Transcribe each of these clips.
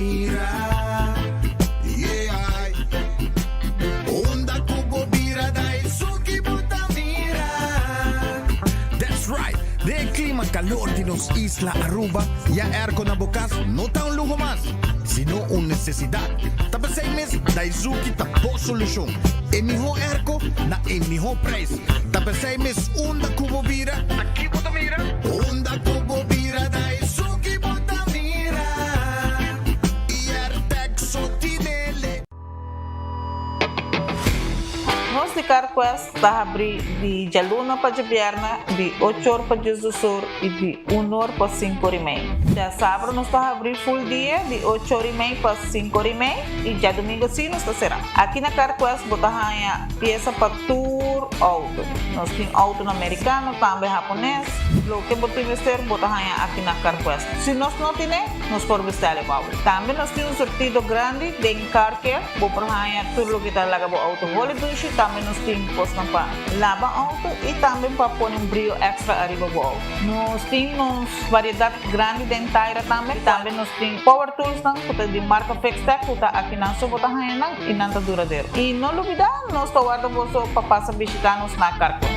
mira. Yeah. Unda ku bo bira Daisuki bo ta mira. That's right! Den e clima calor di nos isla Aruba, ya airco na bo cas no ta un luho mas, sino un necesidad. Ta p'esey mes Daizuki ta bo solucion. E miho airco na e miho prijs. Ta p'esey mes unda cu bo bira, aki bo ta mira. Unda cu bo bira Daisuki bo ta mira. Airtec so tinele. Nos di CarQuest ta habri di djaluna pa djabièrnè di ocho or pa diesdos or i di un or pa sinku or i mei. Djasabra nos ta habri full dia di ocho or i mei pa sinku or i mei i djadumingu si nos ta será. Aki na CarQuest bo ta haña piesa pa tur outo. Nos tin outonan merikano, tambe hapones. Loke bo tin mester bo ta haña aki na CarQuest. Si nos no tine, nos por bestèl e pa bo. Tambe nos tin un surtido grandi den Car Care. Bo por haña tur loke ta laga bo outo holi dushi. Tambe nos tin kosnan pa laba outo i tambe pa pone un brio èkstra ariba bo outo. Nos tin nos variedat grandi den taira tambe. Tambe nos tin power toolsnan ku ta di marka Fixtech ku ta akinan so bo ta haña nan i nan ta duradero. I no lubidá nos ta warda boso pa pasa bishitá nos na Carquest.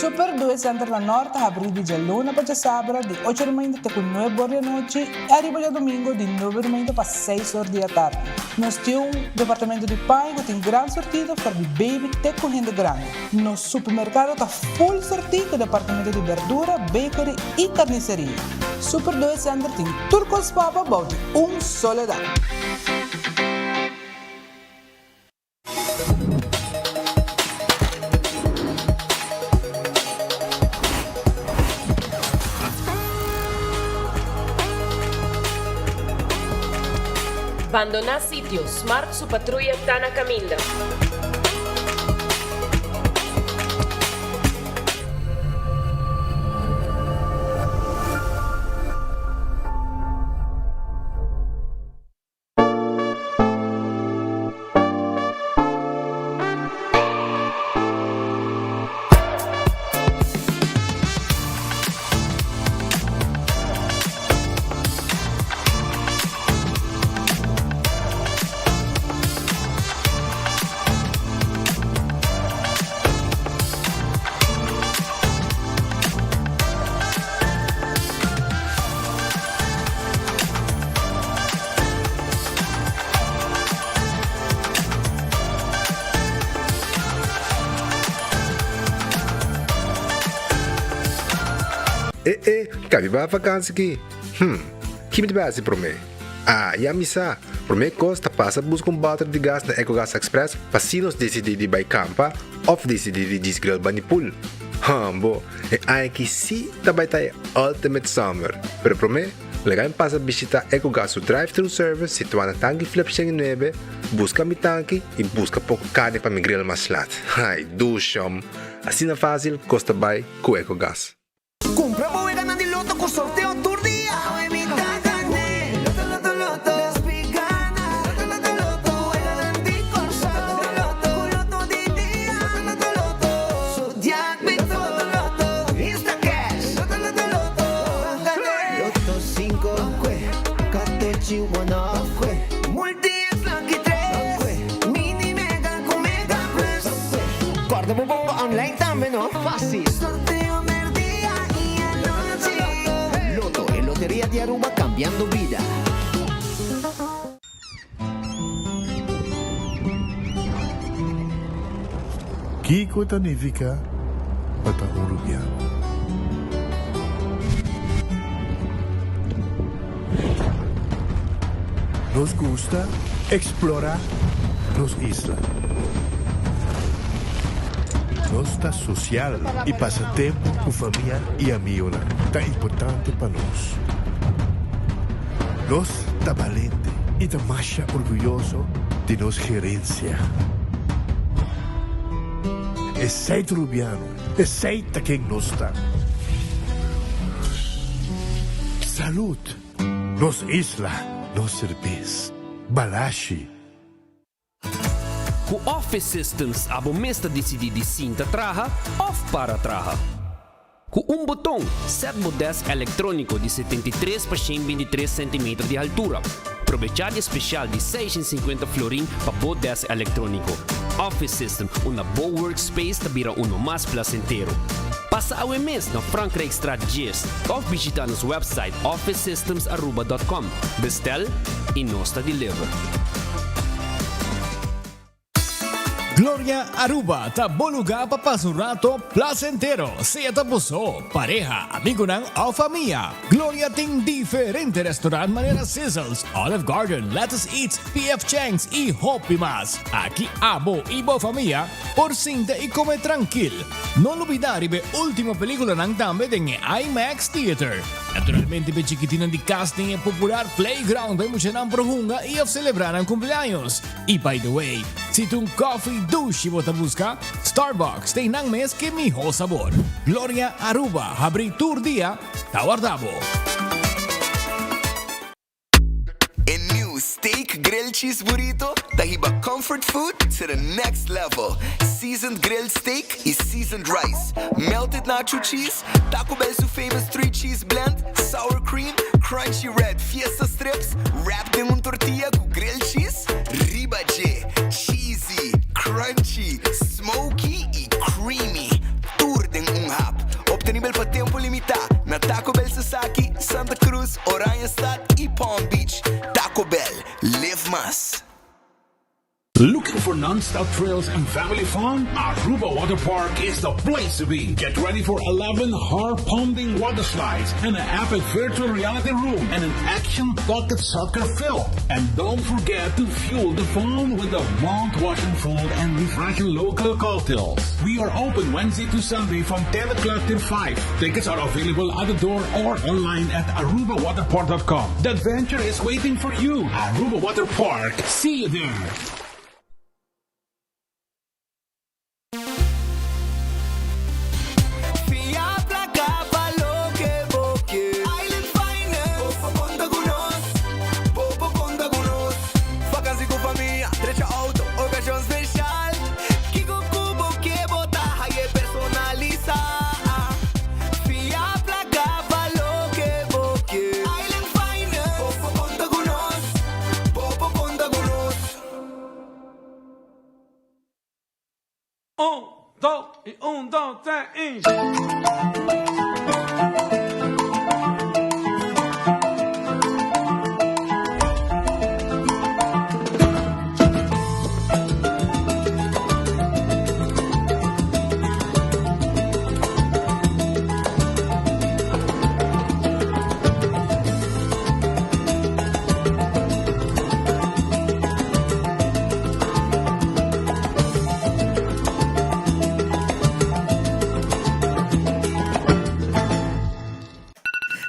Super Due Center na Nort ta habrí di djaluna pa djasabra di ocho di mainta te ku nuebe or di anochi i ariba djadumingu di nuebe di mainta pa seis or di atardi. Nos tin un departamento di paña ku tin gran sortido for di baby te ku hende grandi. Nos supermerkado ta full sortí ku departamento di berdura, bakery i karniseria. Super Due Center tin tur kos pa bo bou di un solo dak. Bandoná sitio, Smart su patruya ta na kaminda. E e, ka mi bai vakansi ki? Hm, ki mi ta bai hasi promé? Ah, ya mi sa! Promé kos ta pasa buska un bòter di gas na Ecogas Express pa si nos disidí di bai kampa òf disidí di djis grill bani pool. Hòmbo, e aña ki sí ta bai ta e ultimate summer! Pero promé, Laga mi pasa bishita Ecogas su drive-thru service situá na Tanki Flip 109, buska mi tanki i buska poko karni pa mi grill mas lat. Ai, dushom! Asina fásil kos ta bai ku Ecogas. Kumpra bo weganan di loto ku sorteo tur dia! Awe mi ta gané! Loto, loto, loto! Despi gana! Loto, loto, loto! Weganan di Kòrsou! Loto, loto, Ku loto di dia! Loto, loto, loto! Zodiac Bito! Loto, loto! Instacash! Loto, loto, loto! Loto cinco, catochi uno, Multi X Lucky tres, Mini Mega cu Mega Plus. Corda bo bomba online tambe no, facil. Sorteo merdia y anochi. Lotto, e loteria di Aruba cambiando bida. Kiko ta nifiká pa ta un rubiano? Nos gusta eksplorá nos isla. Nos ta sosial i pasa tempu ku famia i amionan ta importante pa nos. Nos ta balente i ta masha orguyoso di nos gerensia. Esei ta Rubiano, esei ta ken nos ta. Salud! Nos isla, nos serbes. Balashi. Ku Office Systems abo mes ta disidí di sinta traha òf para traha. Ku un boton, sèt bo desk elektróniko di 73 pa 123 sentimeter di haltura. Probechá di e spesial di 650 florin pa bo desk elektróniko. Office System, unda bo workspace ta bira uno mas plasentero. Pasa awe mes na Frankrijkstraat 10 òf bishitá nos website officesystemsaruba.com. Bestel i nos ta deliver. Gloria Aruba ta bo lugar pa pasa un rato placentero, sea ta bo so, pareha, amigonan of famia. Gloria tin diferente restaurant manera Sizzles, Olive Garden, Lettuce Eats, PF Chang's y hopi mas. Aki abo y bo famia por sinta y come trankil. No lubida riba e ultimo peliculanan tambe den e IMAX Theater. Naturalmente p'e chikitinnan di cas tin e popular playground pa e muchanan por hunga y of celebra nan cumpleaños. Y by the way, si ta un coffee dushi bo ta busca, Starbucks ta einan mes ke miho sabor. Gloria Aruba habri tur dia, ta warda bo. E new Steak Grilled Cheese Burrito ta hiba comfort food to the next level. Seasoned grilled steak y seasoned rice, melted nacho cheese, Taco Bell su famous three cheese blend, sour cream, crunchy red fiesta strips, wrapped den un tortilla cu grilled cheese riba dje. Cheesy, crunchy, smoky y creamy. Tur den un hap. Obtenibel pa tempo limita na Taco Bell Sasaki, Santa Cruz, Oranjestad y Palm Beach. Taco Bell, live mas. Looking for non-stop thrills and family fun? Aruba Water Park is the place to be. Get ready for 11 heart-pounding water slides and an epic virtual reality room and an action-pocket soccer field. And don't forget to fuel the fun with the mouth-watering food and refreshing local cocktails. We are open Wednesday to Sunday from 10 o'clock till 5. Tickets are available at the door or online at arubawaterpark.com. The adventure is waiting for you. Aruba Water Park. See you there. Fia placa pa loke bo ke. Island Finance. Bo por conta cu nos. Bo por conta cu nos. Vakantie cu famia, drecha auto, ocasion special. Kico cu bo ke bo ta haye personalisa. Fia placa pa loke bo ke. Island Finance. Bo por conta cu nos. Bo por conta cu nos. Un, dos y un, dos, tres y.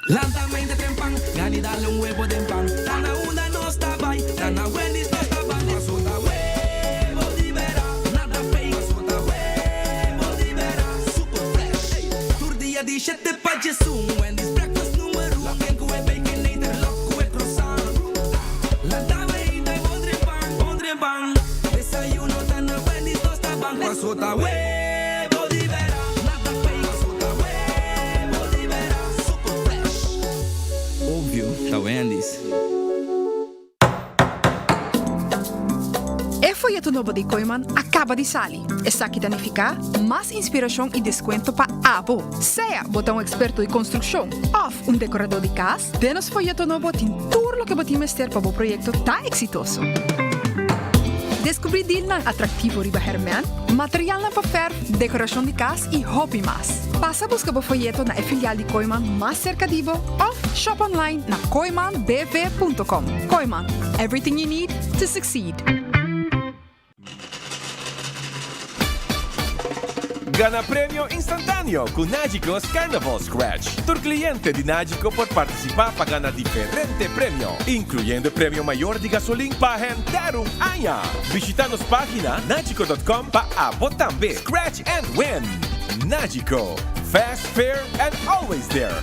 Lanta mente trempan, gani dale un huevo den pan. Ta na unda nos ta bai, ta na Wendy's nos ta ban. Paso ta huevo di bera, nada fake. Paso ta huevo di bera, super fresh. Tur dia di shete pa djesun, Wendy's breakfast number un. Loken ku e baconator, lok ku e croissant. Lanta mainta y bon trempan, bon trempan. Desayuno ta na Wendy's nos ta ban. Paso ta huevo di bera, nada fake. Paso ta huevo di bera, super fresh. Obvio, ta Wendy's. E foyeto nobo di Kooyman a kaba di sali. Esaki ta nifiká mas inspirashon i deskuento pa abo. Sea bo ta un eksperto di konstrukshon òf un dekoradó di kas, den nos foyeto nobo tin tur loke bo tin mester pa bo proyekto ta eksitoso. Deskubrí dilnan atraktivo riba hèrmènt, materialnan pa fèrf, dekorashon di kas i hopi mas. Pasa buska bo foyeto na e filial di Kooyman mas serka di bo òf shop online na kooymanbv.com. Kooyman, everything you need to succeed. Gana premio instantáneo ku Nagico's Carnival Scratch. Tur kliente di Nagico por partisipá pa gana diferente premio, inkluyendo e premio mayor di gasolin pa henter un aña. Bishitá nos página nagico.com pa abo tambe scratch and win! Nagico, fast, fair and always there!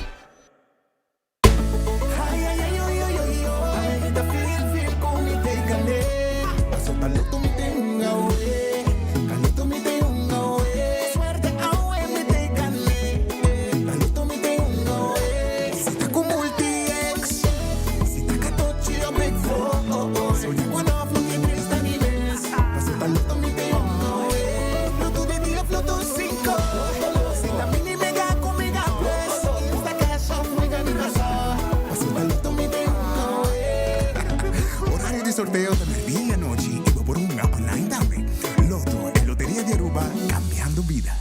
sorteo ta merdia y anochi y bo por hunga online tambe. Lotto, e loteria di Aruba, cambiando bida.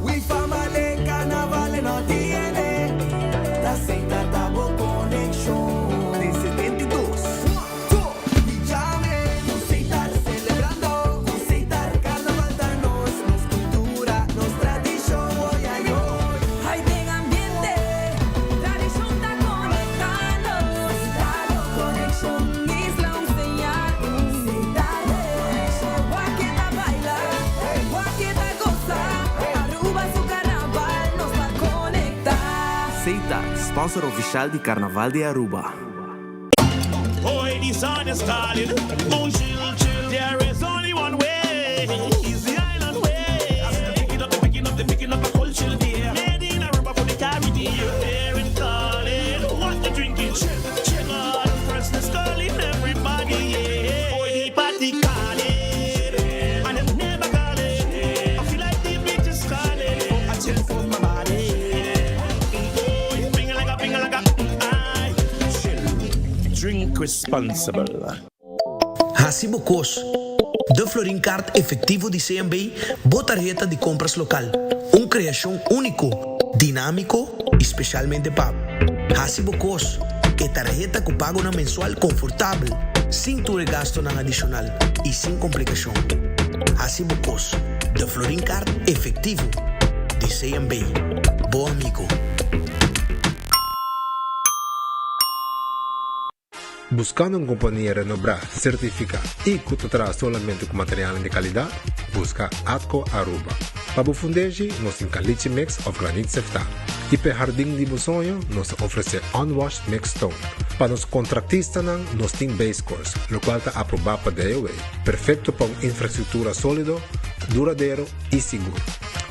We famale carnaval no tiene Ta Setar ta bo conexion Den 72 Di Jame Cu Setar celebrando Cu Setar carnaval ta nos Nos cultura, nos tradicion Oy ay oy Ay den ambiente Tradicion ta conecta nos Setar conexion Isla un señal Setar conexion Wak ta baila Wak ta goza Aruba su carnaval nos ta conecta. Setar, sponsor oficial di Carnaval di Aruba. Hoy the sun is calling, Mount Chill Chill. There is only one way, is the island way. I said picking up, picking up, picking up a cold chill beer. Made in Aruba for the Caribbean. You hear it calling, what you drinking? Chill, chill. God, freshness calling everybody. Yeah. Hoy the party calling, and it never calling. I feel like the beach is calling. Oh, I chill for my body. Oh, you ping like a ping like a I chill. Drink responsible. Hasi bo kos. De Florin Card Efectivo di CMB, bo tarheta di compras local. Un creacion unico, dinamico y specialmente pa bo. Hasi bo kos. E tarheta ku pagonan mensual konfortabel, sin tur e gastonan adishonal i sin komplikashon. Hasi bo kos. De Florin Card Efectivo di CMB. Bo amigo. Buscando un compania renobrá, certificá y cu ta traha solamente cu materialnan di calidad? Busca Atco Aruba. Pa bo fundeshi, nos tin caliche mix of granit seftá. Y p'e hardin di bo soño, nos ta ofrece unwashed mixed stone. Pa nos contractistanan, nos tin base course, locual ta aprobá pa DOW, perfecto pa un infrastructura solido, duradero y sigur.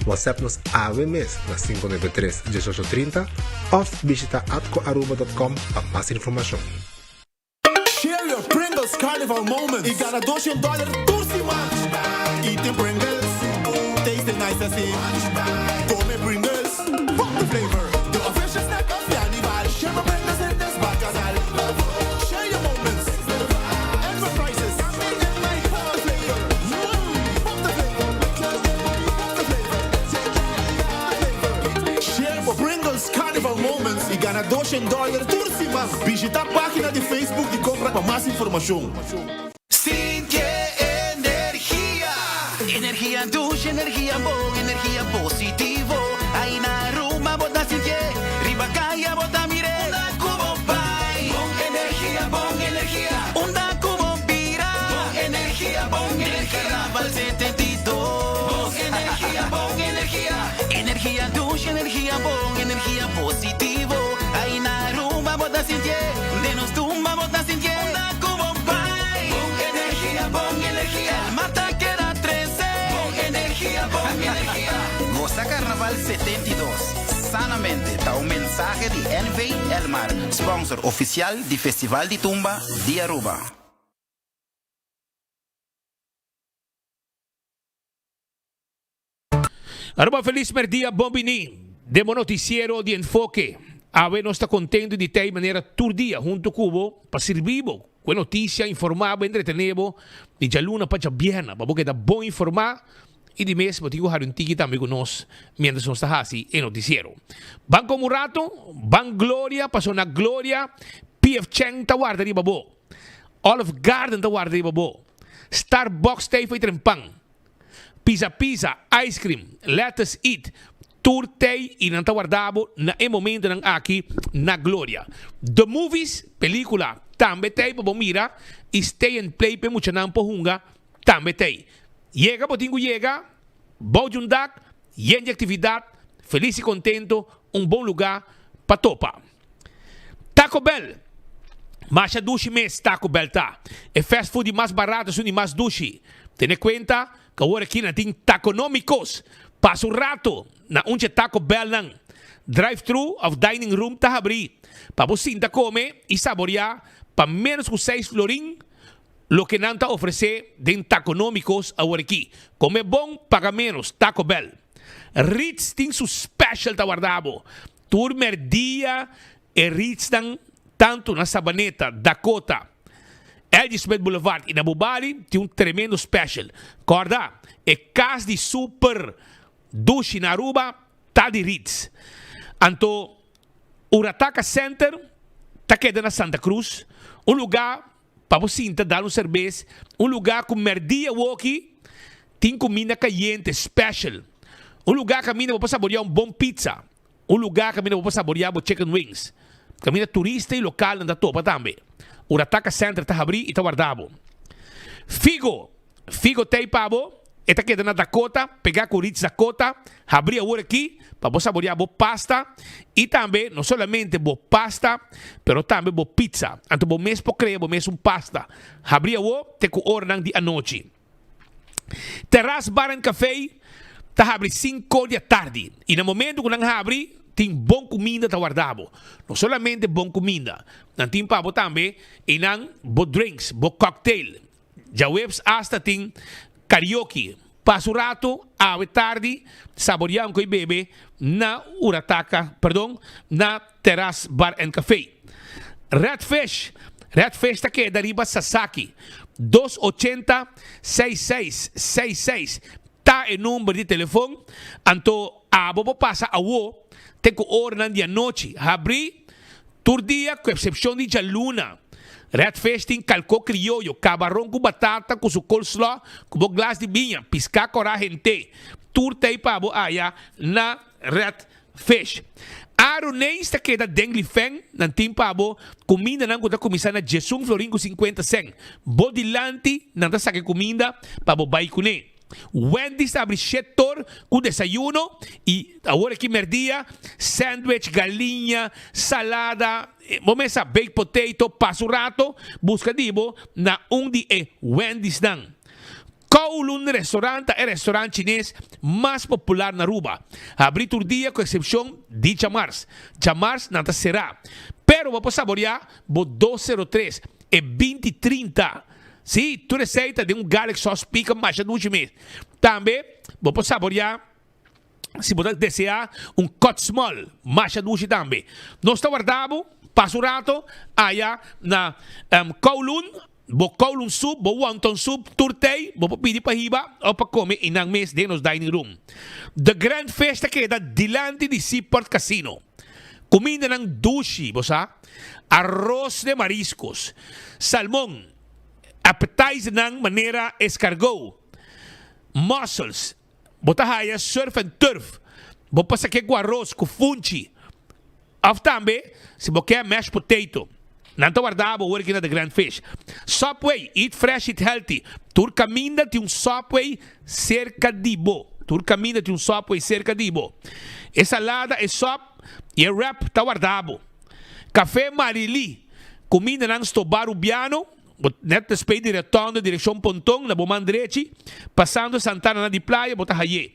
WhatsApp nos awe mes na 593 1830 of bishita atcoaruba.com pa mas informacion. Share your Pringles Carnival moments y gana 200 dollar tur siman. Eating Pringles, tasting nice asina. Come Pringles, pop the flavor. The official snack of Carnival. Share your Pringles in this bacchanal. Share your moments. And for prizes. Pop the flavor. Pop the flavor. Pop the flavor. Share bo Pringles Carnival moments y gana 200 dollar tur siman. Bishita pagina di Facebook di Compra pa mas informacion. Sinti energia. Energia dushi, energia bon, energia positivo. Ai na Aruba bo ta sintié, riba caya bo ta mir'é. Unda cu bo bai, bon energia, bon energia. Unda cu bo bira, bon energia, bon energia. Carnaval 72, bon energia, bon energia. Energia dushi, energia bon, energia positivo. Ai na Aruba bo ta sintié, den nos tumba bo ta sintié. Unda cu bo bai, bon energia, bon energia. El mar ta keda trece, bon energia, bon energia. Goza Carnaval 72 sanamente ta un mensahe di NV Elmar, sponsor oficial di Festival di Tumba di Aruba. Aruba felis merdia bon bini den bo noticiero di Enfoke. Awe nos ta contento di tei manera tur dia hunto cu bo pa sirbi bo cu e noticia, informa bo, entretene bo di djaluna pa djabièrnè pa bo keda bon informa y di mes bo tin cu hari un tiki tambe cu nos mientras nos ta haci e noticiero. Ban como un rato, ban Gloria paso na Gloria PF Chang ta warda riba bo. Olive Garden ta warda riba bo. Starbucks ta ei fo'i trempan. Pizza Pizza, Ice Cream, Let Us Eat, tur tei y nan ta warda bo na e momentonan aki na Gloria. The Movies, pelicula, tambe tei pa bo mira y Stay and Play p'e muchanan por hunga tambe tei. Yega bo tin cu yega, bou di un dak, yen di actividad, feliz y contento, un bon luga pa topa. Taco Bell, Masha dushi mes Taco Bell ta. E fast food di mas barato esun di mas dushi. Tene cuenta cu awor aki nan tin Taconomicos. Pasa un rato na un dje Taco Bellnan. Drive thru of dining room ta habri pa bo sinta come y saborea pa menos cu seis florin loke nan ta ofrece den Taconomicos awor aki. Come bon, paga menos. Taco Bell. Ritz tin su special ta warda bo. Tur merdia e ritsnan Tantu na Sabaneta, Dakota, LG Smith Boulevard i na Bubali tin un tremendo special. Kòrda, e kas di super dushi na Aruba ta di Ritz. Anto Urataka Center ta keda na Santa Cruz, un lugá pa bo sinta dal un serbes, un lugá ku mèrdia woki tin kuminda kayente special, un lugá kaminda bo por saboreá un bon pizza. Un lugá kaminda bo por saboreá bo chicken wings. Kaminda turista i lokalnan ta topa tambe. Urataka Center ta habrí i ta warda bo. Figo! Figo t'ei pa bo. E ta keda na Dakota, pegá ku Ritz Dakota. Habrí awor aki pa bo saboreá bo pasta i tambe no solamente bo pasta, pero tambe bo pizza. Anto bo mes por krea bo mes un pasta. Habrí awor te ku oranan di anochi. Terras Bar and Café ta habri cinco di atardi y na momento cu nan habri tin bon cuminda ta warda bo. No solamente bon cuminda, nan tin pa bo tambe y nan bo drinks, bo cocktail. Djaweps hasta tin karaoke. Pasa un rato awe tardi saborea un coy bebe na Urataka, perdon, na Terras Bar and Café. Red Fish, Red Fish ta keda riba Sasaki. Dos ochenta, seis seis, seis seis ta e number di telefon. Anto abo por pasa awo te ku oranan di anochi. Habrí tur dia ku eksepshon di djaluna. Red Fish tin kalkó krioyo, kabaron ku batata ku su coleslaw ku bo glas di biña, piská kòrá hent'é. Tur t'ei pa bo aya na Red Fish. Aroneis ta keda den Lifen, nan tin pa bo kumindanan ku ta kuminsá na djesun florin ku sinkuenta sèn. Bo dilanti nan ta saka e kuminda pa bo bai kuné. Wendy's ta abri shetor ku desayuno i awor aki mèrdia, sandwich, galiña, salada, bo mes sa baked potato, pasa un rato buska di bo na un di e Wendy'snan. Kowloon Restaurant ta e restaurant chines mas popular na Aruba. Habri tur dia ku eksepshon di djamars. Djamars nan ta será. Pero bo por saboreá bo 203 e 20 30. Sí, tur esei ta den un garlic sauce pika masha dushi mes. Tambe bo por saboreá si bo ta deseá un cut small masha dushi tambe. Nos ta warda bo pasa un rato aya na Kowloon. Bo kowloon soup, bo wonton soup, tur tei, bo por pidi pa hiba of pa come einan mes den nos dining room. The Grand Fish ta keda dilanti di Seaport Casino. Cumindanan dushi, bo sa, arroz de mariscos, salmon, appetizernan manera escargot, mussels, bo ta haya surf and turf, bo por sake cu arroz cu funchi. Of tambe, si bo ke mashed potato, nan ta warda bo ora ki na The Grand Fish. Subway, eat fresh, eat healthy. Tur kaminda tin un Subway serka di bo. Tur kaminda tin un Subway serka di bo. E salada, e sop i e wrap ta warda bo. Café Marily, kumindanan stobá Rubiano, bo net despues di retondo direkshon Ponton na bo man drechi, pasando Santana na di Playa bo ta haye.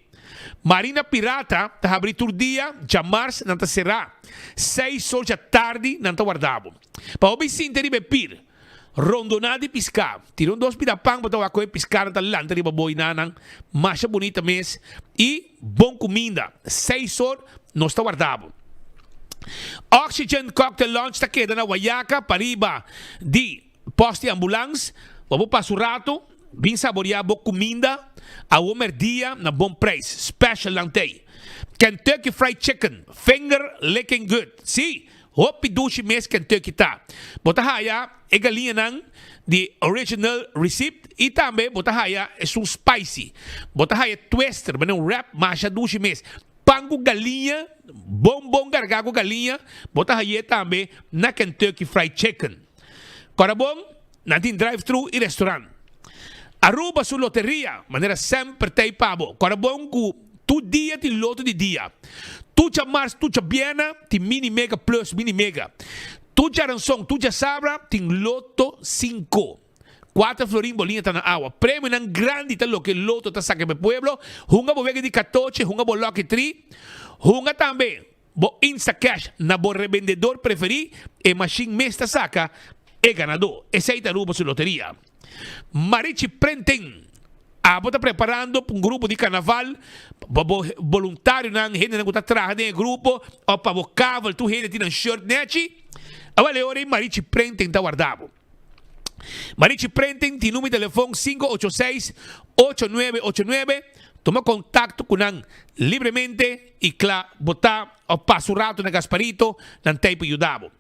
Marina Pirata ta habri tur dia, djamars nan ta será. Seis or dja tardi nan ta warda bo. Pa bo bin sinta riba e pir, rondoná di piská. Tira un dos pida pan bo ta wak kon e piskánan ta lanta riba bo i nanan. Masha bunita mes i bon kuminda. Seis or nos ta warda bo. Oxygen Cocktail Lounge ta keda na Wayaca pariba di. Pòst di ambulans, bo por pasa un ratu, bin saboreá bo kuminda awo mèrdia na bon preis. Special nan t'ei. Kentucky Fried Chicken, finger licking good. Sí, hopi dushi mes Kentucky ta. Bo ta haya e galiñanan di original recipe i tambe bo ta haya esun spicy. Bo ta haya twister, manera un wrap masha dushi mes. Pan ku galiña, bon bon gargá ku galiña, bo ta hay'é tambe na Kentucky Fried Chicken. Kòrda bon, nan tin drive-thru i restorant. Aruba su loteria, manera semper t'ei pa bo. Kòrda bon ku tur dia tin loto di dia. Tur djamars, tur djabièrnè tin mini mega plus mini mega. Tur djaranson, tur djasabra tin loto sinku. Cuater florin bolina ta na awa. Premionan grandi ta loke Lotto ta saca pa e pueblo. Hunga bo wega di catoche, hunga bo lucky tree. Hunga tambe bo Instacash na bo rebendedor preferi. E machine mes ta saca e ganador. Esey ta Aruba su loteria. Marichi Printing, Abo ta preparando pa un grupo di carnaval pa bo boluntarionan, hendenan cu ta traha den e grupo of pa bo kavel tur hende tin nan shirt nechi? Awel e ora ei Marichi Printing ta warda bo. Marichi Printing tin numero di telefon 586 8989. Tuma contacto cu nan libremente y cla bo ta of pasa un rato na Gasparito, nan ta ei pa yuda bo.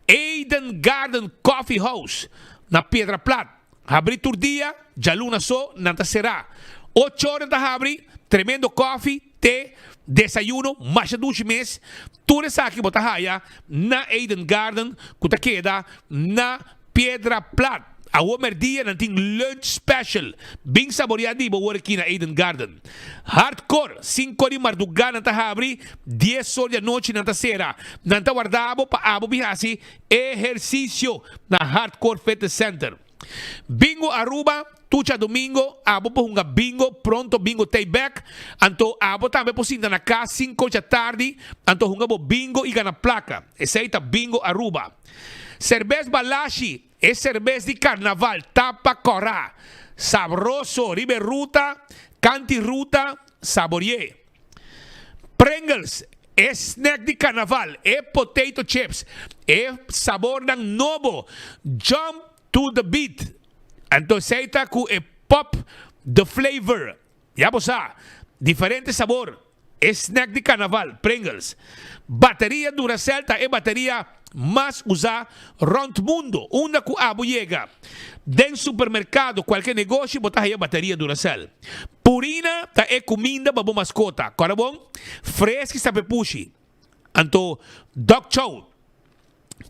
Eden Garden Coffee House na Piedra Plat habri tur dia, djaluna so nan ta sera. Ocho ora nan ta habri, tremendo koffie, te, desayuno, masha dushi mes. Tur esaki bo ta haya na Eden Garden ku ta keda na Piedra Plat. Awor merdia nan tin lunch special. Bin saborea di bo wor aki na Eden Garden. Hardcore, sinku di marduga nan ta habri, dies or di anochi nan ta sera. Nan ta warda bo pa abo bin hasi ehersisio na Hardcore Fitness Center. Bingo Aruba, Tur djadomingo abo por hunga bingo, pronto bingo t'ei bek, anto abo tambe por sinta na kas sinku djatardi, anto hunga bo bingo i gana plaka. Esei ta Bingo Aruba. Serbes Balashi, E serbes di karnaval ta pa kòrá. Sabroso riba e ruta, kanti ruta, sabori'é. Pringles, E snack di karnaval, e potato chips, e sabornan nobo, jump to the beat. Anto esei ta ku e pop the flavor. Ya bo sa, diferente sabor. E snack di karnaval, Pringles. Bateria Duracell ta e bateria mas usá rònt mundu. Unda ku abo yega, den supermerkado, kualke negoshi bo ta haya bateria Duracell. Purina ta e kuminda pa bo maskota. Kòrda bon, freski sa pepushi. Anto Dog Chow,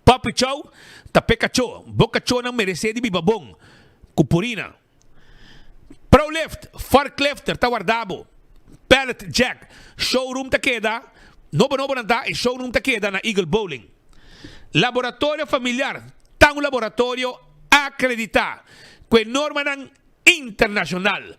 Puppy Chow ta p'e kachó. Bo kachónan meresé di biba bon ku Purina. Prolift, forklifter ta warda bo. Pallet Jack, showroom ta keda, nobo nobo nan ta, e showroom ta keda na Eagle Bowling. Laboratorio Familiar ta un laboratorio akreditá ku e normanan internashonal.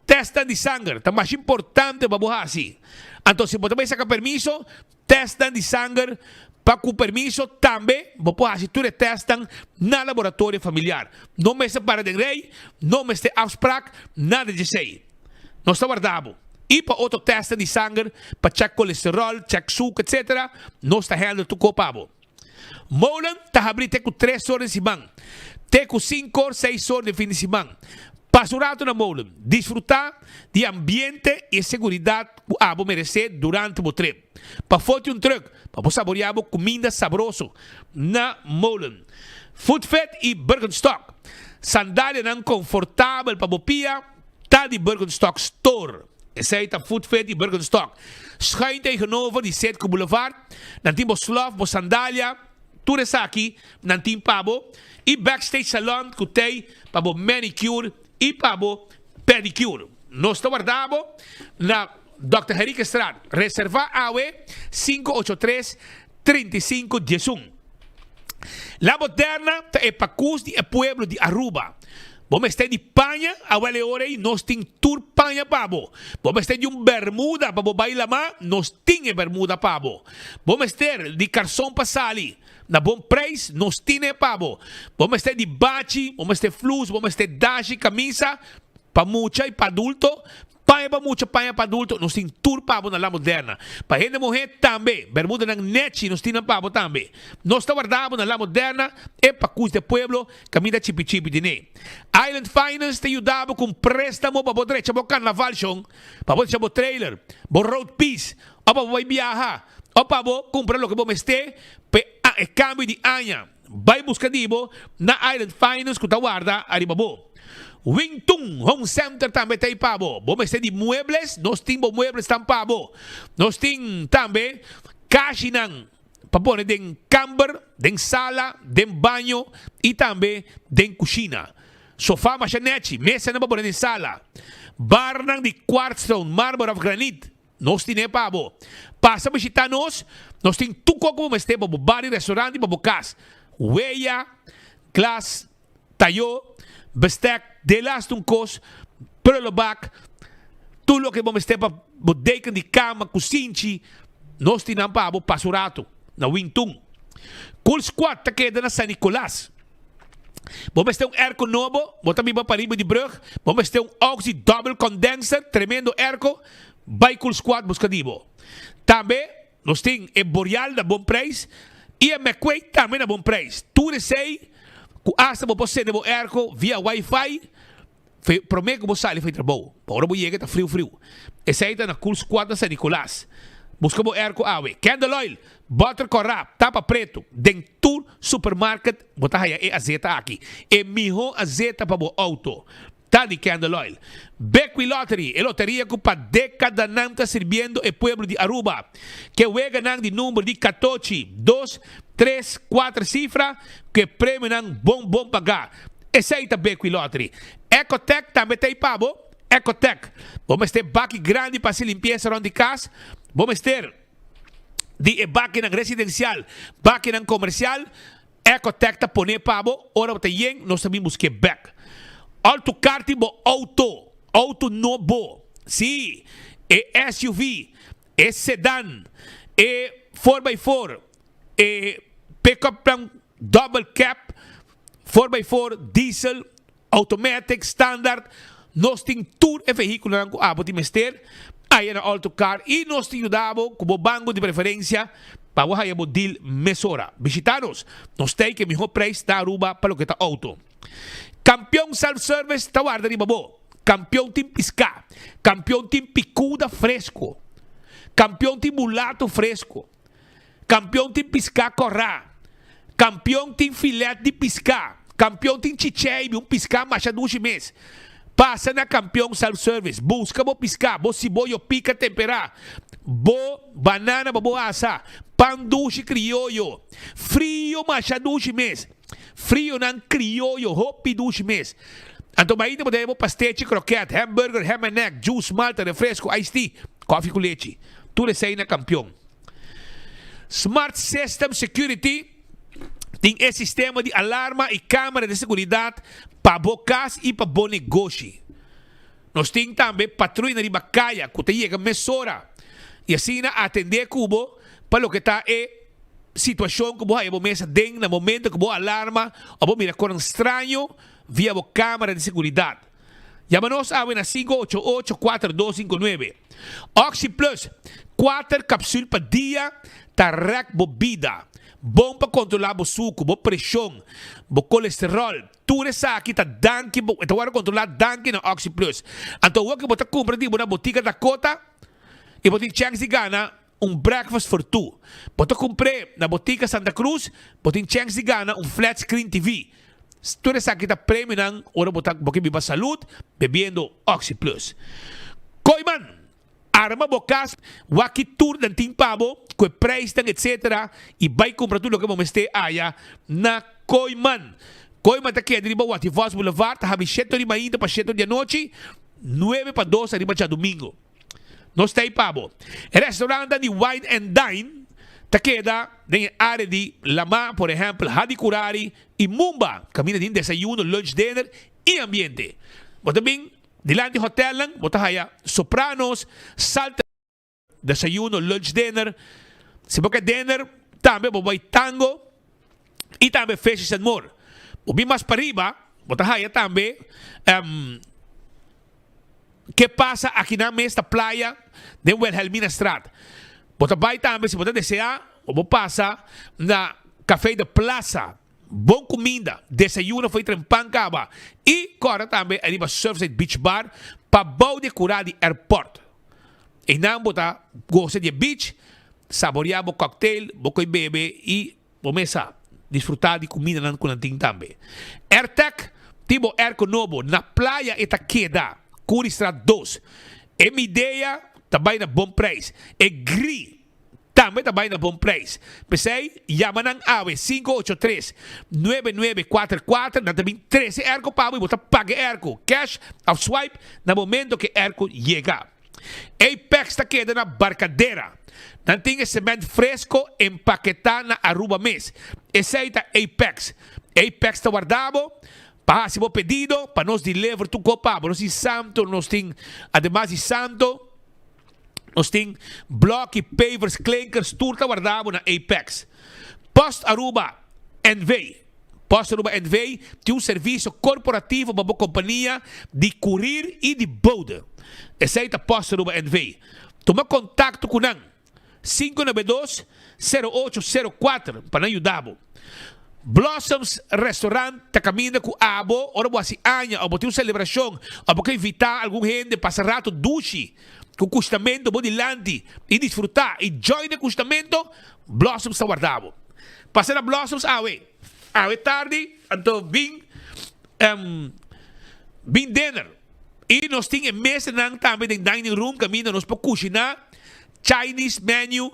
Testnan di sanger ta masha importante pa bo hasi. Anto si bo ta bai saka permiso, Testnan di sanger pa ku permiso tambe bo por hasi tur e testnan na laboratorio familiar. No mester para den rei, no mester afsprak, nada di esei. Nos ta warda bo. I pa otro testnan di sanger pa chek kolesterol, chek suku etc. Nos ta handle tur ko pa bo. Molen ta habri te ku tres or den siman, te ku sinku or, seis or den fin di siman. Pasa un ratu na Molen, disfrutá di e ambiente i e seguridat ku abo meresé durante bo trip. Pafó tin un trùk pa bo saboriá bo kuminda sabroso na Molen. Foodfit i Birkenstock, sandalianan konfortabel pa bo pia ta di Birkenstock Store. Esei ta Foodfit i Birkenstock. Schuin tegenover di Citgo Boulevard. Nan tin bo slof, bo sandalia, tur esaki nan tin pa bo. I Backstage Salon ku tei pa bo manicure i pa bo pedicure. Nos ta warda bo na Dòkter Henriquestraat. Reserva awe 583 35 11. La Moderna ta e pakus di e pueblo di Aruba. Bo mester di paña? Awel e ora ei nos tin tur paña pa bo. Bo mester di un bermuda pa bo bai lamá? Nos tin e bermuda pa bo. Bo mester di karson pa sali na bon preis? Nos tin e pa bo. Bo mester di bachi? Bo mester flus? Bo mester dashi, kamisa pa mucha i pa adulto? Paña pa mucha, paña pa adulto, nos tin tur pa bo na La Moderna. Pa hende muhé tambe, bermudanan nechi nos tin nan pa bo tambe. Nos ta warda bo na La Moderna, e Pacus de Pueblo, caminda chipi chipi di ne. Island Finance ta yuda bo cu un prestamo pa bo drecha bo carnaval shon, pa bo drecha bo trailer, bo road piece, o pa bo bay biaha, o pa bo cumpra loke bo mester pa e cambio di aña. Bai buska di bo na Island Finance ku ta warda ariba bo. Wing Tun Home Center tambe ta ei pa bo. Bo mester di muebles? Nos tin bo muebles tan pa bo. Nos tin tambe kashinan pa pone den kamber, den sala, den baño i tambe den kushina. Sofa masha nechi, mesanan pa pone den sala. Barnan di quartzstone, marmer of granit. Nos tine pa bo. Pasa bishita nos, nos tin tur kos ku bo mester pa bo bar i restaurant i pa bo kas. Weya, glas, tayo, bestek, delaste un kos, prullenbak, tur loke bo mester pa bo deken di kama, kusinchi, nos tin nan pa bo. Pasa un ratu na Wing Tun. Cool Squad ta keda na San Nicolas. Bo mester un airco nobo, bo ta biba pariba di brug, bo mester un oxi double condenser, tremendo airco, bai Cool Squad busca di bo. Tambe nos tin e Boreal na bon prijs. I e McQuay tambe na bon prijs. Tur esei ku asta bo por sende bo airco via wifi prome ku bo sali for di trabou. Pa ora bo yega ta friu friu. Esei ta na Cool Squad na San Nicolas. Buska bo airco awe. Candle oil, butter kòrá, tapa pretu. Den tur supermarket bo ta haya e azeta aki. E miho azeta pa bo auto. Ta di Candle Oil. Bequi Lottery, e loteria cu pa decadanan ta sirbiendo e pueblo di Aruba. Ke weganan di number di catochi, dos, tres, cuater cifra, cu e premionan bon bon paga. Esey ta Bequi Lottery. Ecotec tambe ta ey pa bo. Ecotec. Bo mester baki grandi pa haci limpieza rond di cas? Bo mester di e bakinan residencial, bakinan comercial? Ecotec ta pone pa bo, ora bo ta yen nos ta bin busk'é bek. Alto karti bo auto, auto nobo, sí, e SUV, e sedan, e four by four, e pickup plan double cab, four by four, diesel, Automatic, standard, nos tin tur e vehiculonan cu abo tin mester aya na Alto Car y nos tin yuda bo cu bo banco di preferencia pa bo haya bo deal mesora. Bishita nos, nos ta e miho prijs na Aruba pa loke ta auto. Campeon Self Service ta warda riba bo. Campeon tin pisca. Campeon tin picuda fresco. Campeon tin mulato fresco. Kampion tin piská kòrá. Kampion tin filet di piská. Kampion tin chicheibi, un piská masha dushi mes. Pasa na Kampion Self Service, buska bo piská, bo siboyo pika temperá, bo banana pa bo asa, pan dushi krioyo, frio masha dushi mes, frionan krioyo hopi dushi mes. Anto mainta bo ta haya bo pastechi, kroket, hamburger, ham and egg, juice, malta, refresco, iced tea, kòfi ku lechi. Tur esei na Kampion. Smart System Security tin e sistema di alarma y camera di seguridad pa bo cas y pa bo negoshi. Nos tin tambe patruya riba caya cu ta yega mesora y asina atende cu bo pa loke ta e situacion cu bo haya bo mes aden na momento cu bo alarma o bo mira conan straño via bo camera di seguridad. Yama nos awe na 588 4259. Oxi Plus, kuater kapsul pa dia ta rèk bo bida. Bon pa kontrolá bo suku, bo preshon, bo kolesteròl. Tur esaki ta danki bo, e ta wòrdu kontrolá danki na Oxi Plus. Anto awor ku bo ta kumpra di bo na Botika Dakota i bo tin chèns di gana un breakfast for two. Bo ta kumpr'é na Botika Santa Cruz, bo tin chèns di gana un flat screen TV. Tur esaki ta premionan ora bo ta bo ke biba salud bebiendo Oxi Plus. Kooiman, arma bo kas, wak ki tur nan tin pa bo, ku e prijsnan etc. I bai kumpra tur loke bo mester aya na Kooiman. Kooiman ta keda riba Wativos Boulevard, ta habri shete ora di mainta pa shete ora di anochi, nuebe pa dos ariba djadumingo. Nos ta ei pa bo. E restaurantnan di Wine and Dine ta keda den e área di Lamá, por ehèmpel Hadi Kurari i Mumba, kaminda tin desayuno, lunch, dinner i ambiente. Bo ta bin dilanti hotèlnan, bo ta haya Sopranos, Salta, desayuno, lunch, dinner. Si bo ke dinner tambe bo bai Tango i tambe Fishes and More. Bo bin mas pariba, bo ta haya tambe Ke pasa akinan mes ta playa den Wilhelminastraat. Bo ta bai tambe si bo ta desea o bo pasa na Café de Plaza. Bon kuminda, desayuno for tren pan kaba i kòrda tambe ariba Surfside Beach Bar pa bou di e kurá di airport. Einan bo ta gosa di e beach, saborea bo cocktail, bo koe bebe i Bo mesa disfrutá di kumindanan ku nan tin tambe. Airtec tin bo airco nobo na playa e ta keda Curiestraat dos. E Midea ta bai na bon prijs. E Gri tambe ta bai na bon prijs. P'esei yama nan awe 583 9944 nan ta bin trese airco pa bo i bo ta paga e airco cash of swipe na momento ku e airco yega. Apex ta keda na Barcadera. Nan tin e cement fresco empaketá na Aruba mes. Esei ta Apex. Apex ta warda bo pa hasi bo pedido pa nos deliver tur ko pa bo. Nos tin santo, nos tin ademas di santo, nos tin bloki, pavers, klinkers, tur ta warda bo na Apex. Post Aruba NV. Post Aruba NV tin un servisio korporativo pa bo kompania di kurir i di bode. Esei ta Post Aruba NV. Tuma kontakto ku nan. 592 0804 pa nan yuda bo. Blossoms Restaurant ta kaminda ku abo ora bo hasi aña òf bo tin un selebrashon òf bo ke invitá algun hende pasa rato dushi ku kustamento bo dilanti i disfrutá i join e kustamento, Blossoms ta warda bo. Pasa na Blossoms awe, awe tardi anto bin bin dinner i nos tin e mesanan tambe den dining room kaminda nos por kushiná Chinese menu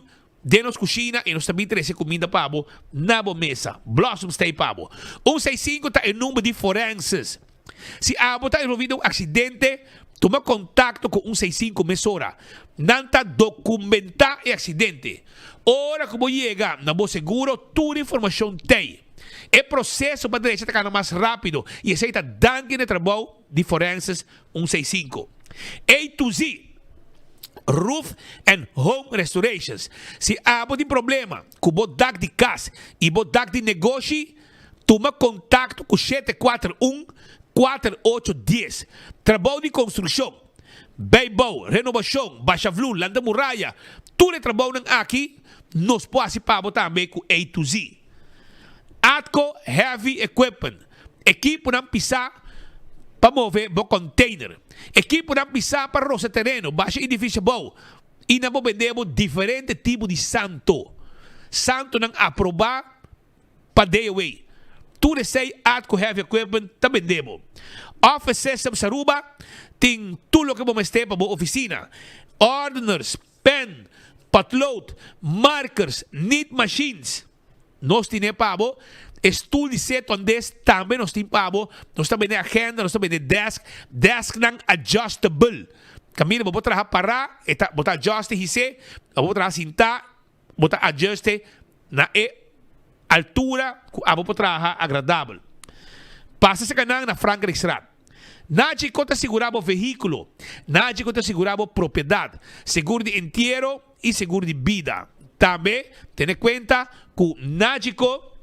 Den nos kushina i nos ta bin trese kuminda pa bo na bo mesa. Blossom stay pa bo. Un seis sinku ta e number di forenses. Si abo ta envolvi den un aksidente, tuma kontakto ku un seis sinku mesora. Nan ta dokumentá e aksidente. Ora ku bo yega na bo seguro tur informashon t'ei. E proseso pa drecha ta kana mas rápido i esei ta danki na e trabou di forenses un seis sinku. A to Z. Roof and Home Restorations. Si abo tin problema ku bo dak di kas i bo dak di negoshi, tuma kontakto ku 741 4810. Trabou di konstrukshon, bijbouw, renobashon, basha vloer, lanta muraya, tur e trabounan aki nos por hasi pa bo tambe ku A to Z. Atco Heavy Equipment, ekiponan pisá pa move bo container, ekiponan pisá pa rosa tereno, basha edifisio bou i nan por bende bo diferente tipo di santo. Santonan aprobá pa DOA. Tur esei Atco Heavy Equipment ta bende bo. Office Systems Aruba tin tur loke bo mester pa bo oficina, ordeners, Pen, potlood, markers, nit machines. Nos tine pa bo. E stoel di seto andes tambe nos tin pa bo. Nos ta bende agenda, nos ta bende desk, desknan adjustable. Kaminda bo por traha pará, e ta, bo ta adjuste hisé, bo por traha sintá, bo ta adjuste na e altura ku abo por traha agradabel. Pasa serka nan na Frankrijkstraat. Nachi ku ta sigurá bo vehíkulo. Nachi ku ta sigurá bo propiedat. Seguro di entiero i seguro di bida. Tambe tene kuenta ku Nagico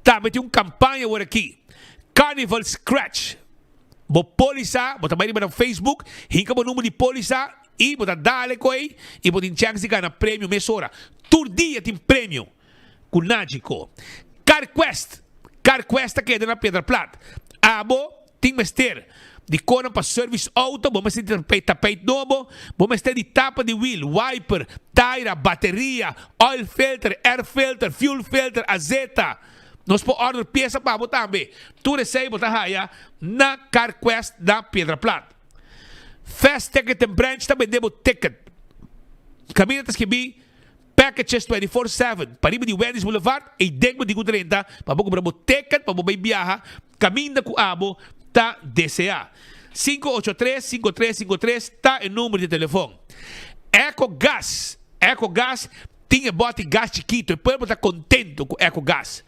tambe tin un kampaña awor aki, Carnival Scratch. Bo pólisa, bo ta bai riba nan Facebook, hinka bo number di pólisa i bo ta dale ku ei i bo tin chèns di gana premio mesora. Tur dia tin premio ku Nagico. CarQuest, CarQuest ta keda na Piedra Plat. Abo tin mester di konan pa service auto, bo mester di tapijt nobo, bo mester di tapa di wiel, wiper, taira, bateria, oil filter, air filter, fuel filter, azeta. Nos por order piesa pa bo tambe. Tur esei bo ta haya na CarQuest na Piedra Plat. Fast Ticket and Branch ta bende bo ticket. Kaminda ta skibi Packages 24/7 pariba di Wendy's Boulevard ei den bo tin ku drenta pa bo kumpra bo ticket pa bo bai biaha kaminda ku abo ta desea. 583 5353 ta e number di telefon. Eco Gas Eco Gas tin e bòti gas chikito e pueblo ta kontento ku Eco Gas.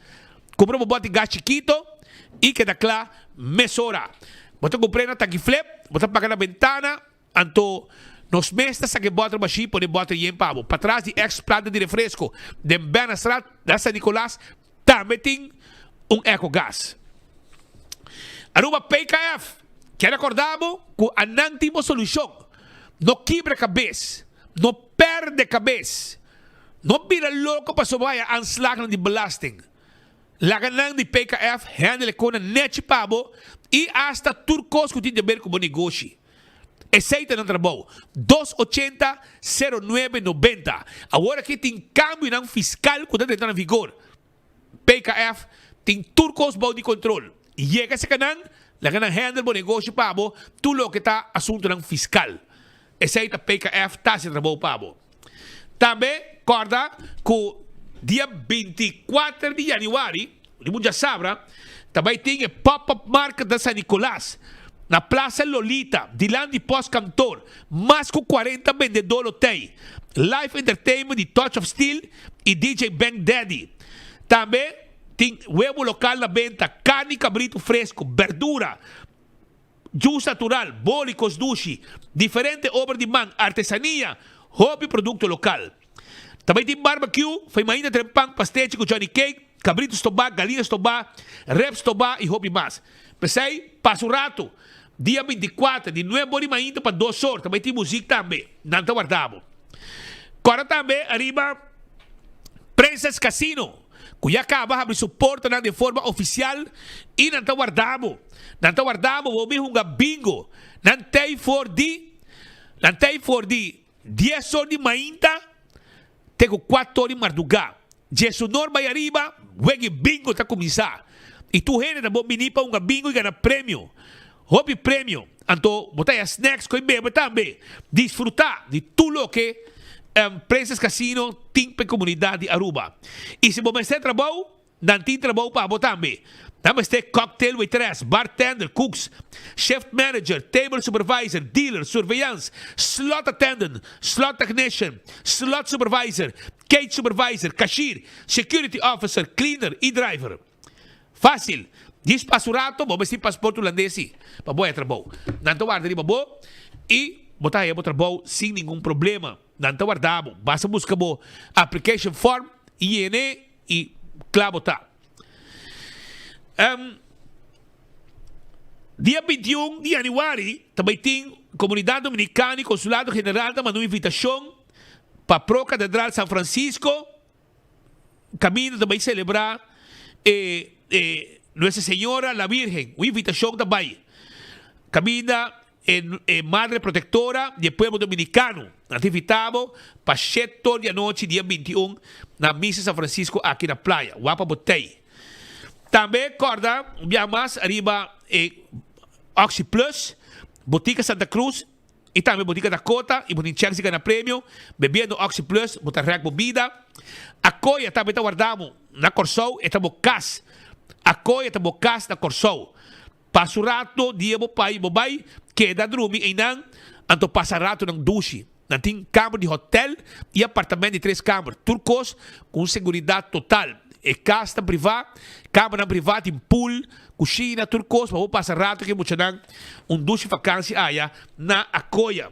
Kumpra bo bòti gas chikito i keda kla mesora. Bo ta kumpr'é na Takiflip, bo ta paga na bentana. Anto nos mes ta saka e bòter bashí pone bòter yen pa bo. Patras di ex planta di refresco den Bernastraat na San Nicolas tambe tin un Ecogas. Aruba PKF kier acorda bo cu anan tin bo solucion. No kibra cabes, no perde cabes, no bira loco pasobra bo haya aanslagnan di belasting. Laga nan di PKF handle e kona nechi pa bo i asta tur kos ku tin di aber ku bo negoshi. Esei ta nan trabou. Dos ochenta, sero nuebe, nobenta. Awor aki tin kambionan fiskal ku ta drenta na vigor. PKF tin tur kos bou di kontrol. Yega serka nan, laga nan handle bo negoshi pa bo tur loke ta asuntunan fiskal. Esei ta PKF ta hasi trabou pa bo. Tambe kòrda ku dia 24 di yanüari, riba un djasabra, ta bai tin e Pop-Up Market na San Nicolas, na Plaza Lolita, dilanti Postkantoor. Mas ku 40 bendedó lo t'ei. Live entertainment di Touch of Steel i DJ Bank Daddy. Tambe tin webu lokal na benta, karni kabritu fresku, berdura, Jus natural, boli, kos dushi, diferente obra di man, artesania, hopi produkto lokal. Ta bai tin barbecue, faimaina tren pan, pastechi ku johnny cake, kabritu stobá, galina stobá, rep stobá i hopi mas. P'esei, pasa un ratu, dia 24, di nuebe or di mainta pa dos or, ta bai tin muzik tambe. Nan ta warda bo. Kòrda tambe ariba Princess Casino ku ya kaba habri su portanan den forma ofisial i nan ta warda bo. Nan ta warda bo bo bin hunga bingo. Nan tei for di nan tei for di dies or di mainta te ku kuater or di mardugá. Djesunor bai ariba, wegi bingo ta kuminsá. I tur hende ta bon bini pa hunga bingo i gana premio. Hopi premio. Anto bo ta haya snacks ku e bebe tambe. Disfruta di tur loke Princess Casino tin pa e komunidat di Aruba. I si bo mester trabou, nan tin trabou pa bo tambe. Nan mester cocktail waitress, bartender, cooks, shift manager, table supervisor, dealer, surveillance, slot attendant, slot technician, slot supervisor, cage supervisor, cashier, security officer, cleaner i driver. Fácil. Djis pasa un rato, bo mester pasport hulandes si, pa bo haya trabou. Nan ta warda riba bo i bo ta haya bo trabou sin ningun problema. Nan ta warda bo. Basta buska bo application form i yene i kla bo ta. Dia 21 di januari ta bai tin Comunidad Dominicana i Consulado General ta manda un invitashon pa Pro Catedral San Francisco. Kaminda ta bai selebrá e e Nuestra Señora la Virgen. Un invitashon ta bai. Kaminda e e Madre Protectora di e pueblo dominicano. Nan ta invitá bo pa shet tor di anochi dia 21 na Misa San Francisco aki na Playa. Wak pa bo tei. Tambe kòrda un biaha mas ariba e Oxi Plus, Botica Santa Cruz. I tambe bo tin Dakota i bo tin chèns di gana premio. Bebiendo Oxi Plus bo ta rèk bo bida. Akoya tambe ta warda bo na Kòrsou, e ta bo kas. Akoya ta bo kas na Kòrsou. Pasa un rato dia bo pai bo bai keda drumi einan, anto pasa ratonan dushi. Nan tin kamer di hotèl i apartamènt di tres kamer. Tur kos ku un seguridat total. E kas ta privá, kamernan privá tin pool, Kushina tur kos pa bo pasa rato ku e muchanan un dushi fakansi aya na Akoya.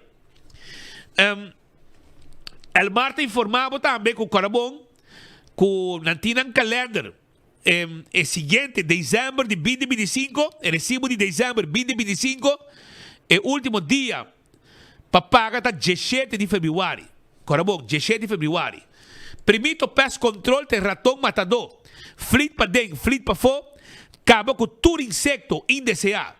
Elmar ta informa bo tambe ku Korabon ku nan tin nan kalender e siguiente december di binti 25, e resibo di december binti 25, e ultimo dia pa paga ta diesshete di febrüari. Kòrda bon, diesshete di febrüari. Primito pest control ta e raton matadó. Flit paden, flit pafó, kaba ku tur insekto indeseá.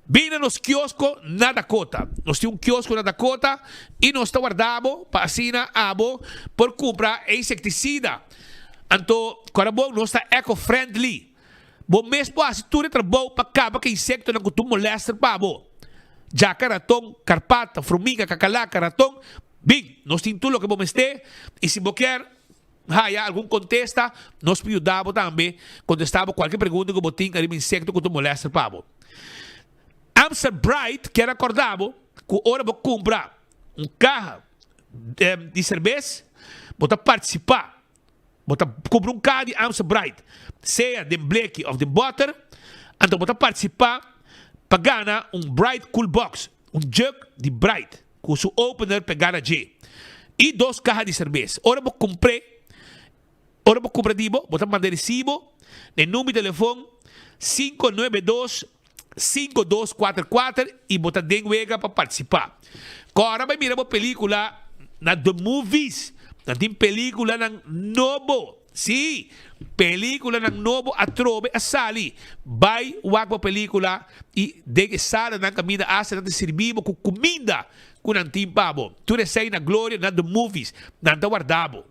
Bin na nos kiosko na Dakota. Nos tin un kiosko na Dakota i nos ta warda bo pa asina abo por kumpra e insektisida. Anto, kòrda bon, nos ta eco-friendly. Bo mes por hasi tur e trabou pa kaba ku e insektonan ku tur molèster pa bo. Djaka, raton, karpata, fruminga, kakalaka, raton, bin, nos tin tur loke bo mester i si bo kier haya algun kontesta, nos por yuda bo tambe kontestá bo kualke pregunta ku bo tin ariba insekto ku ta molèster pa bo. Amstel Bright kier akordá bo ku ora bo kumpra un kaha di serbes, bo ta partisipá. Bo ta kumpra un kaha di Amstel Bright, sea den bleki òf den bòter, anto bo ta partisipá pa gana un Bright Cool Box, un jug di Bright ku su opener pegá na dje, i dos kaha di serbes. Ora bo kumpr'é, ora bo kumpra di bo, bo ta manda e resibo na e number di telefon 592 5244 i bo ta den wega pa partisipá. Kòrda bai mira bo pelíkula na The Movies. Nan tin pelíkulanan nobo. Sí, pelíkulanan nobo atrobe a sali. Bai wak bo pelíkula i den e salanan kaminda asta nan ta sirbi bo ku kuminda ku nan tin pa bo. Tur esei na Gloria na The Movies. Nan ta warda bo.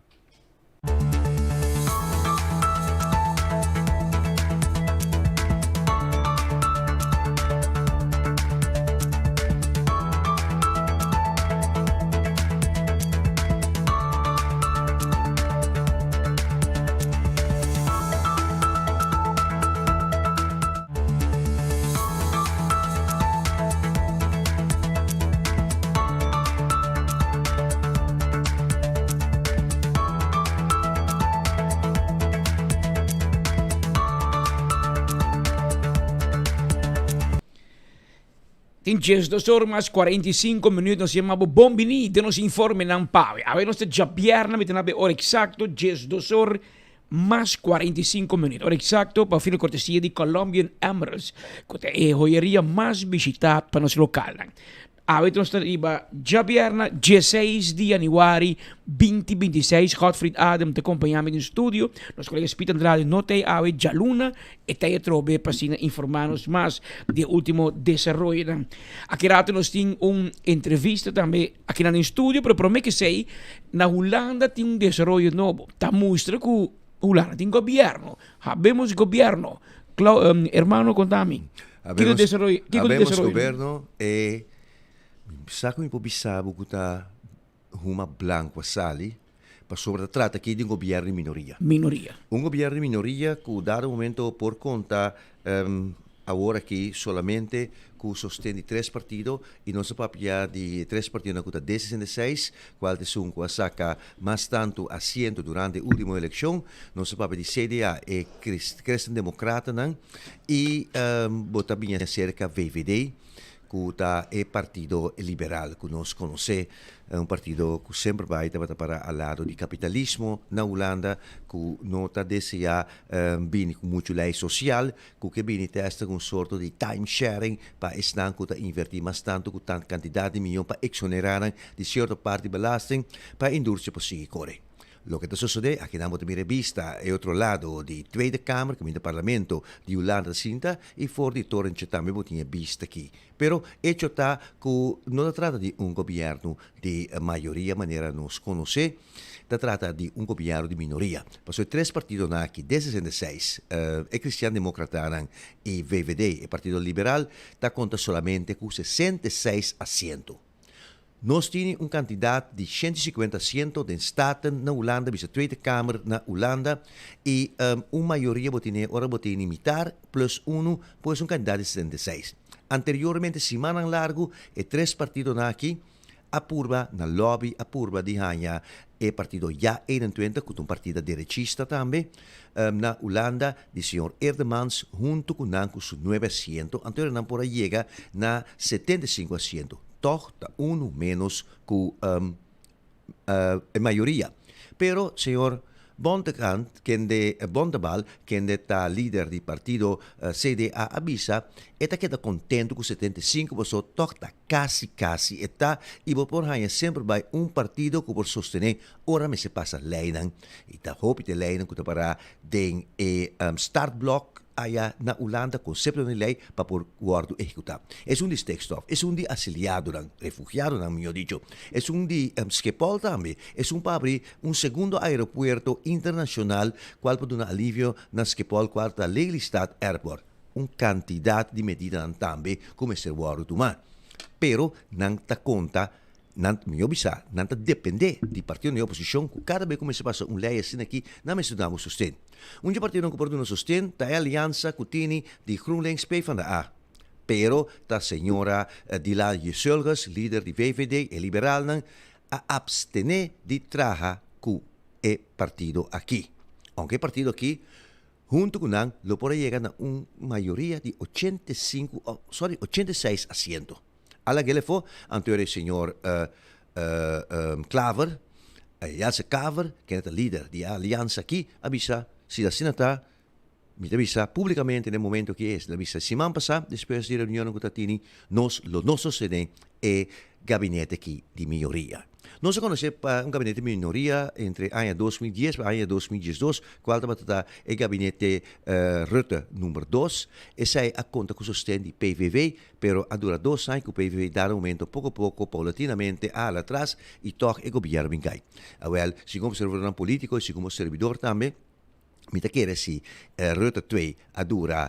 Tin 12 or mas 45 minuut nos yama bo bon bini den nos informenan pawe. Awe nos ta djabièrnè mi ta na be ora eksakto 12 or mas 45 minuut. Ora eksakto pa fina kortesia di Colombian Emeralds ku ta e hoyeria mas bishitá pa nos lokalnan. Awe nos ta riba djabièrna dieseis di yanüari binti bintiseis. Godfried Adem ta kompañá mi den studio. Nos kolega Speed Andrade no ta ei awe djaluna. E ta ei atrobe pa asina informá nos mas di e último desaroyonan. Aki rato nos tin un entrevista tambe akinan den studio, pero promé ke esei na Hulanda tin un desaroyo nobo. Ta mustra ku Hulanda tin gobièrnu. Habemos gobierno. Clau, um, hermano, contami. Habemos, desaroyo, habemos desaroyo? gobierno e sa ku mi por bisa bo ku ta huma blanco a sali pasobra ta trata aki di un gobierno di minoria. Minoria. Un gobierno di minoria ku dado momento por konta um, awor aki solamente ku sosten di tres partido i nos a papia di e tres partidonan ku ta D66, kual ta esun ku a saka mas tantu asiento durante e ultimo elekshon. Nos a papia di CDA, e Christendemocratennan i bo ta biña serka VVD. ku ta e partido liberal ku nos konosé, un partido ku semper bai tabata para al lado di kapitalismo na Hulanda, ku no ta deseá bini ku muchu lei sosial, ku ke bini testa ku un sorto di time sharing pa esnan ku ta invertí mas tantu ku tant kantidat di miyon pa eksonerá nan di sierto parti belasting pa e industria por sigui kore. Loke ta sosodé, akinan bo ta mira e bista e otro lado di Tweede Kamer, kaminda Parlamento di Hulanda ta sinta, i for di torentje tambe bo tin e bista aki. Pero echo ta ku no ta trata di un gobièrnu di mayoria manera nos konosé, ta trata di un gobièrnu di minoria. Pasobra e tres partidonan aki, D 66, e Cristian Democratanan i VVD, e Partido Liberal, ta konta solamente ku 66 asiento. Nos tini un kantidat di 150 asiento den Staten na Hulanda, bisa Tweede Kamer na Hulanda, i un mayoria bo tine ora bo tini mitar plus unu, pues un kantidat di 76. Anteriormente simannan largu e tres partidonan aki a purba na lobby, a purba di haña e partido Ja 21, ku ta un partida derechista tambe, na Hulanda di señor Eerdmans huntu ku nan ku su nuebe asiento, anto nan por a yega na 75 asiento. Tòg ta unu ménos ku e mayoria. Pero señor Bontekant, kende Bontebal, kende ta lider di partido CDA a bisa e ta keda kontentu ku 75 paso tòg ta kasi kasi e ta i bo por haña semper bai un partido ku por sostené ora mester pasa leinan. I ta hopi di e leinan ku ta pará den e startblok aya na Hulanda konseptonan di lei pa por wòrdu ehekutá. Esun di stikstof, esun di asiliadonan, refugiadonan mihó dicho, esun di Schiphol tambe, esun pa abri un segundo aeropuerto internashonal kual por duna alivio na Schiphol kual ta Lelystad Airport. Un kantidat di medidanan tambe ku mester wòrdu tumá. Pero nan ta konta Nan, mihó bisá, nan ta dependé di partidonan di oposishon ku kada be ku mester pasa un lei asina aki, nan mester duna bo sosten. Un dje partidonan ku por duna sosten ta e aliansa ku tini di GroenLinks PvdA. Pero ta señora Dilan Yeşilgöz, lider di VVD, e liberalnan, a apstené di traha ku e partido aki. Ounke e partido aki huntu ku nan lo por a yega na un mayoria di 85, sorry, 86 asiento. A lag'el efo, anto era e señor Klaver, Jelse Klaver, kende ta lider di e aliansa aki, a bisa, si asina ta, mi ta bisa publicamente na e momento aki es, el a bisa siman pasa, despues di e reunionnan cu ta tini, nos lo no sostene e gabinete aki di minoria. Nos a conoce pa un gabinete minoria entre aña 2010 pa aña 2012, cual tabata ta e gabinete Rutte number dos. Esey a conta cu sosten di PVV, Pero a dura dos aña ku PVV dado momento poko poko, paulatinamente a hala atras i tòg e gobièrnu bin kai. Awèl, segun observadornan polítiko i segun bo serbidor tambe, mi ta kere si Rutte twee a dura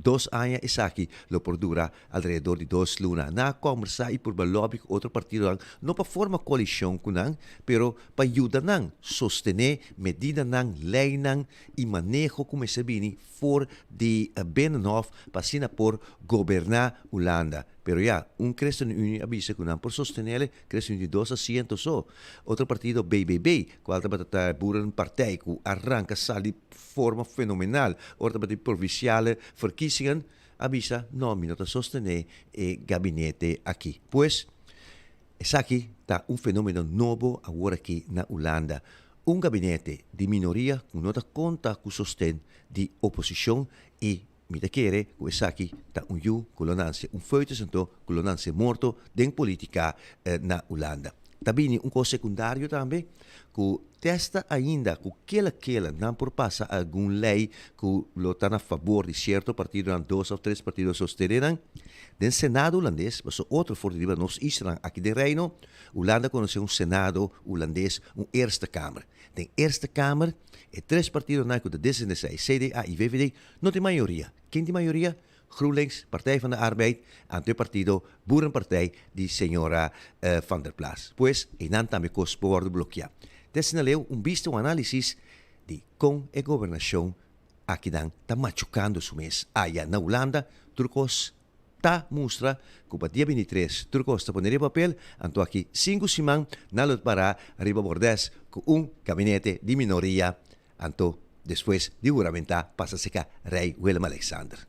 dos aña esaki lo por dura alrededor di dos luna. Nan a kòmbersá i purba lòbi ku otro partidonan, no pa forma koalishon ku nan, pero pa yuda nan sostené medidanan, leinan i maneho ku mester bini for di Binnenhof pa asina por goberná Hulanda. Pero ya, un ChristenUnie a bisa ku nan por sostenele, ChristenUnie dos asiento so. Otro partido BBB, kual tabata ta Boerenpartij ku a ranka sali forma fenomenal ora tabata di provinciale verkiezingen, a bisa no, mi no ta sostené e gabinete aki. Pues, esaki ta un fenomeno nobo awor aki na Hulanda. Un gabinete di minoria ku no ta konta ku sosten di oposishon i Mi ta kere ku esaki ta un yu ku lo nanse un foetus anto ku lo nanse morto den politica na Hulanda. Ta bini un kos sekundario tambe ku testa ainda ku kela kela nan por pasa algun lei ku lo ta na fabor di sierto partidonan, dos of tres partido sostene nan den Senado Hulandes, paso otro for di riba nos islanan aki den Reino, Hulanda konosé un Senado Hulandes, un Eerste Kamer. Den Eerste Kamer e tres partidonan ku ta D66, CDA i VVD no tin mayoria. Ken tin mayoria? GroenLinks, Partij van de Arbeid, anto e partido Boerenpartij di señora Van der Plas. Pues, einan tambe kos por wòrdu blokiá. Te asina leu un bista un análisis di kon e gobernashon akinan ta machukando su mes aya na Hulanda, tur kos ta mustra ku pa dia bintitres tur kos ta pone riba papel, anto aki sinku siman nan lo para riba bordes ku un gabinete di minoria Anto, despues di huramentá, pasa serka Rei Willem-Alexander.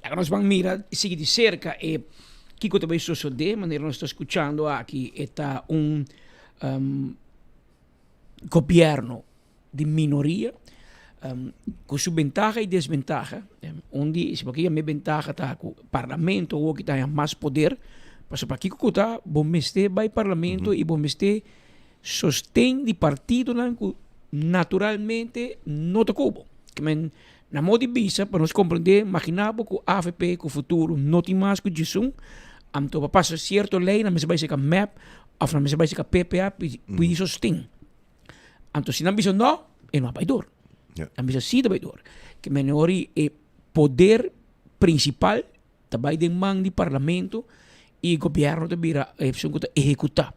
Laga nos ban mira i sigui di serka e kiko ta bai sosodé. Manera nos ta skuchando aki e ta un gobièrnu di minoria ku su bentaha i desbentaha. Un di, si bo ke yam'é bentaha ta ku parlamento awor ki ta haña mas poder, pasobra kiko ku ta bo mester bai parlamento i bo mester Sosten di partidonan ku naturalmente no ta ku bo. Ke men, na modo di bisa, pa nos komprendé, maginá bo ku avp ku futuro no tin mas ku djesun, anto pa pasa sierto lei nan mester bai seka mep òf nan mester bai seka ppa pidi sosten. Anto si nan bisa no, e no a bai dor. Nan bisa si ta bai dor. Ke men ora e poder prinsipal Ta bai den man di parlamento y gobierno ta bira e esun cu ta ehecuta.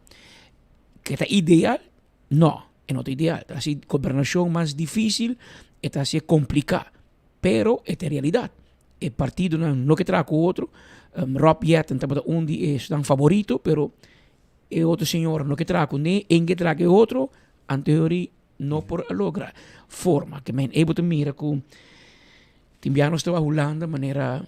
Ke ta ideal? No, e no ta ideal. Ta haci gobernacion mas dificil, e ta haci complica. Pero e ta e realidad. E partidonan no ke traha cu otro. Rob Jetten tabata un di esnan favorito, pero e otro señora no ke traha cu ne, en ke traha cu e otro, anteori no por a logra forma. Ke men, e bo ta mira cu Tin bia nos ta wak Hulanda manera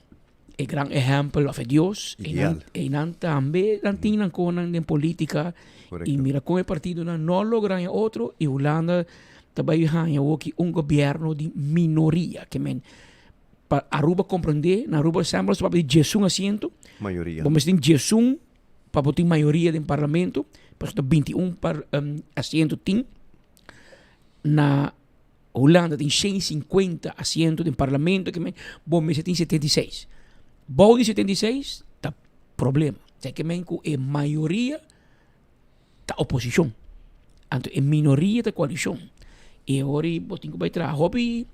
e gran ehèmpel òf e Dios. Ideal. Einan tambe nan tin nan konan den politika. Korekto. I mira kon e partidonan no logra haña otro i Hulanda ta bai haña awoki un gobièrnu di minoria. Ke men pa Aruba komprendé, na Aruba semper nos ta papia di diesun asiento. Mayoria. Bo mester tin diesun pa bo tin mayoria den parlamento, pasobra ta bintiun par asiento tin na Hulanda tin 150 asiento den parlamento ke men bo mester tin 76. Bou di 76 ta problema. Te ke men ku e mayoria ta oposishon. Anto e minoria ta koalishon. E ora bo tin ku bai traha hopi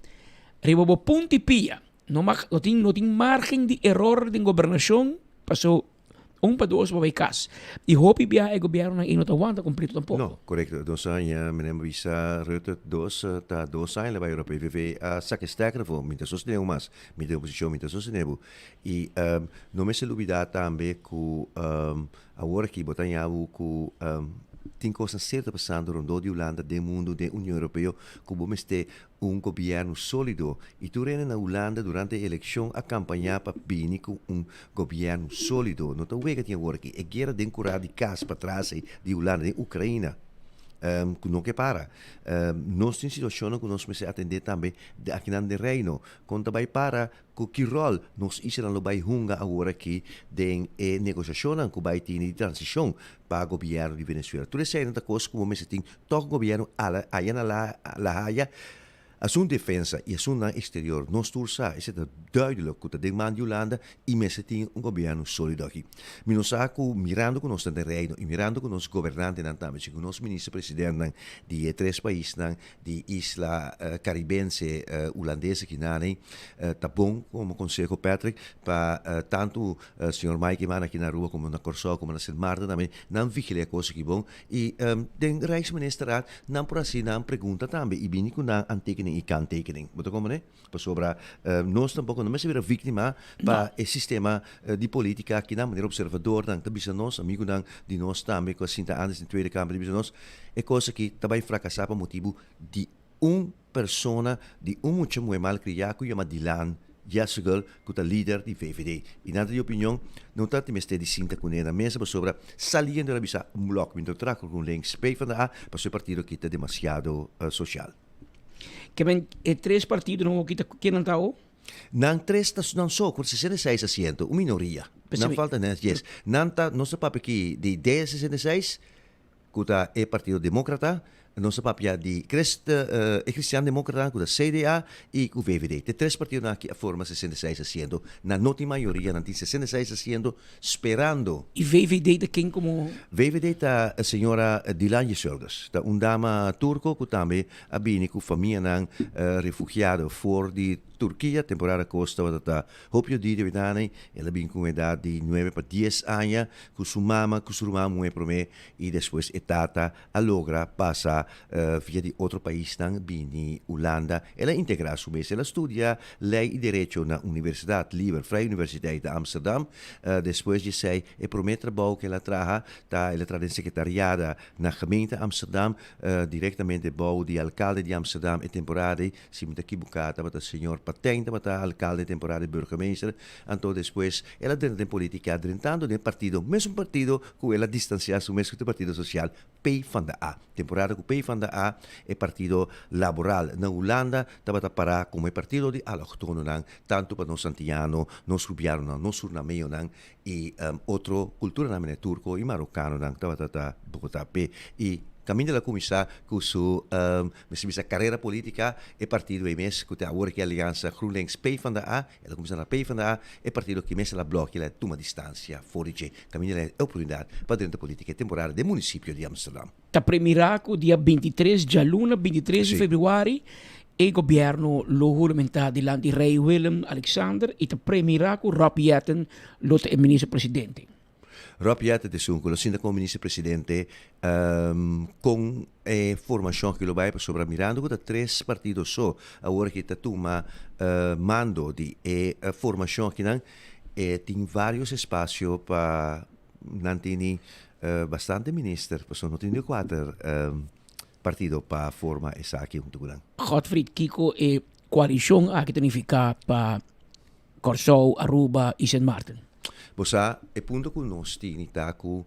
riba bo punta i pia. No mag no tin no tin margen di eror den gobernashon paso Un pa dos bo bay cas. Y hopi bia e gobiernonan ey no ta wanta completo tampoco. No, corecto. Dos aña, meneer a bisa Rutte, dos ta dos aña le bay ora PVV a saca e stekker afo. Mi ta sostené bo mas. Mi ta den oposicion, mi ta sostené bo. Y no mester lubida tambe cu awor aki bo ta haña bo cu tin cosnan serio ta pasando rondó di Hulanda, den mundo, den Union Europeo, cu bo mester un gobièrnu sólido i tur hende na Hulanda durante e elekshon a kampañá pa bini ku un gobièrnu sólido. No ta wega tin awor aki e guera den kurá di kas patras ei di Hulanda den Ukraina ku no ke para. Nos tin situashonnan ku nos mester atendé tambe akinan den Reino. Kon ta bai para Ku ki ròl nos islanan lo bai hunga awor aki den e negosiashonnan ku bai tini di transishon pa gobièrnu di Venezuela? Tur eseinan ta kos ku bo mester tin tòg gobièrnu ala aya na La Haya. Asuntu defensa i asuntunan eksterior nos tur sa, esei ta duidelik ku ta den man di Hulanda i mester tin un gobièrnu sólido aki. Mi no sa ku mirando ku nos ta den Reino i mirando ku nos gobernantenan tambe, si ku nos minister presidentnan di e tres paisnan di isla Caribense Hulandes aki nani ta bon como conseho Patrick pa tanto señor Mike Eman aki na Aruba como na Corsou como na Sint Maarten tambe nan vigila e cos aki bon y den Rijksministerraad nan por haci nan pregunta tambe y bini cu nan aantekening y kanttekening bo ta comprende pasobra nos tampoco no mester bira victima pa e sistema di politica aki nan manera observadornan ta bisa nos amigonan di nos tambe cu a sinta antes den Tweede Kamer ta bisa nos E kos aki ta bai frakasá pa motibu di un persona, di un mucha muhé malkriá ku yama Dilan Yeşilgöl ku ta lider di VVD. I nan ta di opinion, no ta tin mester di sinta kuné na mesa pasobra saliendo el a bisa un blòk, mi no ta traha ku GroenLinks, PvdA, pasobra e partido aki ta demasiado sosial. Ke men e tres partidonan oki ta, kinan ta awo? Nan tres ta nan so ku 66 asiento, un minoria. Nan falta net, yes. Nan ta, nos ta papia aki di D66, ku ta e Partido Demókrata, nos ta papia di Christ, e Cristian Demókrata ku ta CDA i ku VVD. Te tres partidonan aki a forma 66 asiento. Nan no tin mayoria, nan tin 66 asiento sperando. I VVD ta ken komo? VVD ta señora Dilan Yeşilgöz. Ta un dama turko ku tambe a bini ku famianan refugiado for di Turkia. Temporada kos tabata ta Hopi odi di wetani, el a bin ku un edat di nuebe pa dies aña ku su mama ku su ruman muhé promé i despues e tata a logra pasa via di otro paisnan bini Hulanda. El a integrá su mes, el a studia lei i derecho na Universidat Liber Vrije Universiteit di Amsterdam. Despues di esei e promé trabou ku el a traha ta el a traha den sekretariada na gemeente Amsterdam, direktamente bou di alkalde di Amsterdam e temporada ei. Si mi ta kibuká tabata señor Patijn tabata alkalde temporada burgemeester, anto despues el a drenta den politica drentando den partido, mesun partido ku el a distansiá su mes ku e partido sosial PvdA. Temporada ku PvdA, e partido laboral na Hulanda tabata pará komo e partido di alogtononan, tantu pa nos antiano, nos rubianonan, nos surnameonan i otro kulturanan manera turko i marokanonan tabata ta bota p'e. I kaminda el a kuminsá ku su mester bisa karera polítika, e partido ei mes ku ta awor aki Aliansa GroenLinks PvdA, el a kuminsá na PvdA, e partido aki mes el a blòkia, el a tuma distansia for di dje. Kaminda el a e oportunidat pa drenta polítika e temporada den munisipio di Amsterdam. Ta premirá ku dia 23, djaluna 23 di februari, e gobièrnu lo huramentá dilanti Rei Willem Alexander i ta premirá ku Rob Jetten lo ta e minister presidente. Rob Jetten ta esun ku lo sinta komo minister presidente kon e formashon aki lo bai pasobra mirando ku ta tres partido so awor aki ta tuma mando di e formashon akinan e tin vários espasio pa Nan tini bastante minister, pasobra no tin di kuater partido pa forma esaki huntu ku nan. Godfried, kiko e koalishon aki ta nifiká pa Kòrsou, Aruba i Sint Maarten? Bo sa, e punto ku nos tini ta ku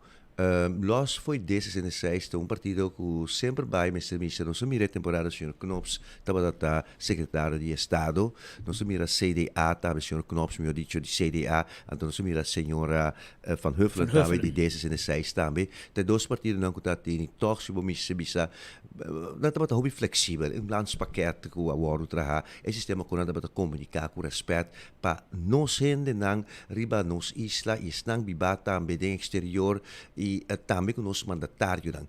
Los fo'i D66 ta un partido ku semper bai mester misa. Nos a mira e temporada señor Knops tabata ta sekretario di estado, nos a mira CDA tambe señor Knops, mihor dicho di CDA, anto nos a mira señora Van Huffelen tambe di D66 tambe. Ta e dos partidonan ku ta tini tòg si bo mester bisa nan tabata hopi fleksibel. Un landspakket ku a wòrdu traha, e sistema ku nan tabata komuniká ku rèspèt pa nos hendenan riba nos isla i esnan bibá tambe den eksterior i tambe ku nos mandatarionan.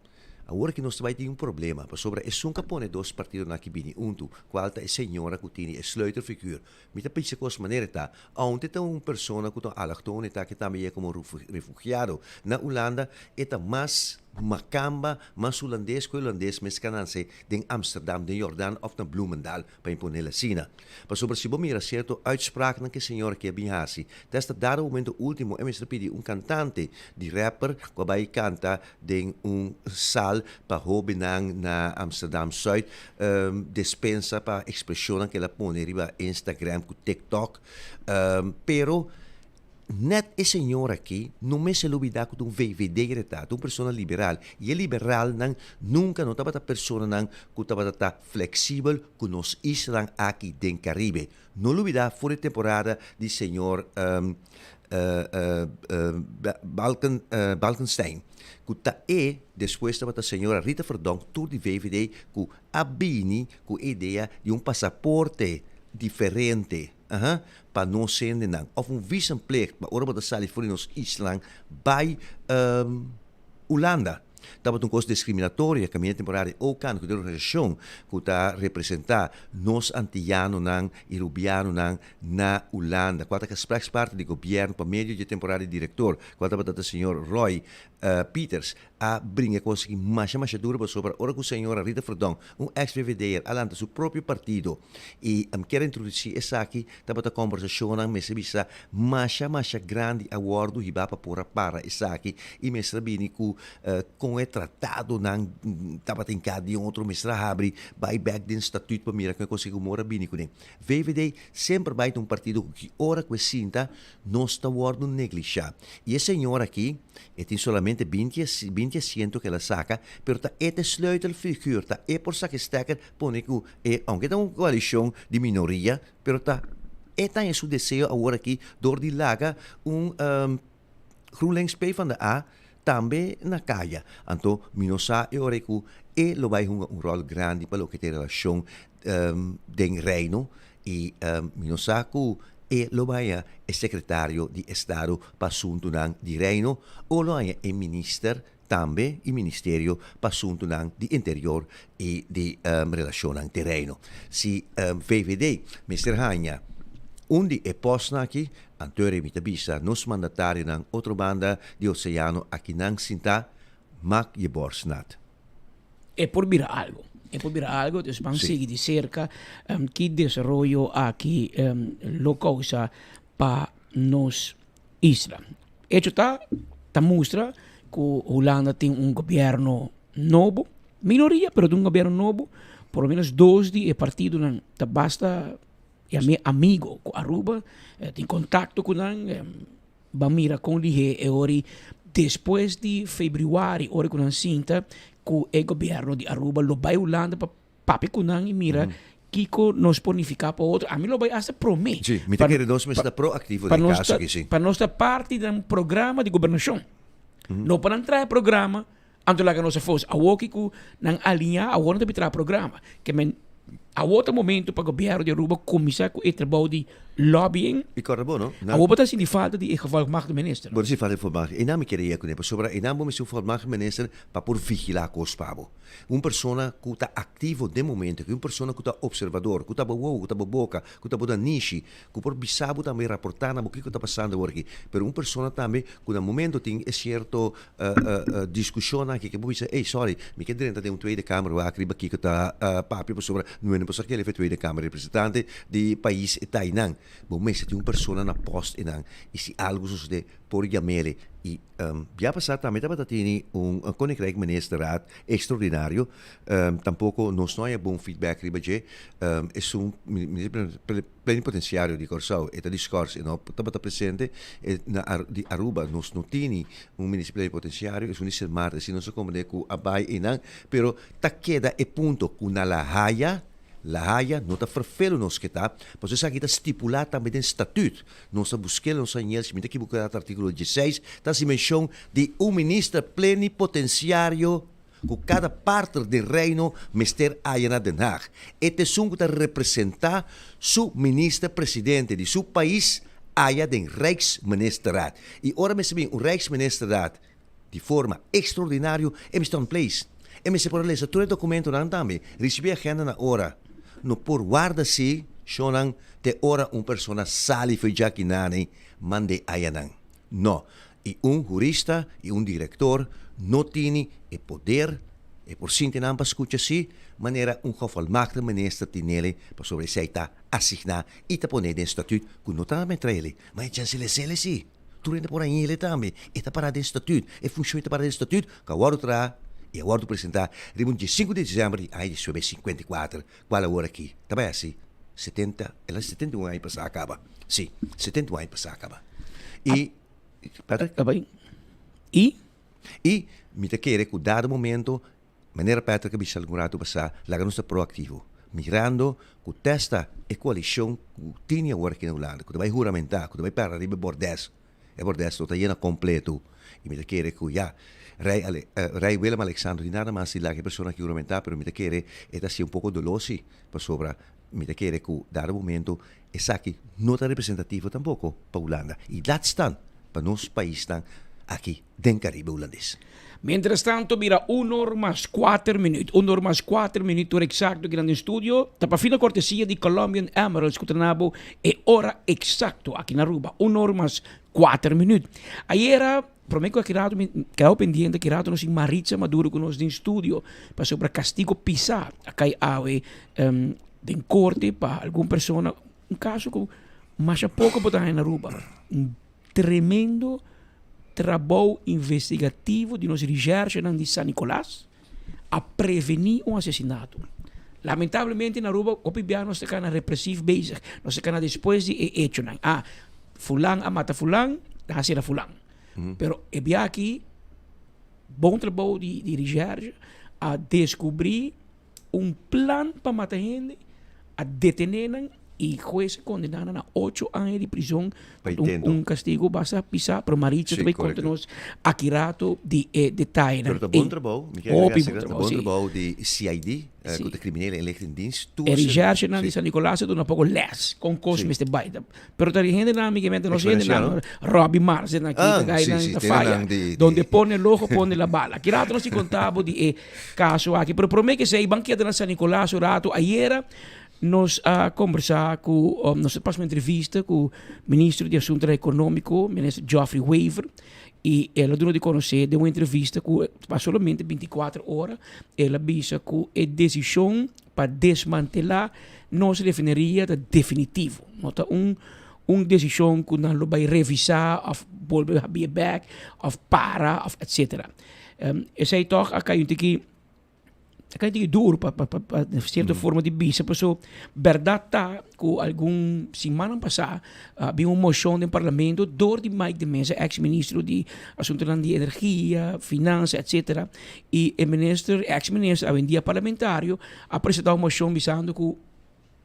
Awor aki nos ta bai tin un problema, pasobra esun ku a pone dos partidonan aki bini huntu, kual ta e señora ku tini e sleutelfiguur, Mi ta pensa kos manera e ta. Aunte ta un persona ku ta un allochtoon e ta ke tambe yega komo refugiado na Hulanda, e ta mas makamba, mas hulandes ku e hulandes mes ka nanse den Amsterdam, den Jordaan òf na Bloemendaal, pa imponel asina. Pasobra si bo mira sierto uitspraaknan ku e señor aki a bin hasi, te hasta dado momento ultimo e mester pidi un kantante di rapper ku a bai kanta den un sal pa hóbennan na Amsterdam Zuid despensa pa ekspreshonnan ku el a pone riba Instagram ku TikTok. Pero nèt e señor aki no mester lubidá ku ta un VVD-er e ta, ta un persona liberal. I e liberalnan nunka no tabata personanan ku tabata ta fleksibel ku nos islanan aki den Karibe. No lubidá for di temporada di señor Balken Balkenstein ku ta e despues tabata señora Rita Verdonk tur di VVD ku a bini ku e idea di un pasaporte diferente aha pa nos hendenan of un visumplicht pa ora bo ta sali for di nos islan bai Hulanda. Tabata un kos diskriminatorio kaminda temporada di OCAN ku ta e organisashon ku ta representá nos antiyanonan i rubianonan na Hulanda kual ta gesprekspartner di gobièrnu pa medio di e temporada di direktor kual tabata ta señor Roy Pieters a bringa e kos aki masha masha duro pasobra ora ku señora Rita Verdonk un eks VVD'er a lanta su propio partido i kier a introdusí esaki tabata kòmbersashonnan mester bisa masha masha grandi a wòrdu hibá pa por a para esaki i mester a bini ku kon e tratadonan tabata hinká den otro mester a habri bai bèk den statut pa mira kon e kos aki ku mor a bini kuné. VVD semper bai ta un partido ku ki ora ku e sinta nos ta wòrdu neglishá. I e señor aki e tin solamente binti binti asiento ku el a saka pero ta e ta e sleutelfiguur ta e por saka e stekker pone ku e aunke ta un koalishon di minoria pero ta. E ta haña su deseo awor aki dor di laga un GroenLinks PvdA tambe na kaya. Anto mi no sa e ora ei ku e lo bai hunga un ròl grandi pa loke ta e relashon den Reino i mi no sa ku e lo bai haña e sekretario di estado pa asuntunan di Reino o lo haña e minister tambe i ministerio pa asuntunan di interior i di relashonnan den Reino. Si VVD mester haña un di e pòstnan aki, anto e mi ta bisa nos mandatarionan otro banda di oseano akinan sintá, mak je bors nat. E por bira algo. E por bira algo, dus ban sigui di serka ki desaroyo aki lo kousa pa nos isla. Hecho ta, ta mustra ku Hulanda tin un gobierno nobo, minoria pero tin un gobierno nobo, por lo menos dos di e partidonan ta basta yam'é amigo ku Aruba, tin kontakto ku nan, ban mira kon lihé e ori despues di febrüari ora ku nan sinta ku e gobierno di Aruba lo bai Hulanda pa Papia ku nan i mira kiko nos por nifiká pa otro. Ami lo bai hasta promé. Sí, mi ta kere nos mester ta proaktivo den e kaso aki, sí. Pa nos ta parti den programa di gobernashon. No pa nan traha e programa, anto laga nos afos. Awor ki ku nan aliñá, awor nan ta bin traha programa. Ke men, awor ta momento pa gobièrnu di Aruba kuminsá ku e trabou di lobbying. I kòrda bo, no? Awor bo ta sinti falta di e gevolgmachtigde minister. Bo ta sinti falta di gevolgmachtigde. Einan mi kere yega kuné, pasobra einan bo mester un gevolgmachtigde minister pa por vigilá kos pa bo. Un persona ku ta aktivo den momento aki, un persona ku ta opservador, ku ta bo wowo, ku ta bo boka, ku ta bo nanishi, ku por bisa bo tambe, raportá na bo kiko ta pasando awor aki. Pero un persona tambe ku na momento tin e sierto diskushonnan aki ke bo bisa, ey sorry, mi ke drenta den un Tweede Kamer wak riba kiko ta papia pasobra no por sa kende for e Tweede Kamer representante di pais e ta einan. Bo mester tin un persona na pòst einan i si algu sosodé por yam'ele. I bia pasá tambe tabata tini un Koninkrijk Ministerraad extraordinario. Tampoko nos no haya bon feedback riba dje. Esun minister plenipotenciario di Kòrsou e ta di skòrs e no tabata presente. E na di Aruba nos no tini un minister plenipotenciario, esun di Sint Maarten si nos a komprende ku a bai einan. Pero ta keda e punto ku na La Haya, La Haya no ta ferfelu nos ke ta, pasobra esaki ta stipulá tambe den statut. Nos ta busk'el, nos ta hañ'el, si mi ta ekiboká ta artíkulo dieseis, ta hasi menshon di un minister plenipotensiario ku kada partner den Reino mester haya na Den Haag. E ta esun ku ta representá su minister-presidente di su pais aya den Rijksministerraad. I ora mester bin un Rijksministerraad Di forma extraordinario e mester on place. E mester por a lesa tur e documentonan tambe, ricibi agenda na ora. No por warda si, shonnan, te ora un persona sali fo'i djaki nani mand'é ayanan. No. I un hurista i un director no tini e poder, e por sinti nan pa scucha si, manera un gevolmachtigde minister tinele pasobra esey ta asigna i ta pone den statuut cu no ta metraele, ma e chancelesele si. Tur hende por hañ'el tambe. E ta pará den statuut. E funshon ta pará den statuut ku a wòrdu traha i a wòrdu presentá riba un diesinku di desèmber di aña diesnuebe sinkuenta i kuater, kual awor aki ta bai hasi setenta, el a 71 aña pasá kaba. Sí, 71 aña pasá kaba. I, Patrick? I? I mi ta kere ku dado momento Manera Patrick a bisa algun ratu pasá, laga nos ta proaktivo, mirando ku testa e koalishon ku tini awor aki na Hulanda, ku ta bai huramentá, ku ta bai para riba e bordes, e bordes no ta yena kompleto, i mi ta kere ku ya, Rei Ale, Rei Willem Alexander tin nada mas di laga e persona aki huramentá, pero mi ta kere e ta hasié un poko doló si, pasobra mi ta kere ku dado momento esaki no ta representativo tampoko pa Hulanda, i laat staan pa nos paisnan aki den Karibe Hulandes. Mientras tanto mira un or mas kuater minuut, un or mas kuater minuut ora eksakto kinan den studio ta pa fina kortesia di Colombian Emeralds ku ta na bo e ora eksakto aki na Aruba, un or mas kuater minuut. Ayera prome ku aki rato mi keda pendiente aki rato nos tin Maritza Maduro ku nos den studio pasobra kastigo pisa a kai awe den korte pa algun persona, un kaso ku masha poko bo ta haña na Aruba. Tremendo trabou investigativo di nos recherchenan di San Nicolas a preveni un asesinato. Lamentablemente na Aruba hopi bia nos ta kana represief bezig. Nos ta kana despues di e echonan. Ah, fulan a mata fulan, nan a sera fulan. Pero e bia aki bon trabou di di recherche a descubri un plan pa mata hende, a detene nan. I hues a kondená nan na ocho aña di prizon, Pa un, intento. un kastigu basta pisá, pero Maritza Sí, ta bai konta korekto. nos aki rato di e detayenan. Pero ta bon Ey, trabou, mi ke hopi agrega bon seker, ta trabou, bon sí. trabou di CID, eh, Sí. ku ta Criminele Inlichtingendienst, tur E se- recherchenan di sí. San Nicolas a duna poko lès kon kos Sí. mester bai. Ta- Pero ta hendenan, mi ke mente nos Eksperensia, hendenan, no? Robbie Mars nan aki, Ah, ta sí, gainan sí, ta tendenan faya. di- di- Donde pone el ojo, pone la bala. Aki rato nos tin konta bo di e kaso aki. Pero promé ke esei, ban keda na San Nicolas un rato. Ayera Nos a combersa cu, nos a pasa un entrevista cu Ministro di Asuntonan Economico, Minister Geoffrey Wever, y el a duna di conoce den un entrevista cu pa solamente binticuater ora el a bisa cu e decision pa desmantela nos refineria ta definitivo. No ta un un decision cu nan lo bay revisa of bolbe habie bek of para of etcetera. Esey toch a cay un tiki. Ta kai tiki duro pa pa pa pa cierto forma di bisa paso berdad ta cu algun simannan pasa a bin un mocion den parlamento door di Mike de Meza ex ministro di asuntonan di energia, finansa etcetera y e minister ex minister awendia parlamentario a presenta un mocion bisando cu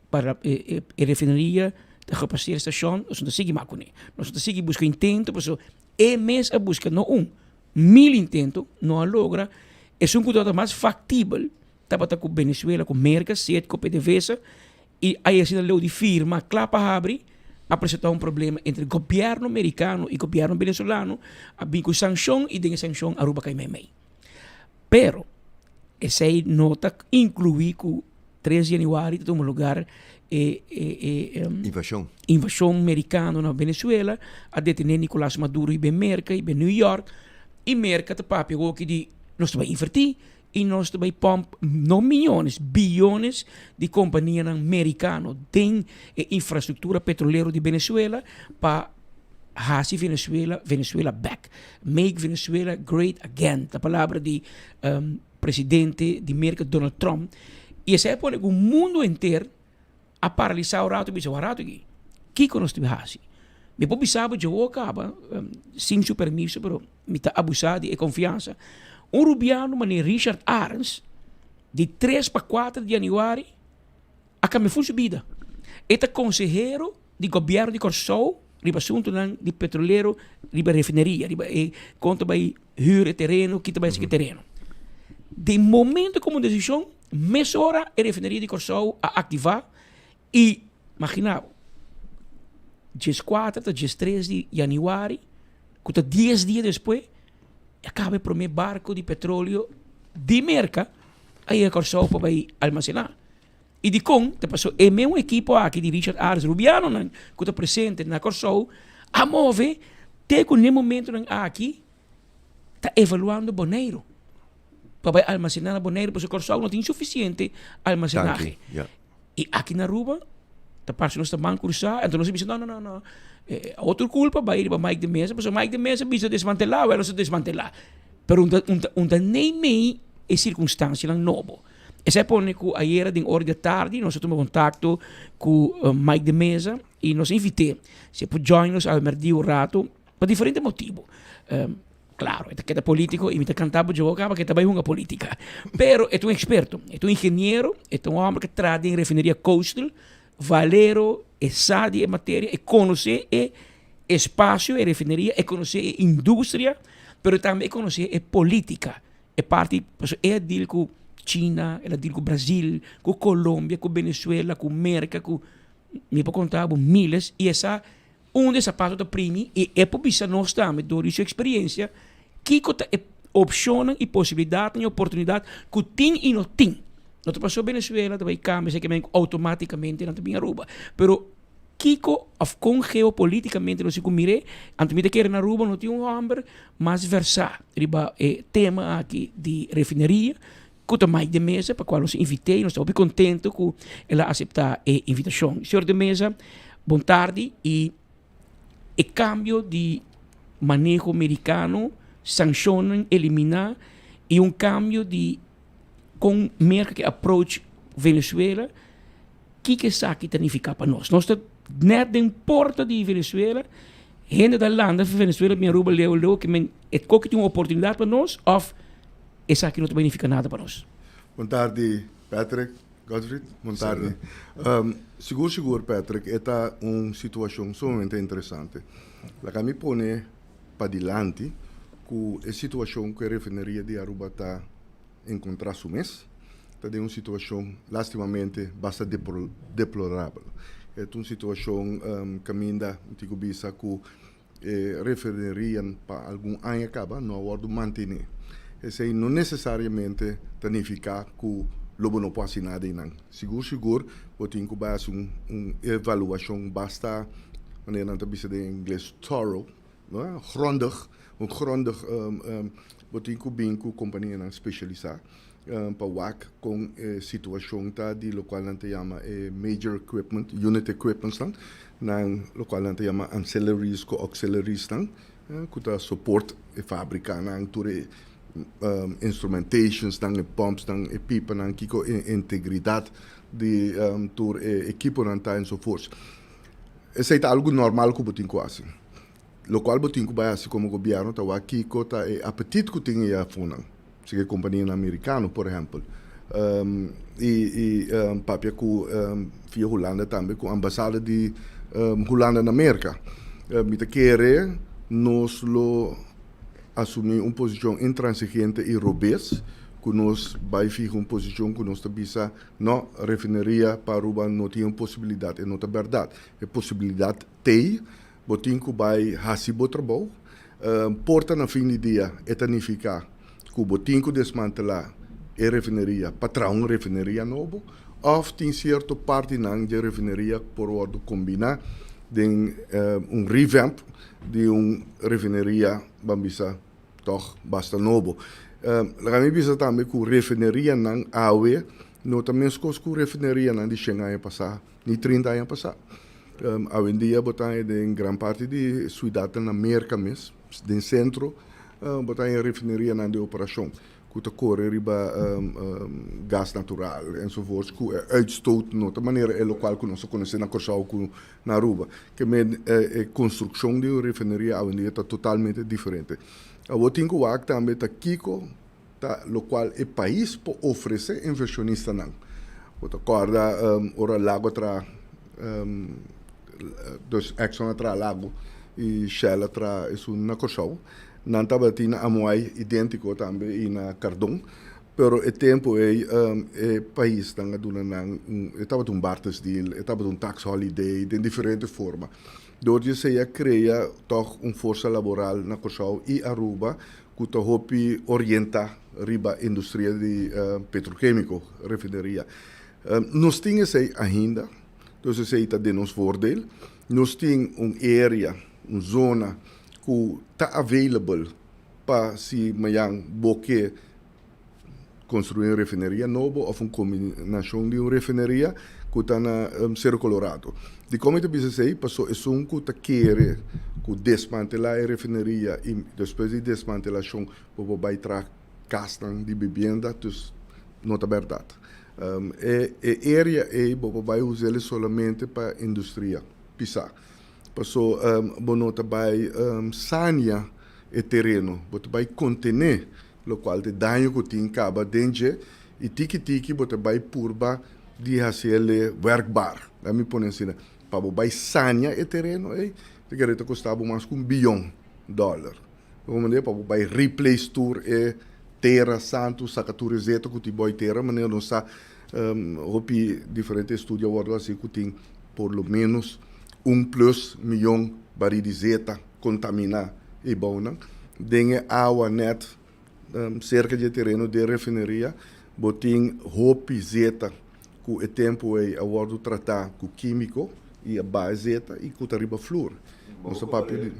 para e e refineria ta gepaseer stacion nos no ta sigui mas cune nos no ta sigui busca intento paso e mes a busca no un Mil intento no a logra. Esun ku tabata mas faktibel tabata ku Venezuela, ku Merka, Cetco, PDVSA i ai asina leu di firma kla pa habri a presentá un problema entre gobièrnu merikano i gobièrnu venezolano a bin ku sanshon i den e sanshon Aruba kai meimei. Pero esei no ta inkluí ku tres di januari ta tuma lugar e e e Invashon. invashon merikano na Venezuela, a detené Nicolas Maduro i ben Merka i ben New York i Merka ta papia awoki di nos ta bai invertí i nos ta bai pòmp no miyones, biyones di kompanianan merikano den e infrastruktura petrolero di Venezuela pa hasi Venezuela Venezuela bèk. Make Venezuela great again ta palabra di presidente di Merka Donald Trump i esei a pone ku mundu henter a paralisá un ratu i bisa wak ratu aki kiko nos ta hasi? Mi por bisa bo dje kaba sin su permiso pero mi ta abusá di e konfiansa un rubiano manera Richard Arends di tres pa kuater di januari a kambia ful su bida e ta konsehero di gobièrnu di Kòrsou riba asuntunan di petrolero riba refineria riba e kon ta bai hür e tereno ki ta bai hasi ku e tereno. Den momento ku un desishon mesora e refineria di Kòrsou a aktivá i magina bo dieskuater ta diestres di yanüari ku ta dies dia despues a kaba e promé barko di petroleo di Merka a yega Kòrsou pa bai almasená. I dikon ta paso e meun ekipo aki di Richard Aris Rubianonan ku ta presente na Kòrsou a move te ku n'e momentonan aki ta evaluando Boneiru pa bai almasená na Boneiru pasobra Kòrsou no tin sufisiente almasenahe. Tanki, ya. I aki na Aruba ta parse nos ta man krusá anto nos a bisa no no no no otro kulpa bai riba Mike de Meza pasobra Mike de Meza bisa desmantelá wèl nos a desmantelá pero un ta un ta un ta neimei e sirkunstansianan nobo. Esei a pone ku ayera den ora di atardi nos a tuma kontakto ku Mike de Meza i nos a invit'é si e por join nos awe mèrdia un rato pa diferente motibu. Klaro, e ta keda polítiko i mi ta kanta bo djogo kaba ku e ta bai hunga polítika. Pero e ta un eksperto, e ta un ingeniero, e ta un hòmber ku a traha den refineria Coastal, Valero, e sa di e materia, e konosé e espasio, e refineria, e konosé e industria, pero tambe e konosé e polítika. E parti, pasobra e a deal ku China, el a deal ku Brazil, ku Colombia, ku Venezuela, ku Merka, ku mi por konta bo miles i e sa unda e sapato ta primi i e por bisa nos tambe dor di su eksperiencia kiko ta e opshonnan i posibilidatnan i oportunidat ku tin i no tin. No ta pasobra Venezuela ta bai kambia esaki men ku outomatikamente nan ta bin Aruba, pero Kiko of kon geopoliticamente nos tin ku mir'é? Anto mi ta kere na Aruba no tin un hòmber mas versá riba e tema aki di refineria ku ta Mike de Meza pa kual nos a invit'é i nos ta hopi kontento ku el a aseptá e invitashon. Señor de Meza, bon tardi i e kambio di maneho merikano, sanshonnan eliminá i un kambio di kon Merka ke approach Venezuela, Kiko esaki ta nifiká pa nos? Nos ta nèt den porta di Venezuela, hende ta landa for Venezuela bin Aruba leu leu ke men e koki tin un oportunidat pa nos òf esaki no ta bai nifiká nada pa nos? Bon tardi Patrick. Godfried, bon tardi. Sigur sigur Patrick, e ta un situacion sumamente interesante. Laga mi pone padilanti cu e situacion cu e refineria di Aruba ta encontra su mes ta den un situacion lastimamente basta deplorabel. E ta un situacion caminda mi tin cu bisa cu E refineria pa algun aña caba no a wordo mantene. Esey no necesariamente ta nifica cu lo bo no por haci nada eynan. Sigur sigur bo tin cu bay haci un evaluacion basta, manera nan ta bisa den ingles, thorough, no? Grondig, un grondig, bo tin cu bin cu companianan specialisa pa wak kon e situacion ta di locual nan ta yama e major equipment, unit equipments nan, nan locual nan ta yama ancillaries cu auxiliaries nan, cu ta support e fabricanan, tur e instrumentations nan, e pumps nan, e pipanan, kico e integridad di tur e equiponan ta enzovoorts. Esey ta algo normal cu bo tin cu haci. Locual bo tin cu bay haci como gobierno ta wak kico ta e apetit cu tin e afonan. Si e companianan americano por ehempel. Y y papia cu via Hulanda tambe cu ambasada di Hulanda na Merca. Mi ta kere nos lo asumi un posicion intransigente y robes cu nos bay fiha un posicion cu nos ta bisa no refineria pa Aruba no tin un posibilidad. E no ta berdad. E posibilidad tey. Bo tin ku bai hasi bo trabou. Por ta na fin di dia e ta nifiká ku bo tin ku desmantelá e refineria pa traha un refineria nobo òf tin sierto partinan dje refineria ku por wòrdu kombiná den un revamp di un refineria, ban bisa, tòg basta nobo. Laga mi bisa tambe ku refinerianan awe no ta meskos ku refinerianan di shen aña pasá ni trinta aña pasá. Awendia bo ta haña den gran parti di suidatnan na Merka mes, den sentro, bo ta haña refinerianan di operashon ku ta kore riba gas natural enzovoorts ku e uitstoot no ta manera e lokual ku nos a konosé na Kòrsou ku na Aruba. Ke men e konstrukshon di un refineria awendia ta totalmente diferente. Awor tin ku wak tambe ta kiko ta lokual e pais por ofresé invershonistanan. Bo ta kòrda ora Lago a traha, dus Exxon a traha Lago i Shell a traha esun na Kòrsou. Nan tabatin na Amuay idéntiko tambe i na Kardon, pero e tempu ei e paisnan a duna nan un, e tabata un barters deal, e tabata un tax holiday den diferente forma. Dor di esei a krea tòg un forsa laboral na Kòrsou i Aruba ku ta hopi orientá riba industria di petrokemiko, refineria. Nos tin esei ainda, dus esei ta den nos voordeel. Nos tin un area, un zona ku ta available pa si mañan bo ke construi un refineria nobo of un combinacion di un refineria cu ta na Cerro Colorado. Dicon mi ta bisa esey? Paso esun cu ta kere cu desmantela e refineria y despues di desmantelacion bo por bay traha casnan di bibienda, dus no ta berdad. E e area ey bo por bay us'el solamente pa industria pisa. Paso bo no ta bay sania e tereno, bo ta bay contene lokual ta e daño ku tin kaba den dje i tiki tiki bo ta bai purba di hasiel werkbaar, laat mi pone asina, pa bo bai sania e tereno ei ta kere ta kosta bo mas ku un biyon dòler. Bo manera pa bo bai replace tur e tera santu, saka tur e zeta ku tin boi tera, manera nos sa hopi diferente estudio a wòrdu hasi ku tin por lo menos un plus miyon barí di zeta kontamina e bounan. Den e awa nèt serka di e tereno den refineria bo tin hopi zeta ku e tempu ei a wòrdu tratá ku kímiko i a baha e zeta i ku ta riba flur. Nos ta papia di.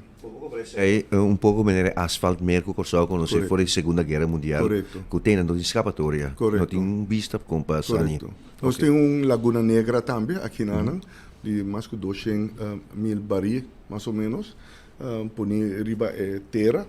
Ei un poko manera e asfalt mer ku Kòrsou konosé for di Segunda Guera Mundial ku tene no tin skapatoria, no tin bista kon pa sani. Nos tin un Laguna Negra tambe aki nan di mas ku doshen mil barí mas o ménos. Pone riba e tera,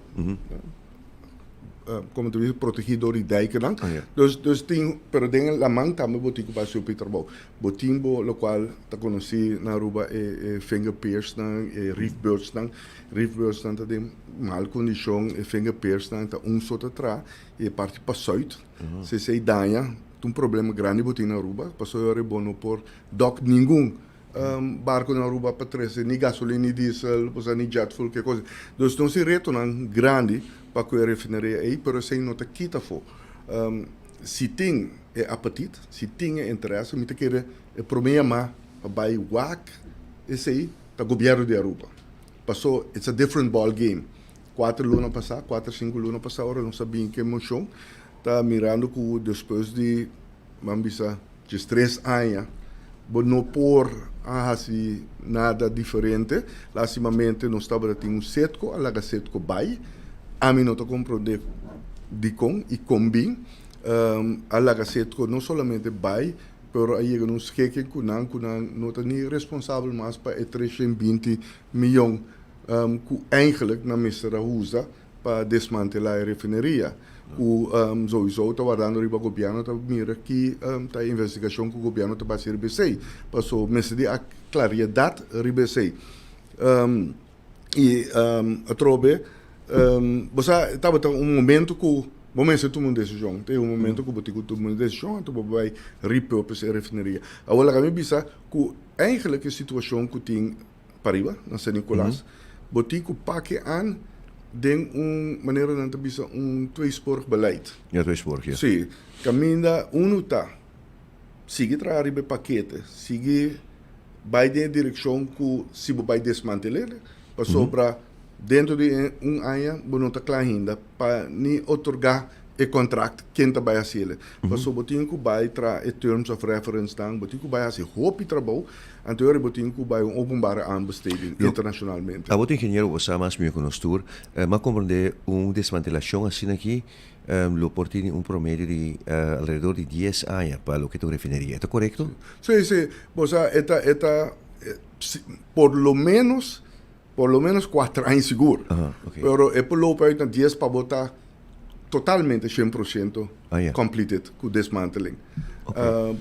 como ta bisa, protegi door di dijkennan. Dus, dus tin, pero den e laman tambe bo tin cu bay supi trabou. Bo tin bo locual ta conoci na Aruba e finger piersnan, e reef birdsnan. Reef birdsnan ta den mal condicion, e finger piersnan ta un so ta traha y e parti pa zuid, si esey daña. Ta un problema grandi bo tin na Aruba, pasobra ora bo no por dòk ningun barco na Aruba pa trece ni gasolin ni diesel, bo sa ni jet fuel ke cos. Dus nos tin retonan grandi pa cu e refineria ey, pero esey no ta kita afo. Si tin e apetit, si tin e interesse, mi ta kere e prome yama pa bay wak esey ta gobierno di Aruba. Paso it's a different ball game. Cuater luna pasa, cuater cinco luna pasa ora nos a bin cu e mocion ta mirando cu despues di ban bisa diestres aña bo no por a haci nada diferente. Lastimamente nos tabata tin un Setco, a laga Setco bay. Ami no ta comprende dicon y con bin. A laga Setco no solamente bay pero a yega na un schikking cu nan cu nan no ta ni responsabel mas pa e 320 miyon cu eigenlijk nan mester a usa pa desmantela e refineria cu souiso ta wardando riba gobierno ta mira ki ta e investigacion cu gobierno ta basi riba esey paso mester di a clariedad riba esey y atrobe bo sa tabata un momento cu bo mester tuma un decision ta un momento cu bo tin cu tuma un decision anto bo bay repurpose e refineria awor laga mi bisa cu eigenlijk e situacion cu tin pariba na San Nicolas, bo tin cu pake aan den un manera nan ta bisa un tweesporig beleid. Ja, tweesporig, ja. Sí, caminda uno ta sigui traha riba e pakete, sigui bay den e direccion cu si bo bay desmantel'e, pasobra dentro di un aña bo no ta cla ainda pa ni otorga e contract ken ta bay haciele. Pasobra bo tin cu bay traha e terms of reference nan, bo tin cu bay haci hopi trabou, anto ora bo tin cu bay un openbare aanbesteding internacionalmente. Abo ta ingeniero, bo sa mas mihor cu nos tur. M'a comprende un desmantelacion asina aki lo por tini un promedio di alrededor di dies aña pa loke ta un refineria. E ta corecto? Si, si. Bo sa e ta, e ta por lo menos Por lo menos cuater aña sigur. Pero e por loop uit na dies pa bo ta totalmente shen por ciento completed cu desmanteling.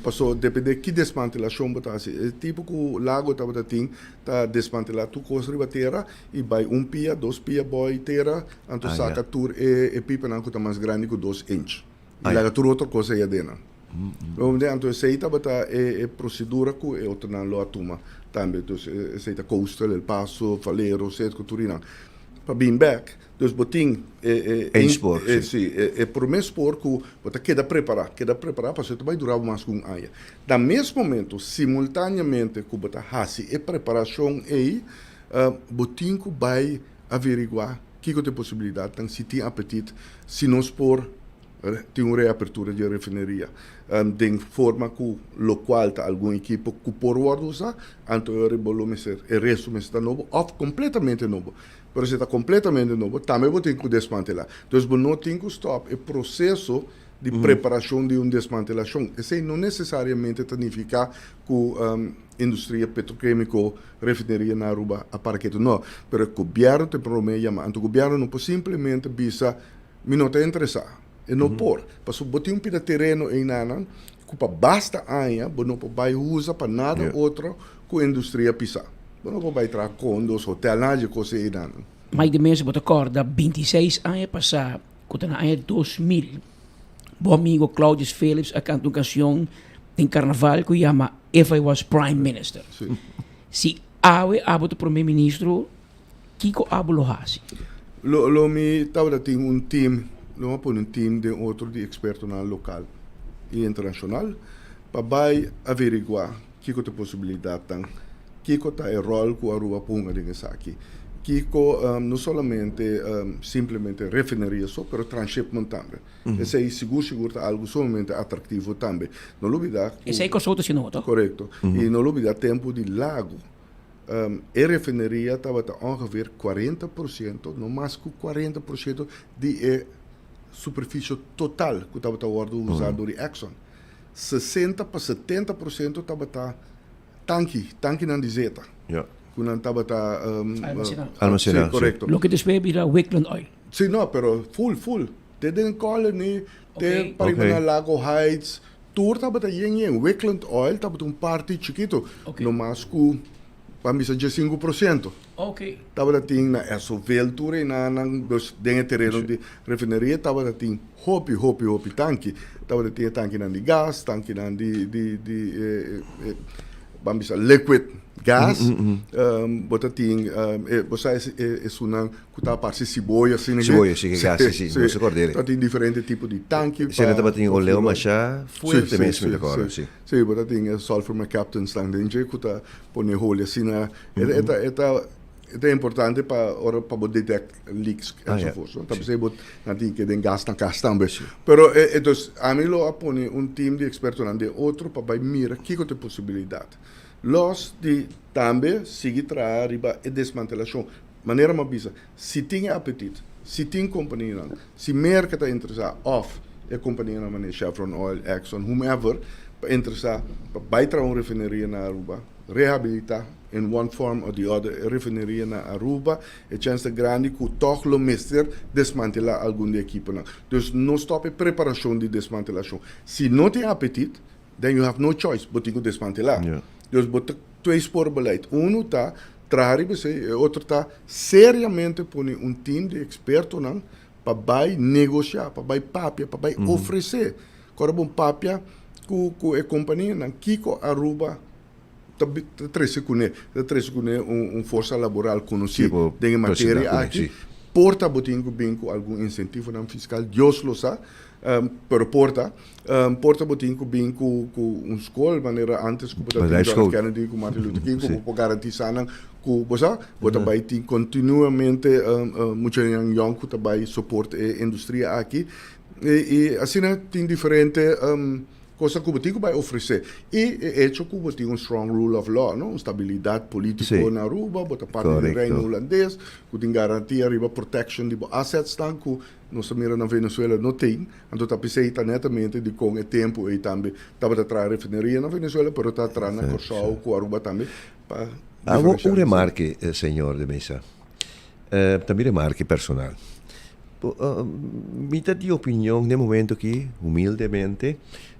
Paso depende ki desmantelacion bo ta haci. E tipo cu Lago tabata tin ta desmantela tur cos riba tera y bay un pia, dos pia boy tera, anto saca tur e pipanan cu ta mas grandi cu dos inch. Y laga tur otro cos ey adenan. Anto esey tabata e procedura cu e otronan lo a tuma tambe. Dus esey ta Coastal, El Paso, Valero, Cetco, tur y nan. Pa bin bek, dus bo tin e Eén spoor, si. Si, e prome spoor cu bo ta keda prepara, keda prepara pasobra ta bay dura bo mas cu un aña. Na mes momento, simultaneamente cu bo ta haci e preparacion ey, bo tin cu bay averigua kico ta e posibilidadnan, si tin apetit, si nos por tin un reapertura di e refineria den forma cu locual ta algun ekipo cu por wordo usa, anto e ora bo lo mester, e resto mester ta nobo of completamente nobo. Pero si ta completamente nobo tambe bo tin cu desmantela. Dus bo no tin cu stop e proceso di preparacion di un desmantelacion. Esey no necesariamente ta nifica cu industria petrochemico, refineria na Aruba a para ketu. No, pero e gobierno ta e prome yama. Anto gobierno no por simplemente bisa Mi no ta interesá. E no por. Pasobra bo tin un pida tereno einanan ku pa basta aña bo no por bai usa pa nada otro ku industria pisá. Bo no por bai traha kondos, hotel, nada di e kos einanan. Mike de Meza, bo ta kòrda bintiseis aña pasá ku ta na aña 2000, bo amigo Claudius Philips a kanta un kanshon den karnaval ku yama If I Was Prime Minister. Si awe abo ta prome ministro, Kiko abo lo hasi? Lo lo mi tabata tin un team, lo mi a pone un team den otro di expertonan local y internacional pa bay averigua kiko ta e posibilidadnan, kiko ta e rol cu Aruba por hunga den esaki, kiko no solamente simplemente refineria so, pero transshipment tambe. Esey sigur sigur ta algo sumamente atractivo tambe. No lo bida cu. Esey Kòrsou ta haciendo awor, toch? Corecto. Y no lo bida tempo di Lago. E refineria tabata ongeveer 40%, no mas ku 40% di e superfisio total ku tabata wòrdu usá dor di Exxon. 60 pa 70% tabata tanki, tankinan di zeta ku nan tabata Almacená. Almacená, Sí, korekto. Loke despues a bira Wickland Oil. Sí, no, pero full, full. Te den Colony, te pariba na Lago Heights, Tur tabata yen yen. Wickland Oil tabata un parti chikito. No mas ku. Ban bisa 15%. Tabata tin na Esoville tur enanan, dus den e tereno di refineria tabata tin hopi, hopi, hopi tanki. Tabata tin e tankinan di gas, tankinan di, di, di e, e, ban bisa liquid gas. Bo ta tin, e, bo sa e, esunnan ku ta parse siboya asina ke. Siboya, si, ke gas, si, si, nos ta kòrda Ta tin diferente tipo di tanki pa. Esei tabatin oleo masha fuerte mes, mi ta kòrda, si. Si, bo ta tin e sulfur mercaptans nan den dje ku ta pone holi asina. E ta, e ta, e ta importante pa ora pa bo detect leaks enzovoorts. No? Ta p'esei bo nan tin ke den gas na kas tambe. Pero e, e dus ami lo a pone un team di ekspertonan den otro pa bai mira kiko ta e posibilidat. Los di tambe sigui traha riba e desmantelashon. Manera mi a bisa, si tin e apetit, si tin kompanianan, si Merka ta interesá òf e kompanianan manera Chevron Oil, Exxon, whomever, pa interesá pa bai traha un refineria na Aruba, rehabilitá in one form or the other e refineria na Aruba, e chèns ta grandi ku tòg lo mester desmantelá algun di e ekiponan. Dus no stòp e preparashon di desmantelashon. Si no tin apetit, then you have no choice, bo tin ku desmantelá. Dus bo ta tweesporbeleid. Unu ta traha riba esei, e otro ta seriamente pone un team di ekspertonan pa bai negosiá, pa bai papia, pa bai ofresé. Kòrda bon papia ku ku e kompanianan kiko Aruba ta ta trese kuné. Ta trese kuné un un forsa laboral konosí den e materia aki. Por ta bo tin ku bin ku algun insentivonan fiskal, Dios lo sa, pero por ta. Por ta bo tin ku bin ku ku un skol manera antes ku bo ta tin John F. Kennedy ku Martin Luther King ku bo por garantisá nan ku bo sa bo ta bai tin kontinuamente muchanan yòn ku ta bai soport e industria aki. I asina tin diferente Cosa cu bo tin cu bay ofrece. Y e hecho cu bo tin un strong rule of law, no? Un stabilidad politico na Aruba, bo ta parti di Reino Hulandes, cu tin garantia riba protection di bo assetsnan cu nos ta mira na Venezuela no tin. Anto ta p'esey ta netamente dicon e tempo ey tambe tabata traha refineria na Venezuela, pero ta traha na Corsou cu Aruba tambe pa Awo diferencia un remarke, señor de Meza. Ta mi remarke personal. Mi ta di opinion den momento aki, humildemente,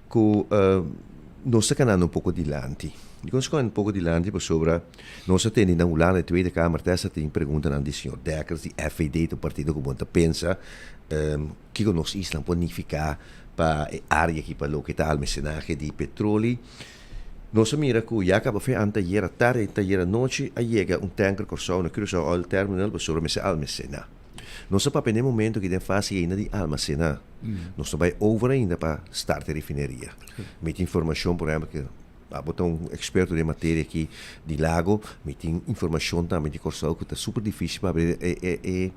ku nos ta kanando un poko dilanti. Dikon nos ta kanando un poko dilanti? Pasobra nos a tende na Hulanda, e Tweede Kamer testa tin preguntanan di señor Dekkers di FVD, ta un partido ku bo ta pensa kiko nos isla por nifiká pa e área aki pa loke ta almacenahe di petroli. Nos a mira ku ya kaba fe anteayer atardi i anteayer anochi a yega un tanker Kòrsou na Curaçao Oil Terminal pasobra mester almasená. Nos a papia na e momento aki den fase ainda di almasená. Nos no bai over ainda pa start e refineria. Mi tin informashon por ehèmpel ke abo ta un eksperto den materia aki di lago, mi tin informashon tambe di Kòrsou ku ta super difísil pa abri e e e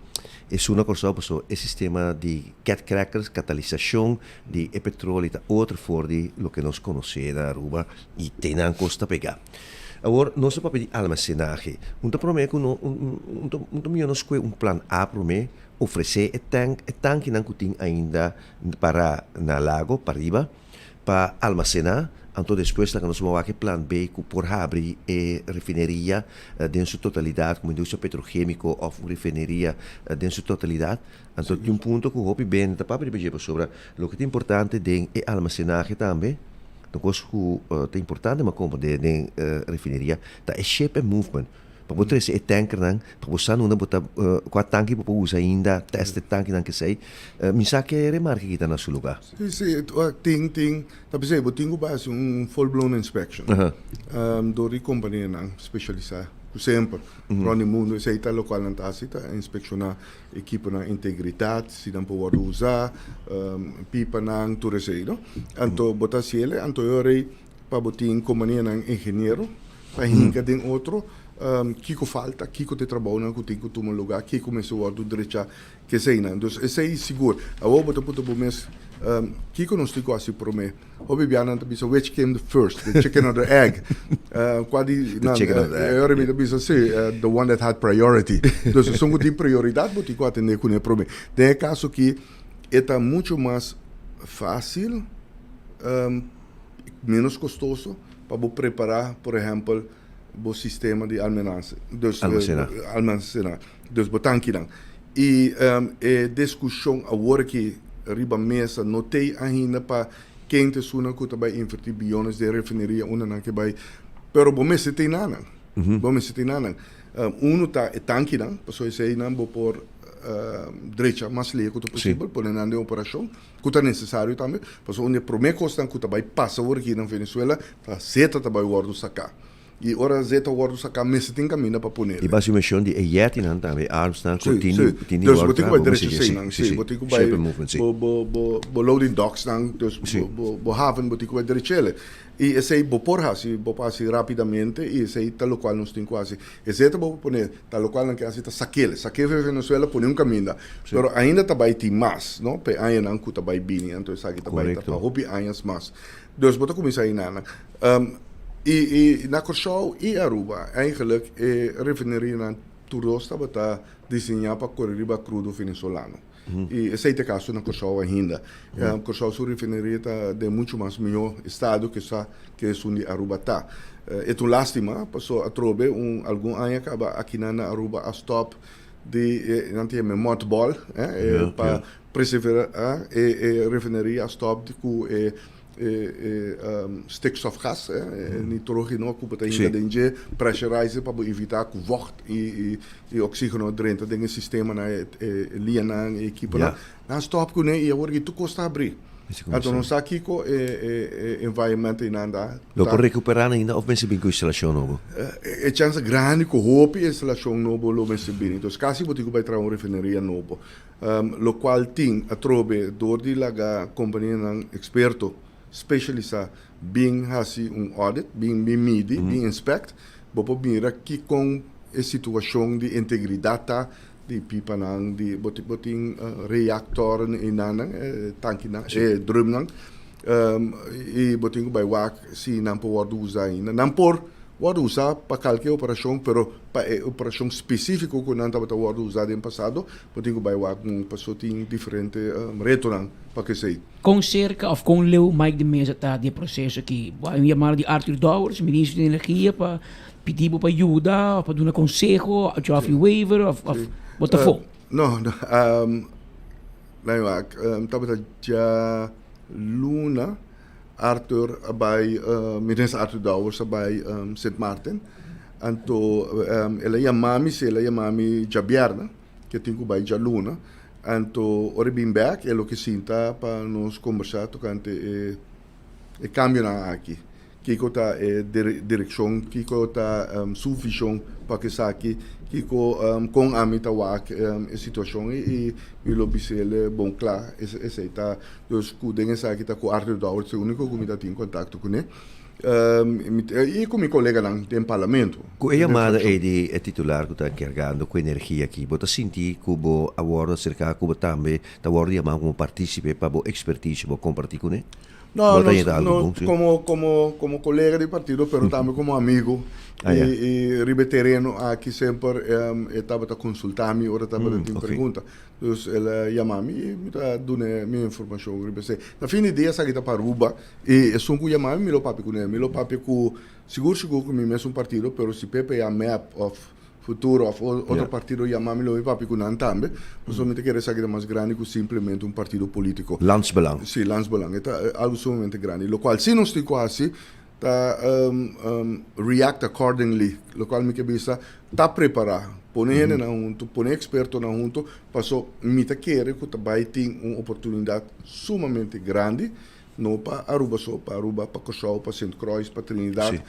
esun na Kòrsou pasobra e sistema di cat crackers, katalisashon, Di e petroli ta otro for di loke nos konosé na Aruba i te nan kos ta pegá. Awor, nos ta papia di almasenahe. Un ta promé ku no, un ta, un ta mihó nos kue un plan A promé, ofresé e tank, e tankinan ku tin ainda pará na Lago, pariba, pa almasená, anto despues laga nos wak e plan B ku por habri e refineria den su totalidat komo industria petrokémiko òf un refineria den su totalidat. Anto tin un punto ku hopi bende ta papia riba dje pasobra loke ta importante den e almasenahe tambe, un kos ku ta importante pa komprende den refineria ta e ship and movement. Pa bo trese e tankernan, pa bo sa nunda bo ta kua tanki bo por usa ainda, test e tankinan kesei. Mi sa ke remarke aki ta na su luga. Si, si, tin, tin. Ta p'esei bo tin ku bai hasi un full blown inspection dor di kompanianan spesialisá ku semper rònt di mundu esei ta lokual nan ta hasi ta inspekshoná Ekiponan integridat, si nan por wòrdu usá, pipanan, tur esei, no? Anto bo ta hasi el, anto e ora ei pa bo tin kompanianan ingeniero pa hinka den otro, kiko falta, kiko ta e trabounan ku tin ku tuma lugá, kiko mester wòrdu drechá, keseinan. Dus esei sigur. Awor bo ta puntra bo mes, kiko nos tin ku hasi promé? Hopi bia nan ta bisa which came the first, the chicken or the egg. Kua di nan, e ora mi ta bisa si, the one that had priority. Dus esun ku tin prioridat bo tin ku atendé kuné promé. Den e kaso aki e ta muchu mas fásil, ménos kostoso pa bo prepará por ehèmpel bo sistema di almenanse, dus almasená, dus bo tankinan. I e diskushon awor aki riba mesa no t'ei ainda pa ken ta esunnan ku ta bai invertí biyones den refineria unda nan ke bai, pero bo mester tei nanan. Bo mester tin nan. Uno ta e tankinan, pasobra eseinan bo por drecha mas lihe ku ta posibel, pone nan den operashon, ku ta nesesario tambe, pasobra un di e promé kosnan ku ta bai pasa awor aki na Venezuela ta zeta ta bai wòrdu saká. I ora zeta wòrdu saká mester tin kaminda pa ponele. I base menshon di e yètinan tambe, e armsnan ku tin tin di Dus bo wòrdu tin ku bai traha, bo drecha mester si, eseinan, si, si, si, bo tin ku bai ship movement, si. bo bo bo bo loading docksnan, dus bo bo bo haven bo tin ku bai drech'ele. I esei bo por hasi, bo por hasi rápidamente i esei ta lokual nos tin ku hasi. Esei ta bo por pone, ta lokual nan ke hasi ta sak'el, sak'é for Venezuela pone un kaminda. Pero ainda ta bai tin mas, no, pa e añanan ku ta bai bini, anto esaki ta bai ta pa hopi añas mas. Dus bo ta kuminsá einan. I i na Kòrsou i Aruba eigenlijk e refinerianan tur dos tabata diseñá pa kore riba krudo venezolano. I esei ta e kaso na Kòrsou ainda. Kòrsou su refineria ta den muchu mas mihó estado ke sa ke esun di Aruba ta. E ta un lástima pasobra atrobe un algun aña kaba akinan na Aruba a stòp di nan ta yama e mudball pa preservá e refineria a stòp di ku e e stikstofgas, e nitrógeno ku bo ta hinka den dje, pressurizer pa bo evitá ku vògt i i oksígeno drenta den e sistemanan, e lianan, e ekiponan. Nan stòp kuné i awor aki tur kos ta habrí. Anto nos sa kiko e e environment einan ta. Lo por rekuperá nan ainda òf mester bin ku instalashon nobo? E chèns ta grandi ku hopi instalashon nobo lo mester bini. Entonces kasi bo tin ku bai traha un refineria nobo. Locual tin atrobe door di laga companianan experto specialisa bin haci un audit, bin bin midi, bin inspect, bo por mira kicon e situacion di integridad ta di pipanan, di bo bo tin reactornan eynan, e tankinan, e drumnan, y bo tin cu bay wak si nan por wordo usa ainda. Nan por wordo usa pa calke operacion, pero pa e operacion specifico cu nan tabata wordo usa den pasado, Bo tin ku bai wak un paso tin diferente retonan pa kesei. Kon serka òf kon leu Mike de Meza ta di e proseso aki? Bo a un yamada di Arthur Dowers, ministro di Energia, pa pidi bo pa yuda òf pa duna konseho, Geoffrey Wever òf bo ta afó? No, no. Laat mi wak. Tabata dja luna Arthur a bai, minister Arthur Dowers a bai Sint Maarten. Anto el a yama mi, si el a yama mi djabièrnè, ke tin ku bai djaluna. Anto ora e bin bèk e lo ke sinta pa nos kombersá tokante e e kambionan aki. Kiko ta e direkshon, kiko ta su vishon pa ku esaki, kiko kon ami ta wak e situashon i mi lo bis'el bon kla esei ta. Dus ku den esaki ta ku Arthur Dowers e úniko ku mi ta tin kontakto kuné. I ku mi koleganan den parlamento. Ku e yamada ei di e titular ku ta enkargando ku energia aki, bo ta sinti ku bo a wòrdu aserká ku bo tambe ta wòrdu yamá komo partísipe pa bo ekspertisio bo kompartí kuné? No, Bo ta yega algu nos bon, sí? komo komo komo kolega di partido pero tambe komo amigu Ah, ya. i i riba e tereno aki semper e tabata konsultá mi ora tabata tin pregunta. Dus el a yama mi i mi ta dun'é mi informashon riba esei. Na fin di dia esaki ta pa Aruba i esun ku yama mi, mi lo papia kuné. Mi lo papia ku, sigur sigur ku mi mesun partido, pero si PPA, mep òf Futuro òf otro partido yama mi, lo mi papia ku nan tambe. Pasobra mi ta kere esaki ta mas grandi ku simplemente un partido polítiko. Landsbelang. Si, landsbelang. E ta algu sumamente grandi. Lokual si nos tin ku hasi ta react accordingly, lokual mi ke bisa ta prepará, pone hendenan huntu, pone ekspertonan huntu, paso mi ta kere ku ta bai tin un oportunidat sumamente grandi, no pa Aruba so, pa Aruba, pa Kòrsou, pa Sint Croix, pa Trinidad,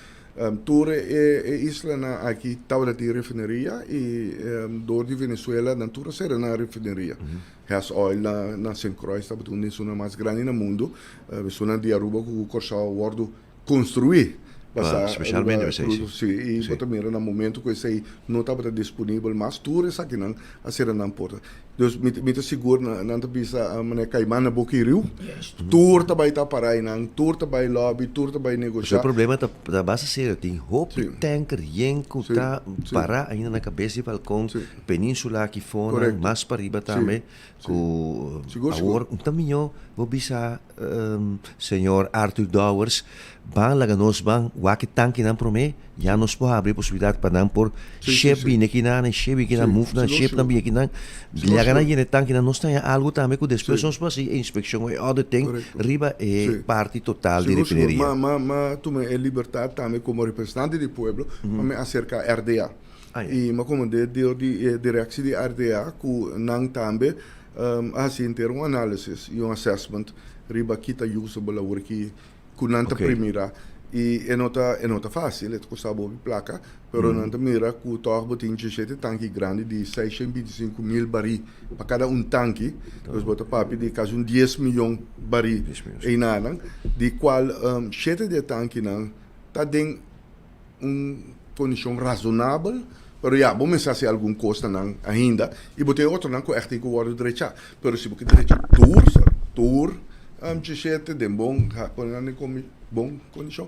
tur e islanan aki tabata tin refineria i dor di Venezuela nan tur a sera nan refineria. Hess Oil na Sint Croix tabata un di esunnan mas grandi na mundu. Esunnan di Aruba ku Kòrsou a wòrdu konstruí basá Spesialmente riba esei, si. krudo. Sí, i bo ta mira na momentu ku esei no tabata disponibel mas, tur esakinan a sera nan porta. Dus mi mi ta sigur nan nan ta bisa manera kaiman na boka i riu. Tur ta bai ta pará einan, tur ta bai lòbi, tur ta bai negoshá. E problema ta ta basta serio, tin hopi tanker yen ku ta pará ainda na kabes di balkon. Peninsula aki fonan, mas pariba tambe, ku awor un ta mihó bo bisa señor Arthur Dowers, ban laga nos ban wak. Wak e tankinan promé, ya nos por habri e posibilidat pa nan por ship bini akinan i ship bini akinan, move nan, ship nan bini akinan. Laga nan yena e tankinan, nos ta haña algu tambe ku despues nos por hasi e inspekshon o e auditing riba e parti total di refineria. Sigur, sigur. Ma tuma e libertat tambe komo representante di pueblo pa mi aserka RDA. I mi a komand'é dor di e direksie di RDA ku nan tambe a hasi henter un análisis i un assessment riba ki ta usable awor ki ku nan ta primira i e no ta e no ta fásil, e ta kosta bo hopi plaka, pero nan ta mira ku tòg bo tin djeshete tanki grandi di seishent binti sinku mil barí pa kada un tanki, dus bo ta papia di kasi un dies miyon barí einanan, di kual shete di e tankinan ta den un kondishon rasonabel, pero ya bo mester hasi algun kos na nan ainda i bo tin e otronan ku ègt tin ku wòrdu drechá. Pero si bo ke drecha tur, tur djeshete den bon, pone nan den bon kondishon,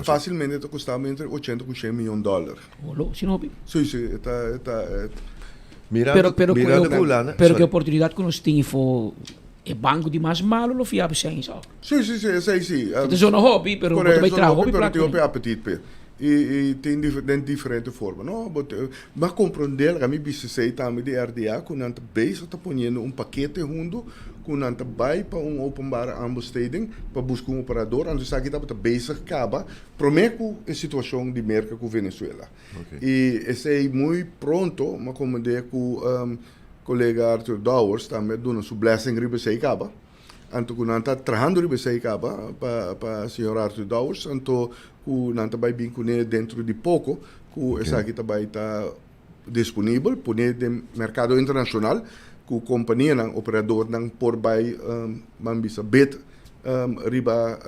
fásilmente ta kosta bo entre ochenta ku shen miyon dòler. Olo, si no hopi. Sí, sí, e ta, e ta. Pero, pero, pero ku e oportunidat ku nos tin for E banco di mas malo lo fia beseng so. Sí, sí, sí, esei sí. E ta zona hopi, pero bo ta bai traha hopi plaka. Pero tin hopi apetit p'e. I, i tin den diferente forma, no? Bo ta, bo a comprende, laga mi bisa esei tambe di RDA, cu nan ta bezig ta poniendo un pakete hunto, cu nan ta bai pa un openbare aanbesteding pa busca un operador, anto esaki tabata bezig caba prome cu e situacion di Merca cu Venezuela. I esei muy pronto, mi a comprende cu Kolega Arthur Dowers tambe a duna su blessing riba esei kaba. Anto ku nan ta trahando riba esei kaba pa pa señor Arthur Dowers, anto ku nan ta bai bin kuné dentro di poko ku esaki ta bai ta disponibel, pone den merkado internashonal ku kompanianan, operadornan por bai ban bisa bid riba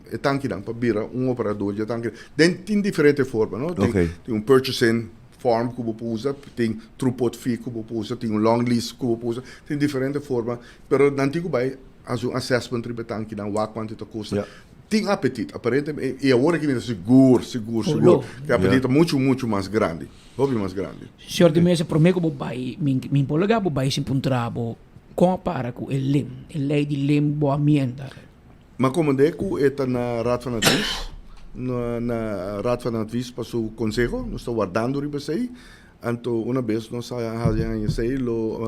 e tankinan pa bira un operador di e tankinan. Den tin diferente forma, no? Tin un purchasing Form ku bo por usa, tin throughput fee ku bo por usa, tin un long lease ku bo por usa, tin diferente forma, pero nan tin ku bai hasi un assessment riba e tankinan, wak kuantu ta kosta. Tin apetit, aparentemente, i awor aki mi ta sigur, sigur, sigur, ku e apetit ta muchu, muchu mas grandi, hopi mas grandi. Señor de Meza, prome ku bo bai, mi por laga bo bai sin puntra bo kon a para ku e lim, e lei di lim bo amienda. M'a komand'é ku e ta na Raad van Advies, na na Raad van Advies pa su konseho. Nos ta wardando riba esei. Anto una bes nos a haña haña esei lo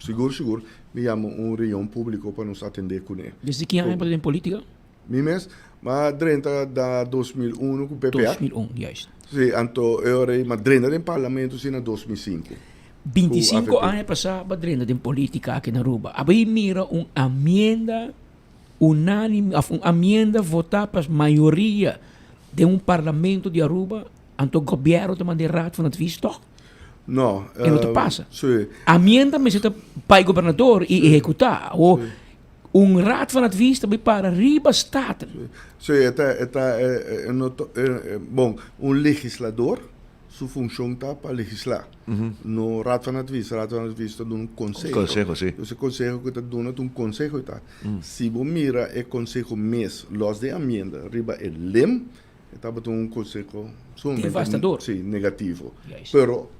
sigur sigur mi yama un reunion públiko pa nos atendé kuné. Desde ki aña bo ta den polítika? Mi mes? M'a drenta na 2001 ku PPA. 2001, juist. Sí, anto e ora ei m'a drenta den parlamento si na 2005. 25 aña pasá bo a drenta den polítika aki na Aruba. Abo i mira un amienda unánime òf un amienda votá pa mayoria den un parlamento di Aruba, anto gobièrnu ta manda e Raad van Advies tòg? No. E no ta pasa. Sí. Amienda mester ta pa e gobernador i ehekutá. O un Raad van Advies ta bai para riba Staten. Sí, e ta, e ta, e no ta, bon, un legislador Su funcion ta pa legisla. No Raad van Advies. Raad van Advies ta duna un conseho. Conseho, si. Dus e conseho cu ta duna ta un conseho y ta. Si bo mira e conseho mes, los di amienda, riba e lem, e tabata un conseho sumamente Devastador. Si, negativo. Juist. Pero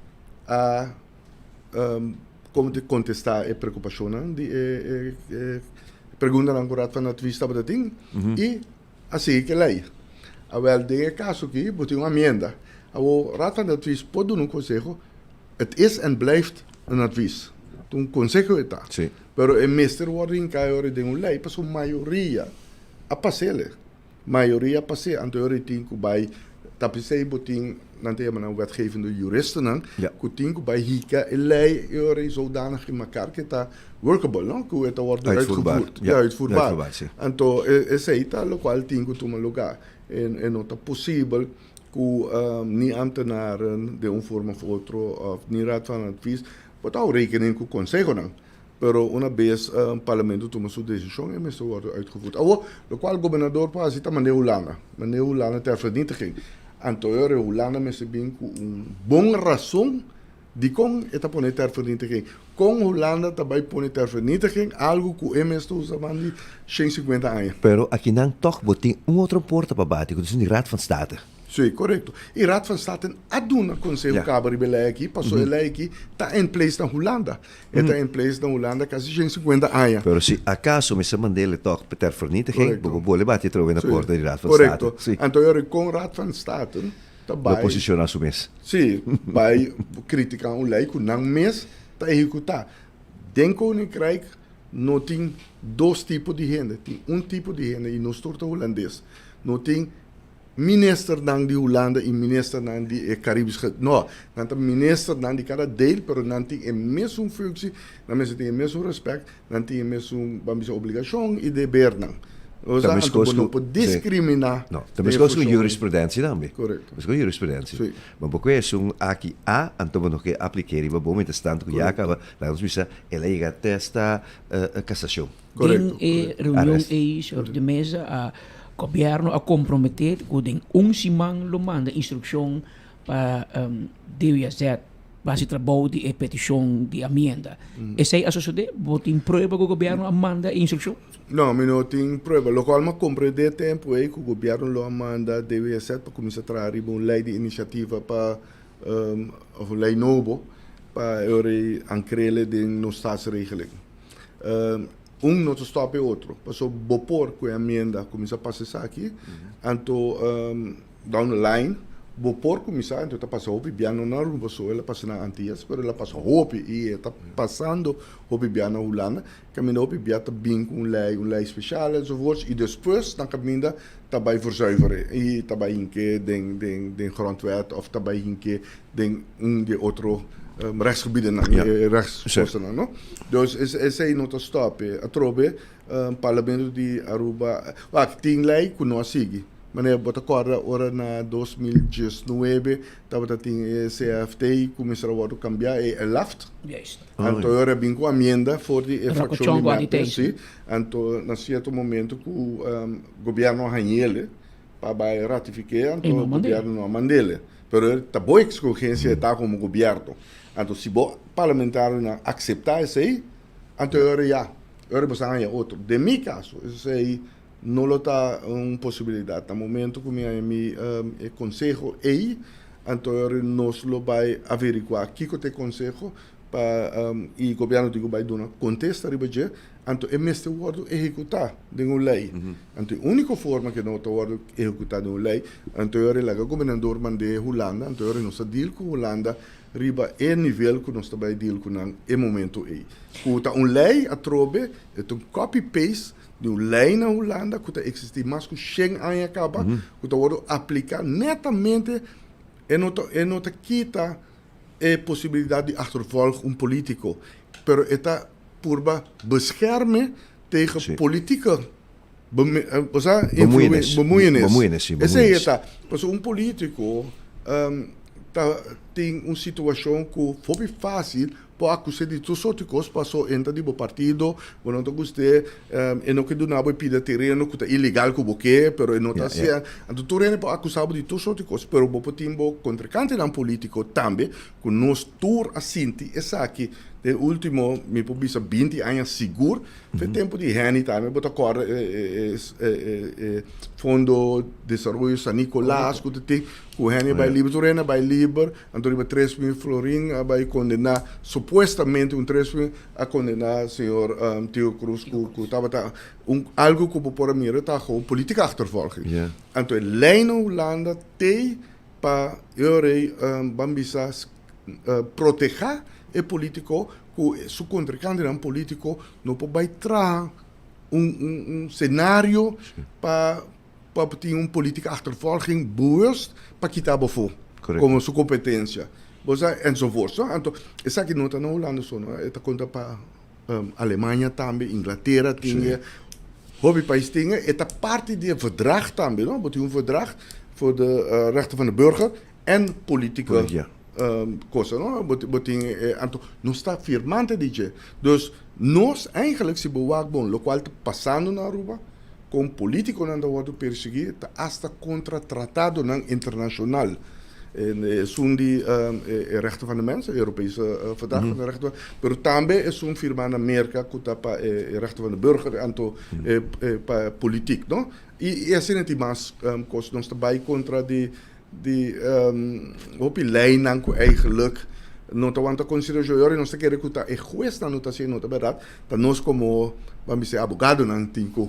a como te contesta e preocupacionnan di e e preguntanan cu Raad van Advies tabata tin y A sigui ke lei. Awel, den e kaso aki bo tin un amienda. Awor, Raad van Advies por duna un konseho, het is en blijft een advies. Ta un konseho e ta. Pero e mester wòrdu hinká e ora den un lei pasobra mayoria a pas'el. Mayoria a pas'é. Anto e ora e tin ku bai, ta p'esei bo tin, nan ta yama nan wetgevende juristennan, ku tin ku bai hika e lei e ora ei zodanig in mekaar ku e ta workable, no? Ku e ta wòrdu uitgevoerd. Ja, uitvoerbaar. Anto esei ta lokual tin ku tuma lugá. E no ta posibel ku ni ambtenaren den un forma òf otro òf ni Raad van Advies por ta hou rekening ku konsehonan. Pero una bes parlamento tuma su desishon e mester wòrdu uitgevoerd. Awor, lokual gobernador por hasi ta mand'é Hulanda. Mand'é Hulanda ter vernietiging. Anto e ora Hulanda mester bin ku un bon rason Dikon e ta pone ter vernietiging? Kon Hulanda ta bai pone ter vernietiging, algu ku e mes ta usa ban di shen sinkuenta aña? Pero akinan tòg bo tin un otro porta pa bati ku ta esun di Raad van State. Sí, korekto. I Raad van State a duna konseho kaba riba e lei aki, pasobra e lei aki ta in place na Hulanda. E ta in place na Hulanda kasi 150 aña. Pero si akaso mester mand'é tòg ter vernietiging, bo por bolbe bati atrobe na porta di Raad van State. Korekto. Anto e ora kon Raad van State ta bai. Lo posishoná su mes. Sí, bai kritiká un lei ku nan mes ta ehekutá. Den Koninkrijk no tin dos tipo di hende, tin un tipo di hende i nos tur ta hulandes. No tin ministernan di Hulanda i ministernan di e Caribisch ge, no, nan ta ministernan di kada deel, pero nan tin e mesun functie, nan mester tin e mesun respect, nan tin e mesun, ban bisa, obligashon i debernan. Ta Anto meskos bo no ku, por sí. diskriminá No, ta den e meskos ku fushon ei. jurisprudensia tambe. Korekto. Meskos ku jurisprudensia. Sí. Ma bo ku esun aki a, anto bo no ke aplik'é riba bo mientrastanto ku ya Korekto. kaba, laga nos bisa, el a yega te hasta kasashon. Den e reunion Arrest. ei, señor De Meza, a gobierno a compromete cu den un siman lo manda instruccion pa DWZ pa haci trabou di e peticion di amienda. Esey a sosode? Bo tin prueba cu gobierno a manda e instruccion? No, mi no tin prueba. Locual mi a comprende e tempo ei cu gobierno lo a manda DWZ pa cuminsa traha riba un ley di iniciativa pa of un ley nobo pa e ora ei ankrele den nos staatsregeling. Un no ta stòp e otro. Pasobra bo por ku e amienda kuminsá pasa esaki, anto down the line bo por kuminsá, anto ta pasa hopi bia no na Aruba so, el a pasa na Antillas, pero el a pasa hopi i e ta pasando hopi bia na Hulanda, kaminda hopi bia ta bin ku un lei, un lei spesial enzovoorts i despues nan kaminda ta bai verzuiveren i ta bai hink'é den den den grondwet òf ta bai hink'é den un di e otro rechtsgebiedennan, e rechtspostennan, no? Dus esei no ta stop. Atrobe Parlamento di Aruba, wak, tin lei ku no a sigui. Manera bo ta kòrda ora na 2019 tabata tin e CFT ku mester a wòrdu kambiá, e ELAFT. Anto e ora a bin ku amienda for di e frakshon di mep, si. Anto na sierto momento ku gobièrnu a hañ'ele pa bai ratifik'é, anto gobièrnu no a mand'ele. Pero ta bo escogencia e ta como gobierno. Anto si bo parlamentarionan acepta esey, anto e ora ya, e ora bo sa haña otro. Den mi caso, esey no lo ta un posibilidad. Na momento cu mi haña mi e conseho ey, anto e ora nos lo bay averigua kico ta e conseho pa y gobierno tin cu bay duna contesta riba dje, anto e mester wordo ehecuta den un ley. Anto e unico forma cu no ta wordo ehecuta den un ley, anto e ora e laga gobernador mand'e Hulanda, anto e ora nos ta deal cu Hulanda riba e nivel cu nos ta bay deal cu nan e momento ey. Cu ta un ley atrobe, e ta un copy paste di un ley na Hulanda cu ta existi mas cu shen aña caba, cu ta wordo aplica netamente, e no ta e no ta kita e posibilidad di achtervolg un politico, pero e ta purba bescherme tegen politieke osea Bemoeienis. bemoeienis. Bemoeienis, sí, Esey e bemoeienis. ta. Pasobra un politico ta tin un situacion cu hopi facil por acus'é di tur soort di cos paso e ta di bo partido, bo no ta gust'é, e no ke duna bo e pida tereno cu ta ilegal cu bo ke, pero e no ta hacié. Anto tur hende por acusa bo di tur soort di cos, pero bo por tin bo contrincantenan politico tambe cu nos tur a sinti esaki den ultimo, mi por bisa binti aña sigur, Fe tempo di Henny tambe bo ta corda e e fondo desaroyo San Nicolas cu ta tin cu Henny a bay liber tur hende a bay liber anto riba 3000 florin a bay condena supuestamente un 3000 a condena señor Tio Cruz cu cu tabata un algo cu bo por a mira ta gewoon politica achtervolging anto e ley na Hulanda tey pa e ora ey ban bisa proteha e politico ku su kontrinkantenan polítiko no por bai traha un un un senario pa pa tin un politica achtervolging bewust pa kita bo afó komo su kompetensia bo sa enzovoorts no anto esaki no ta na Hulanda so no e ta konta pa Alemania tambe Inglatera tin e hopi pais tin e e ta parti di e verdrag tambe no bo tin un verdrag voor de rechten van de burger en politieke cosa no bo tin e anto nos ta firmante di dje dus nos eigenlijk si bo wak bon locual ta pasando na Aruba con politiconan ta wordo persegui ta hasta contra tratadonan internacional esun di e rechten van de mens e Europese verdrag van de rechten pero tambe esun firma na Merca cu ta pa e rechten van de burger anto pa politiek no y asina tin mas cos nos ta bay contra di. di um, hopi leinan ku eigenlijk no ta wanta konsiderashon. Yori nos ta kere ku ta e huesnan no ta hasi no ta bèrdat, ta nos komo ban bisa abogadonan tin ku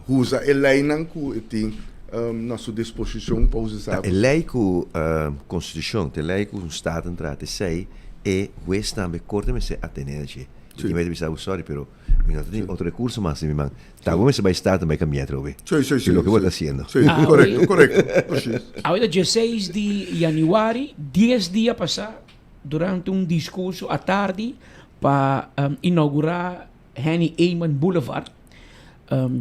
usa e leinan ku e tin um, na su disposishon pa usa sa. E lei ku um, konstitushon, te lei ku un staten trata esei, e hues tambe korte mester atené na dje. I tin mester bisa bo sorry pero mi no ta tin otro rekurso mas den mi man. Ta bo mester bai Staten bai kambia atrobe. Sí, sí, sí. Loke bo ta hasiendo. Sí, korekto, korekto. Precies. Awe ta dieseis di januari, dies dia pasá, durante un diskurso atardi pa inaugurá Henny Eman Boulevard,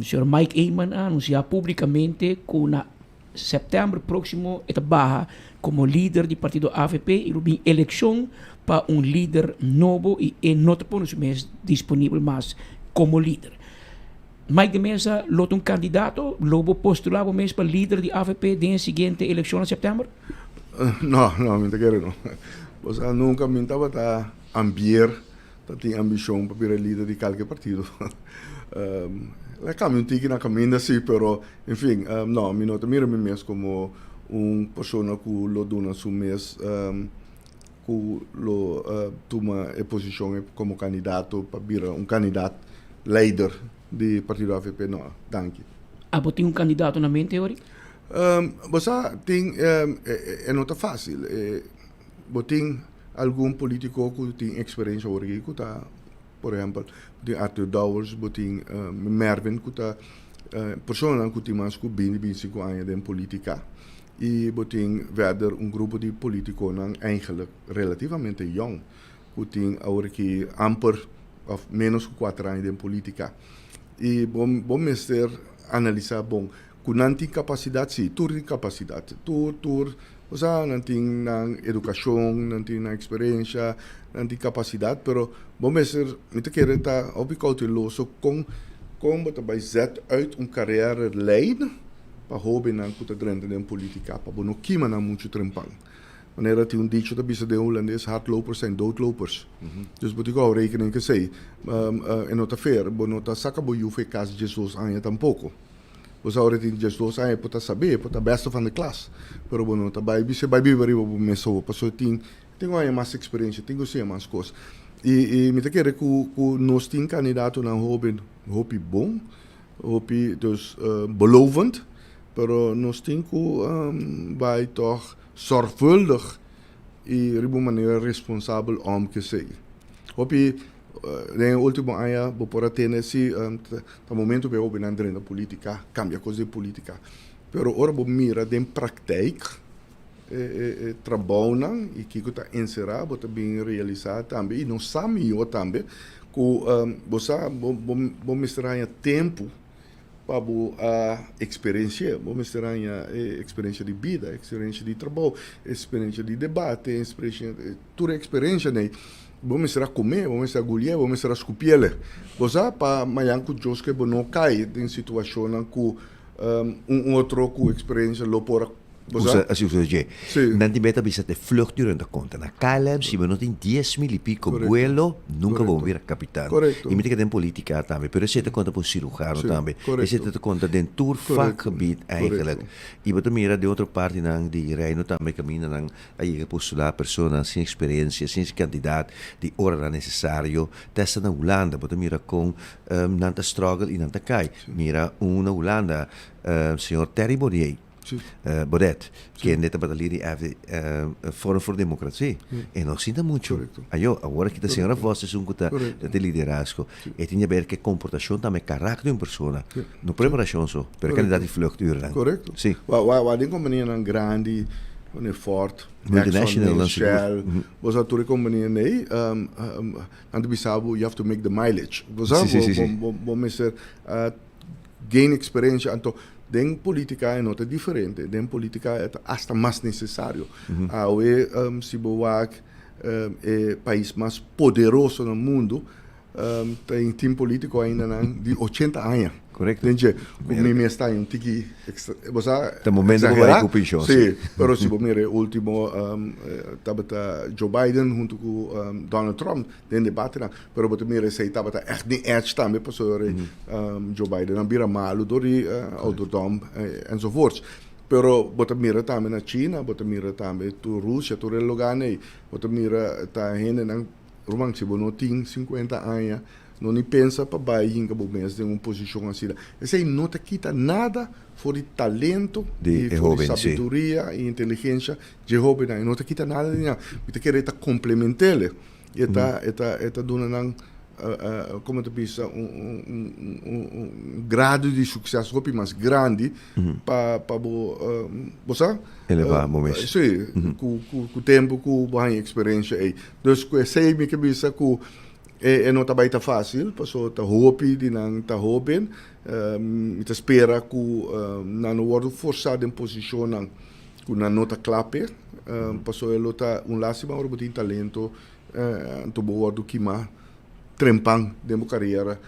señor Mike Eman a anunsiá públikamente ku na sèptèmber próksimo e ta baha komo lider di partido avp i lo bin elekshon pa un lider nobo i e no ta pone su mes disponibel mas komo lider. Mike de Meza lo ta un kandidato? Lo bo postulá bo mes pa lider di avp den e siguiente elekshon na sèptèmber? No, no, mi ta kere no. Bo sa nunka mi tabata ambier ta tin ambishon pa bira lider di kalke partido. La kambia un tiki na kaminda si, pero en fin, no, mi no ta mira mi mes komo un persona ku lo duna su mes ku lo tuma e posishon komo kandidato pa bira un kandidat leider di partido avp. No, danki. Abo tin un kandidato na mente ori? Bo sa tin, e no ta fásil. Bo tin algun politico cu tin experiencia awor aki cu ta, por ehempel, bo tin Arthur Dowers, bo tin Mervin cu ta personanan cu tin mas cu binti, binticinco aña den politica. Y bo tin verder un grupo di politiconan eigenlijk relativamente jong cu tin awor aki amper of menos cu cuater aña den politica. Y bo bo mester analisa bon Ku nan tin kapasidat? Sí, tur tin kapasidat. Tur, tur, osea, nan tin nan edukashon, nan tin nan eksperensha, nan tin kapasidat, pero bo mester, mi ta kere ta hopi kouteloso kon, kon bo ta bai zet uit un karera lijn pa hóbennan ku ta drenta den politika, pa bo no kima nan muchu trempan. Manera tin un dicho ta bisa den hulandes, hardlopers zijn doodlopers. Dus bo tin ku hou rekening ku esei. E no ta fair, bo no ta saka bo yu for e kas diesdos aña tampoko. Bo sa ora tin diesdos aña e por ta sabé, e por ta beste van de klas, pero bo no ta bai bis'é bai biba riba bo mes awo, pasobra e tin tin ku haña mas eksperensia, tin ku siña mas kos. I i mi ta kere ku ku nos tin kandidatonan hóben hopi bon, hopi dus belovend, pero nos tin ku bai tòg zorgvuldig i riba un manera responsabel om ku esei. Hopi den e ultimo aña bo por a tende si Ta momento pa e hobennan drenta politica, cambia cos den politica. Pero ora bo mira den praktijk e trabounan y kico ta encera, bo ta bin realisa tambe y nos sa miho tambe cu bo sa bo mester haña tempo pa bo a experiencia, bo mester haña e experiencia di bida, experiencia di trabou, experiencia di debate, experiencia. Tur e experiencia nei, bo mester a come, bo mester a gulié, bo mester a scupiele. Bo sa, pa mañan cu Dios ke bo no cay den situacionnan cu un otro cu experiencia lo por a, bo sa? Usa, así usa dje. Sí. Nan tin beta bisa te vlucht duren ta conta. Na KLM si bo no tin dies mil y pico Correcto. vuelo, nunca bo Correcto. bira capitan. Correcto. Y mi ta keda den politica tambe, pero esey ta conta pa un cirujano Sí, tambe. correcto. Esey ta conta den tur Correcto. vakgebied eigenlijk. Correcto. Y bo ta mira den otro partinan di Reino tambe caminda nan A yega postulá personanan sin eksperensia, sin e kantidat di oranan nesesario. Te hasta na Hulanda bo ta mira kon nan ta struggle i nan ta kai. Mira un na Hulanda, señor Terry Baudet, Baudet, kende tabata lider di FD, Forum voor Democratie. E no sinta muchu. Ayo, awor aki ta señora Vos esun ku ta den liderazgo. E tin haber ku e komportashon tambe, karakter di un persona. No preparashon so, pero e kandidat di vluchtuurnan. Korekto. Sí. Wa, wa, wa den kompanianan grandi, manera Ford, Multinational Exxon, nan sigur. Shell, bo sa tur e kompanianan ei, nan ta bisa bo, you have to make the mileage. Bo sa, Sí, sí, sí, sí. bo, bo, bo mester gain experiencia. Anto, den politica e no ta diferente. Den politica e ta hasta mas necesario. Awe, si bo wak e pais mas poderoso na mundo, Ta un team politico ainda nan di ochenta aña. Correcto. Den dje, cu mi mes ta un tiki, bo sa, Ta momento cu exagera. bai cu pensioen, Sí, sí. pero si bo mira e ultimo, tabata Joe Biden hunto cu Donald Trump den debatenan, pero bo ta mira esey tabata echt den edge tambe pasobra Joe Biden a bira malo door di ouderdom enzovoorts. Pero bo ta mira tambe na China, bo ta mira tambe tur Rusia, tur e lugarnan ei, bo ta mira ta hendenan, ruman si bo no tin sinkuenta aña, no ni pensa pa bai hinka bo mes den un posishon asina. Esei no ta kita nada for di talento Di i e for di hoben, si. sabiduria i inteligensha dje hobennan. E no ta kita nada di nan. Mi ta kere e ta komplement'el. E ta e ta e ta duna nan como ta bisa un un un un grado di succes hopi mas grandi pa pa bo bo sa Eleva bo mes. Si cu cu cu tempo cu bo haña experiencia ey. Dus cu esey mi ke bisa cu e e no ta bay ta facil paso ta hopi di nan ta hoben mi ta spera cu nan no wordo forsa den posicionnan Ku nan no ta kla p'e, pasobra e lo ta un lástima ora bo tin talento anto bo wòrdu kimá trempan den bo karera.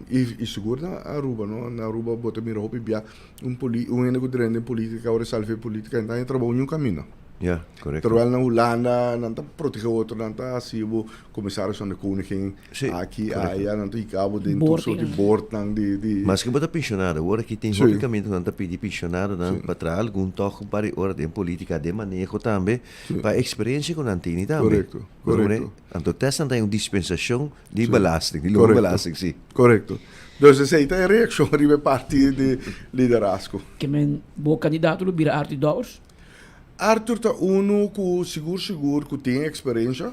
I sigur na Aruba, no? Na Aruba bo ta mira hopi bia un poli un hende ku drenta den polítika ora e sali for e polítika e ta haña trabou niun kaminda. Ya, korekto. Terwel na Hulanda nan ta protege otro, nan ta hasi bo komisaris van de koningin Aki, aya, nan ta hika bo den tur soort di bordnan di, di. Maske bo ta pensionado, awor aki tin hopi kaminda ku nan ta pidi pensionadonan pa traha algun tòg un par di ora den politika, den maneho tambe, pa e eksperensia ku nan tini tambe. Korekto, korekto. Anto tèst nan ta un dispensashon di belasting, di loonbelasting, si. Korekto. Dus esei ta e reakshon riba e parti di liderazgo. Ke men bo kandidato lo bira Arthur Dowers? Arthur ta unu ku sigur sigur ku tin eksperensha.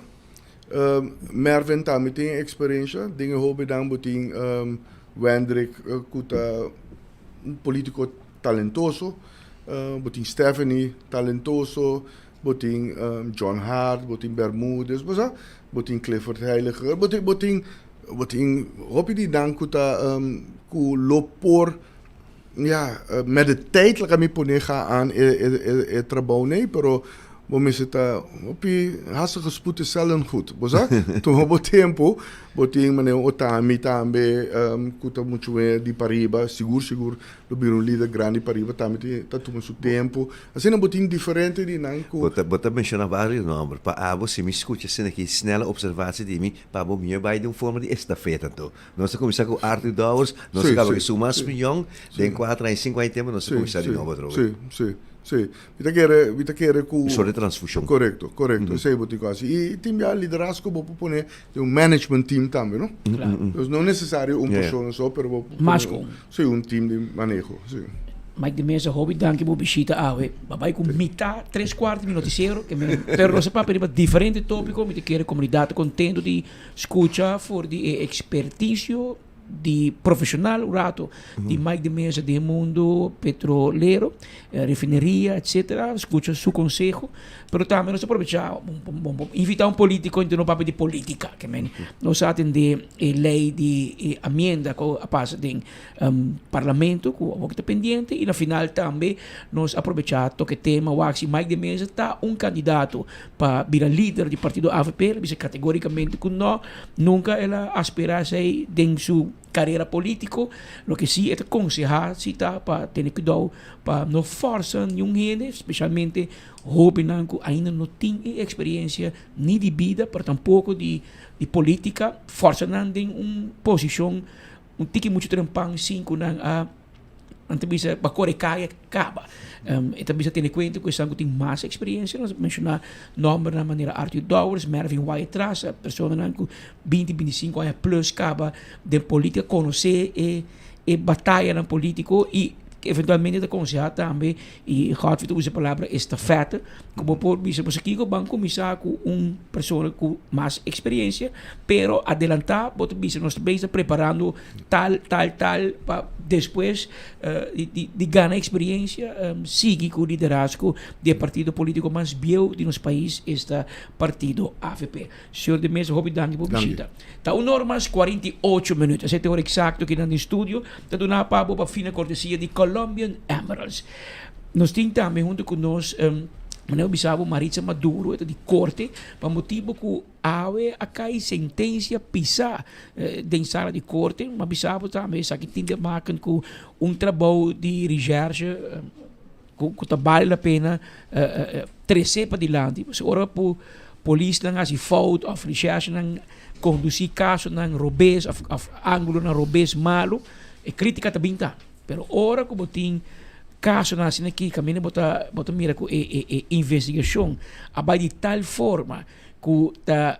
Mervin tambe tin experiencia. Den e hobennan bo tin Wendrick cu ta un politico talentoso. Bo tin Stephanie talentoso. Bo tin John Hart, bo tin Bermudez, bo sa. Bo tin Clifford Heiliger. Bo tin, bo tin, bo tin hopi di nan cu ta cu lo por, ya, met de tijd laga mi pone ga aan e e e trabou nei, pero Bo mester ta hopi haastige spoed is zelden goed. Bo sa? Tuma bo tempo. Bo tin manera un Otami tambe ku ta muchu meer di pariba. Sigur sigur lo bira un lider grandi pariba tambe tin ta tuma su tempo. Asina bo tin diferente di nan ku. Bo ta bo ta menshoná varios nòmber. Pa abo si mi skucha asina ki snel opservatie di mi, pa abo mihó bai den un forma di estafeta anto. Nos a kuminsá ku Arthur Dowers, nos a kaba ku Suma Spiñon, den kuater aña, sinku aña tempu nos a kuminsá di nobo atrobe. Sí, sí, sí. Mi ta kere, mi ta kere ku. Un sort di transfushon. Korekto, korekto. Esei bo tin ku hasi. I tin bia liderazgo bo por pone den un management team tambe, no? Klaro. Dus no nesesario un persona so, pero bo por Mas pone ku un. Sí, un team di maneho, sí. Mike de Meza, hopi danki bo bishita awe. Bo a bai ku mitá, tres kuarto di mi notisiero, ke mi, pero nos a papia riba diferente tópiko. Mi ta kere komunidat ta kontento di skucha for di e ekspertisio di profesional un rato di Mike de Meza den e mundo petrolero, refineria etcetera, scucha su conseho, pero tambe nos ta aprovecha invita un politico enton no papia di politica, ke men nos a atende e ley di e amienda cu a pasa den parlamento cu awor ta pendiente y na final tambe nos aprovecha toca e tema wak si Mike de Meza ta un candidato pa bira lider di partido avp, el a bisa categoricamente cu no, nunca el a aspira esey den su carera politico, loke si e ta conseha si ta pa tene cuidao pa no forsa niun hende, specialmente hobennan cu ainda no tin e experiencia ni di bida pero tampoco di politica, forsa nan den un posicion un tiki mucho trempan sin cu nan a Nan ta bisa pa kore kaya kaba. E ta bisa tene kuenta ku esnan ku tin mas eksperensia. Nos a menshoná nòmbernan manera Arthur Dowers, Mervin Wyatt-Ras, personanan ku binti, bintisinku aña plus kaba den polítika, konosé e e batayanan polítiko i eventualmente ta konsehá tambe i Godfrey ta usa e palabra estafète ku bo por bisa bo sa kiko ban kuminsá ku un persona ku mas eksperensia pero adelantá bo ta bisa nos ta bezig ta preparando tal tal tal pa despues di di gana eksperensia sigui ku liderazgo di e partido politiko mas bieu di nos pais esta partido avp. Señor de Meza hopi danki pa bo bishita. Ta un or mas 48 minuut esei ta e ora eksakto kinan den studio ta duna pa bo pa fina kortesia di Colombian Emeralds. Nos tin tambe hunto ku nos manera bo bisa bo Maritza Maduro e ta di korte pa motibo ku awe a kai sentensia pisa den sala di korte. Mi a bisa bo tambe esaki tin te maken ku un trabou di recherche ku ta bale la pena trese padilanti. Pasobra ora ku polisnan hasi fout òf recherchenan kondusí kasonan robes òf ángulonan robes malu e krítika ta bin ta. Pero ora ku bo tin. Kasonan asina aki kaminda bo ta bo ta mira ku e e e investigashon a bai di tal forma ku ta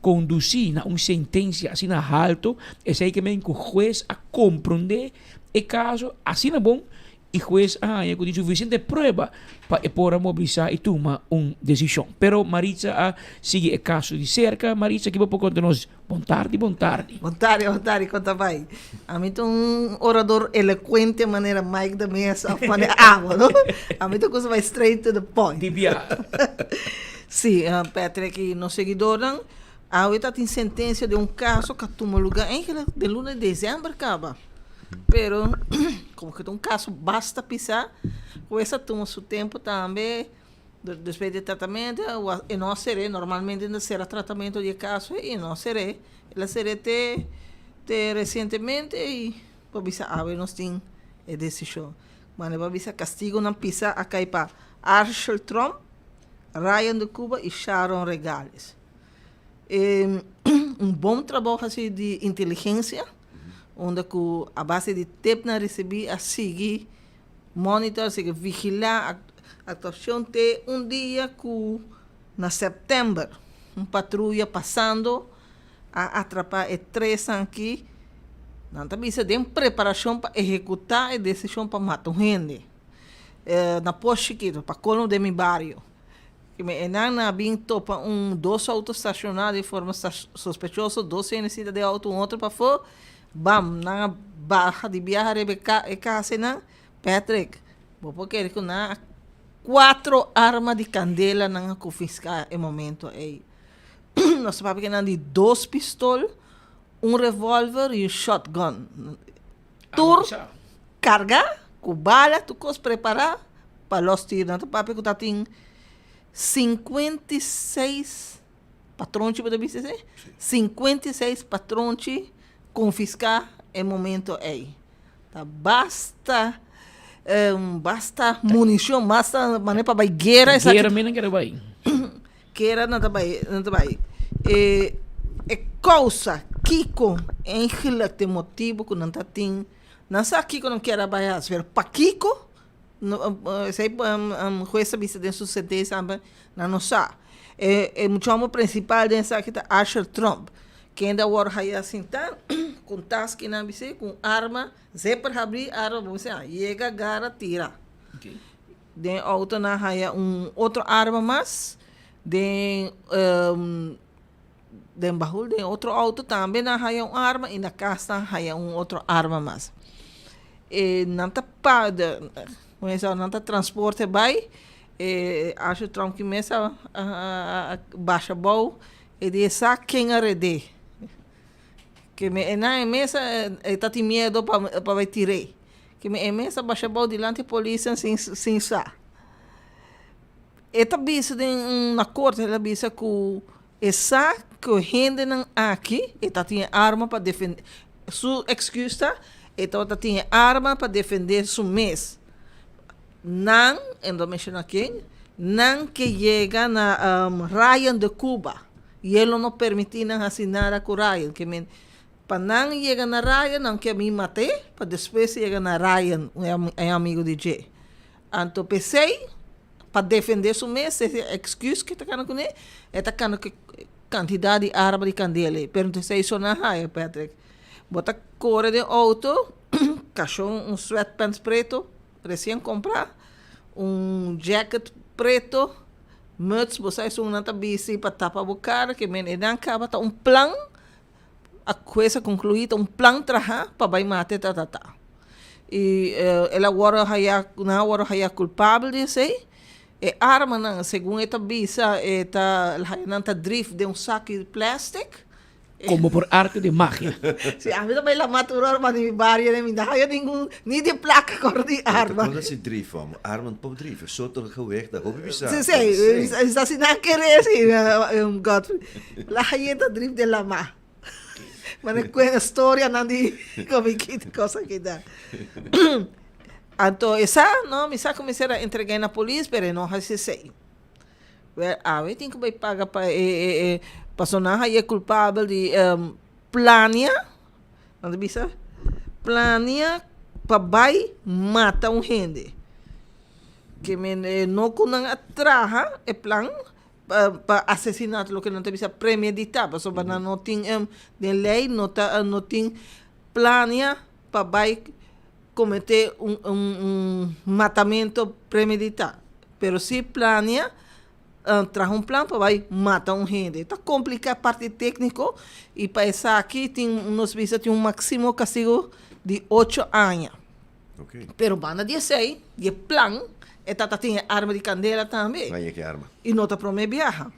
kondusí na un sentensia asina halto, esei ke men ku hues a komprondé e kaso asina bon i hues a haña ku tin sufisiente prueba pa e por a mobilisá i tuma un desishon. Pero Maritza a sigui e kaso di serka. Maritza, ki bo por konta nos? Bon tardi, bon tardi. Bon tardi, bon tardi, kon ta bai? Ami ta un orador elocuente manera Mike de Meza of manera abo, no? Ami ta gusta bai straight to the point. Di bia. Sí, Patrick i nos seguidornan, awe ta tin sentencia den un caso cu a tuma lugar eigenlijk den luna di december caba. Pero como cu ta un caso basta pisa, hues a tuma su tempo tambe. Despues di e tratamentu e no a ser'é, normalmente nan ta sera tratamentu di e kaso i e no a ser'é. El a ser'é te te resientemente i por bisa awe nos tin e desishon. Mane por bisa kastigunan pisa a kai pa Arshel Tromp, Ryan de Cuba i Sharon Regales. E un bon trabou hasi di inteligensia unda ku a base di tepnan risibí a sigui Monitor sigui vigilá actuacion te un dia cu na september un patruya pasando a atrapa e tresnan aki, nan ta bisa den preparacion pa ehecuta e decision pa mata un hende na Pos Chiquito, pa colmo den mi bario. Enan a bin topa un dos auto staciona di forma sospechoso, dos hende sinta den auto un otro pafó. Bam, nan a baha di biaha riba e cas einan. Patrick, bo por kere cu nan a cuatro arma di candela nan a confisca e momento ei. Nos ta papia kinan di dos pistol, un revolver y un shotgun. Tur carga cu bala, tur cos prepara pa los tiro. Nan ta papia cu ta tin 56. Patronchi bo ta bisa esei? 56 patronchi konfiská e momento ei. Ta basta basta munishon, basta manera pa bai guera esaki. Guera mi nan kere bai. Guera nan ta bai, nan ta bai. E e kousa kiko eigenlijk ta e motibu ku nan ta tin, nan sa kiko nan kier a bai hasi, pero pakiko? Esei hues ta bisa den su sentensia tambe, nan no sa. E e mucha homber principal den esaki ta Asher Trump, kende a wòrdu haya sintá ku un tas ki nan bis'é ku un arma, zipper habrí, arma bo bisa yega, gara, tira. Den outo nan haya un otro arma mas, den den bahul den otro outo tambe nan haya un arma i na kas nan haya un otro arma mas. E nan ta pa nan ta transporte bai E Asher Trump ki mes a basha bou e di e sa ken a red'é. Ke me e nan e mes e ta tin miedo pa pa bai tir'é. Ke me e mes a basha bou dilanti polisnan sin sin sa. E ta bisa den na korte el a bisa ku e sa ku e hendenan aki e ta tin e arma pa defendé su excuse ta e tabata tin e arma pa defendé su mes. Nan, e no ta menciona ken, nan ke yega na Ryan de Cuba y e lo no permiti nan haci nada cu Ryan. Ke men, pa nan yega na Ryan nan ke a mi mat'é pa despues yega na Ryan, un e amigo di dje. Anto p'esey, pa defende su mes, esey e excuse ke ta cana cune, e ta cana cu e cantidad di arma di candela ey. Pero esey so nan haya, Patrick. Bo ta core den auto, cashon un sweatpants preto, Recien compra un jacket preto, muts, bo sa esun nan ta bisti pa tapa bo cara, ke men e nan caba ta un plan, a hues a conclui ta un plan traha pa bay mate ta ta ta. Y el a worde haya, nan a worde haya culpabel di esey, e armanan segun e ta bisa e ta haya nan ta drift den un saki di plastic, Como por arte de magia. Si, ami ta bai lama tur ora di mi bario den mi no haya ningun ni di placa cor di arma. Con si drift om? Arma no por drift, soto gewicht, da hopi bisa. Si, si, sa si nan kere si, Godfrey. La haye ta drift den lama. Mane cuen storia nan di comiquita cosa kita. Anto esa, no, mi sa cu mi ser a entrega na polis, pero e no haci esey. Wel, awe tin ku bai paga pa e e e pasobra nan haña e kulpabel di plania, nan ta bisa, plania pa bai mata un hende. Ke men no ku nan a traha e plan pa asesinato loke nan ta bisa premeditá pasobra nan no tin den lei no ta no tin plania pa bai kometé un un matamento premeditá pero si plania traha un plan pa bai mata un hende ta kompliká parti tékniko i pa esaki tin nos bisa tin un máksimo kastigo di ocho aña. Pero banda di esei, di e plan, e tata tin e arma di kandela tambe. Nan yeki arma. I no ta promé biaha.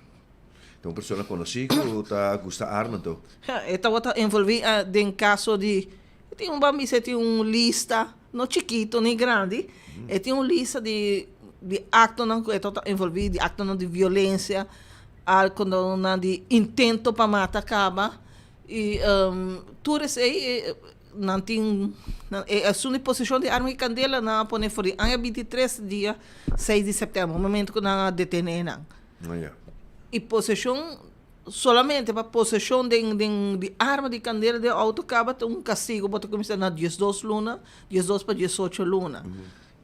Ta un persona konosí ku ta gusta arma anto. E tabata envolví den kaso di, e tin un ban bisa e tin un lista, no chikito ni grandi, e tin un lista di di aktonan ku e tabata envolví, di aktonan di violensia, aktonan di intento pa mata kaba, i tur esei Nan tin nan e asuntu di poseshon di arma di kandela nan a pone for di aña bintitres dia seis di sèptèmber, momento ku nan a detené nan. I poseshon solamente pa poseshon den den di arma di kandela den outo kaba ta un kastigo bo ta kuminsá na diesdos luna, diesdos pa diesocho luna.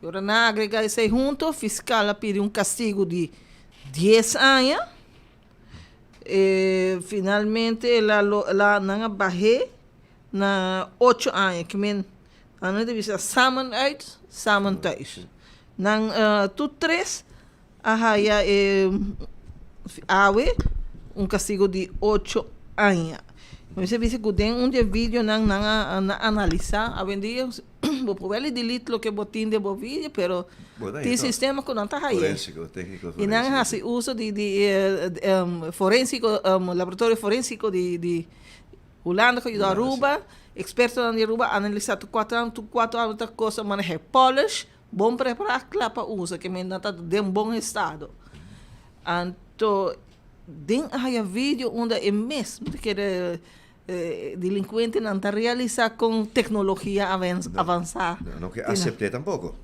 I ora nan a agregá esei hunto fiskal a pidi un kastigo di dies aña. E finalmente el a lo el a nan a bah'é na ocho aña ki men nan ta bisa samen uit samen thuis. Nan tur tres a haya e awe un kastigo di ocho aña. Mi mester bisa ku den un di e videonan nan a analisá awendia bo por wèl delete loke bo tin den bo video pero tin sistema ku nan ta haya i nan a hasi uso di di forensiko laboratorio forensiko di di Hulanda ku a yuda Aruba, ekspertonan di Aruba a analisá tur kuater aña, tur kuater aña ta kosa manehá polish, bon prepará, kla pa usa, ke men nan ta den bon estado. Anto den a haya video unda e mes, mi ta kere delinkuentenan ta realisá kon teknologia avansá. No ke asept'é tampoko.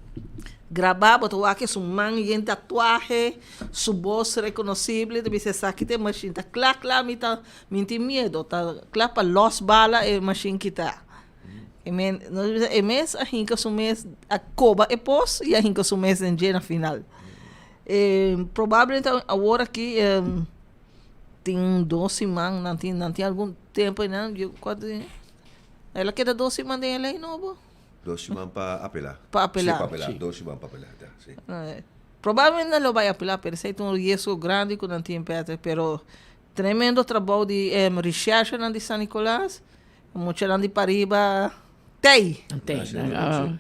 Grabá, bo ta wak su man yen tatuahe, su bos rekonosible, ta bisa esaki ta e mashin, ta kla kla mi ta Mi tin miedo, ta kla pa los bala e mashin kita. E men, nos bisa e mes a hinka su mes, a koba e pos i a hinka su mes den dje na final. E probablemente awor aki tin dos siman, nan tin nan tin algun tempo einan, yo kuantu tin, el a keda dos siman den e lei nobo. Dos siman pa apelá. Pa apelá. Si, pa apelá, dos siman pa apelá, ya, si. Probablemente nan lo bai apelá, pero esei ta un riesgo grandi ku nan tin, Patrick, pero Tremendo trabou di e recherchenan di San Nicolas. E muchanan di pariba tei. Nan tei. Nan a,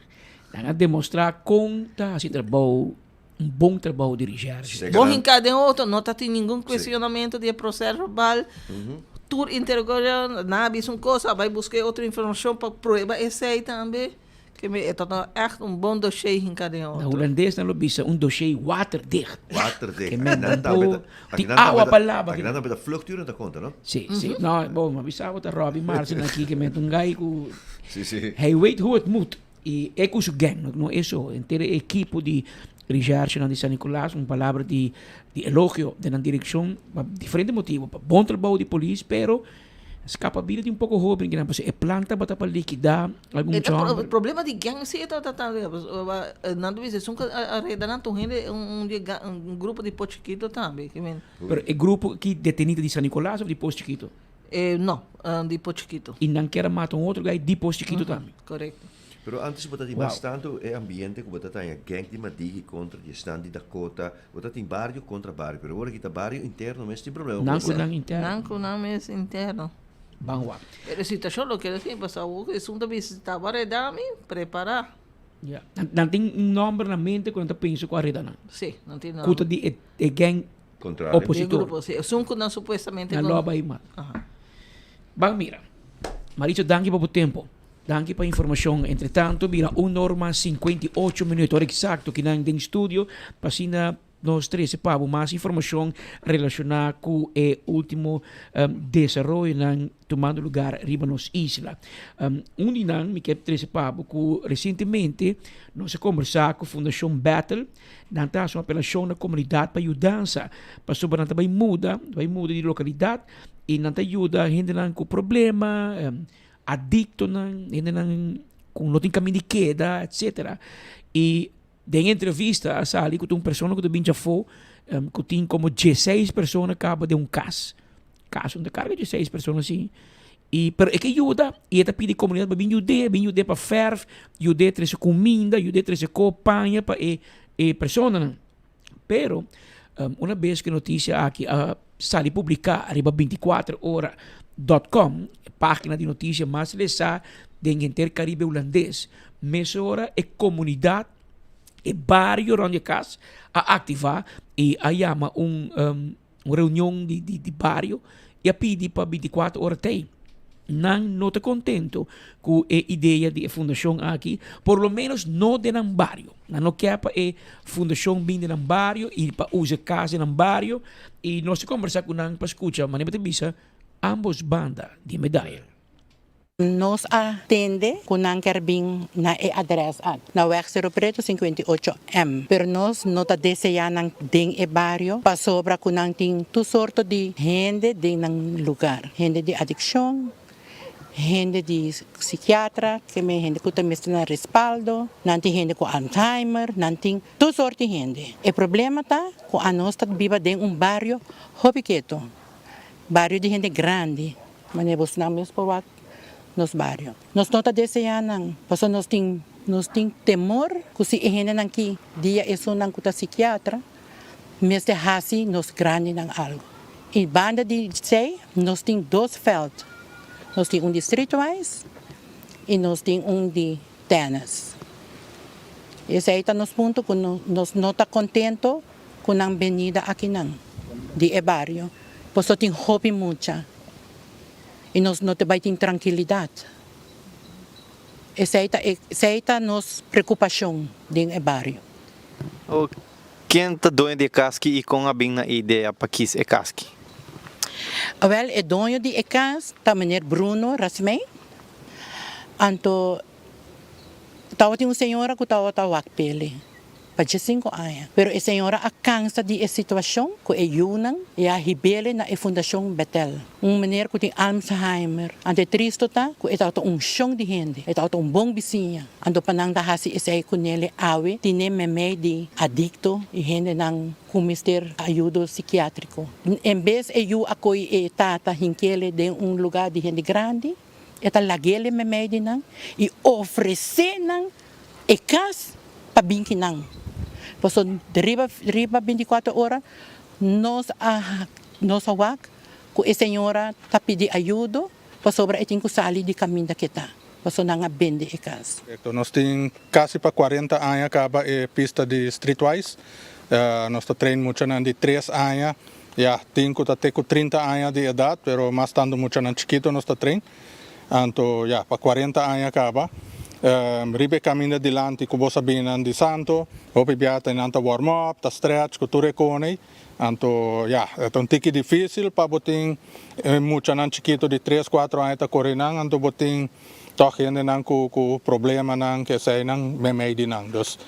nan a demostra con ta haci trabou, un bon trabou di recherche. Bo hinca den auto, no ta tin ningun cuestionamento di e proces verbal. Tur interrogacion, nan a bisa un cosa, a bay busca e otro informacion pa prueba esey tambe. Ke mi e ta ta echt un bon dossier hinka den Na otro. hulandes nan lo bisa un dossier waterdicht. Waterdicht. Ke men Nan nan tambe por ta, di aki nan awa tambe ta, pa laba. aki nan tambe ta vluchtduur nan ta konta, no? Si, si. No, bon, mi a bisa bo ta Robbie Marsen aki ke men ta un guy ku Si, si. hij weet hoe het moet. I e ku su gang, no, no e so, henter e ekipo di recherchenan di San Nicolas, un palabra di di elogio den nan direkshon pa diferente motibo, pa bon trabou di polis, pero Scapa bida di un poco hoben kinan pasobra e plan tabata pa liquida algun E ta chomber. problema di gang si e tabata tambe pasobra nan ta bisa esun cu a reda nan ta un hende un di un grupo di Pos Chikito tambe ki men. Pero e grupo ki deteni ta di San Nicolas of di Pos Chikito? E no di Pos Chikito. Y nan kier a mata un otro guy di Pos Chikito tambe? Correcto. Pero antes bo ta tin mas tanto e ambiente cu bo ta taña gang di Madigi contra di esnan di Dakota, bo ta tin bario contra bario, pero ora ki ta bario interno mes tin problema Nan cu nan interno. Nan cu nan mes interno. Ban wak. Pero e situacion lo keda así, pasobra awor cu esun ta bisa ta bo areda mi, prepara. Ya. Nan tin un nomber na mente cu nan ta pensa cu areda nan. Si, nan tin Cu ta di e gang Contrario. opositor. Di grupo, si. Esun cu nan supuestamente. Nan lo a bay mata. Aha. Ban mira. Maricho danki pa bo tempo. Danki pa informacion. Entre tanto bira un or mas 58 minuut, ora exacto ki nan den studio pa asina nos trece pa bo mas informacion relaciona cu e ultimo desaroyonan tumando lugar riba nos isla. Un di nan mi kier trece pa bo cu recientemente nos a combersa cu Fundacion Bethel, nan ta haci un apelacion na comunidad pa yudansa pasobra nan ta bay muda, bay muda di localidad y nan ta yuda hendenan cu problema, adictonan, hendenan cu no tin caminda di keda, etcetera. Y. Den entrevista a sali ku ta un persona ku ta bin djafó ku tin komo dieseis persona kaba den un kas. Kas no ta karga dieseis persona si. I pero e ke yuda i e ta pidi komunidat pa bin yud'é, bin yud'é pa fèrf, yud'é trese kuminda, yud'é trese ko, paña pa e e personanan. Pero una bes ku e notisia aki a sali publiká riba bintikuater ora dòt kòm, e página di notisia mas lesá den henter Karibe Hulandes, mesora e komunidat, e bario rònt di e kas a aktivá i a yama un un reunion di di bario i a pidi pa bintikuater ora tei. Nan no ta contento cu e idea di e fundacion aki, por lo menos no den nan bario. Nan no kier pa e fundacion bin den nan bario y pa usa e cas den nan bario y nos ta conversa cu nan pa scucha manera bo ta bisa ambos banda di e medaya. Nos a tende cu nan kier bin na e adres aki, na Weg Cerro Preto 58 M, pero nos no ta desea nan den e bario pasobra cu nan tin tur sorto di hende den nan lugar, hende di adiccion, hende di psikiatra, hende cu ta mester nan respaldo, nan tin hende cu Alzheimer, nan tin tur sorto di hende. E problema ta cu anos ta biba den un bario hopi keto, bario di hende grandi. Manera bo snan mes por wak nos bario. Nos no ta desea nan, pasobra nos tin nos tin temor ku si e hendenan ki dia esunnan ku ta sikiatra mester hasi nos grandinan algu. I banda di esei nos tin dos vèlt, nos tin un di streetwise i nos tin un di tènis. Esei ta nos punto ku nos no ta kontento ku nan benida akinan di e bario. Pasobra tin hopi mucha i nos no ta bai tin trankilidat. Esei ta esei ta nos preokupashon den e bario. O Ken ta doño di e kas ki i kon a bin na e idea pa kis e kas ki? Awel e doño di e kas ta meneer Bruno Rasmijn. Anto tabatin un señora ku tabata wak pele. Pa diesinco aña. Pero e señora a cansa di e situacion cu e yunan y a hibele na e Fundacion Betel. Un meneer cu tin Alzheimer. Anto e tristo ta cu e tabata un shon di hende. E tabata un bon bisiña. Anto pa nan ta haci esey cu nele awe tine memey di adicto y hendenan cu mester ayudo psiquiatrico. En bes e yu a coy e tata hinkele den un lugar di hende grandi, e ta lagele memey di nan y ofrece nan E kas pa bin ki nan. Pasobra riba riba binticuatro ora nos a nos a wak ku e señora ta pidi ayudo pasobra e tin ku sali di kaminda ke ta pasobra nan a bende e kas. Korekto, nos tin kasi pa kuarenta aña kaba e pista di Streetwise. Nos ta train muchanan di tres aña, ya tin ku ta te ku trinta aña di edat, pero mas tantu muchanan chikito nos ta train. Anto ya, pa cuarenta aña caba, riba e caminda dilanti cu bo sa bini nan di Santo, hopi bia ta nan ta warm up, ta stretch cu tur e coney. Anto ya, e ta un tiki dificil pa bo tin e muchanan chikito di tres, cuatro aña ta core nan, anto bo tin toch hendenan cu cu problemanan, cu eseynan memey di nan. Dus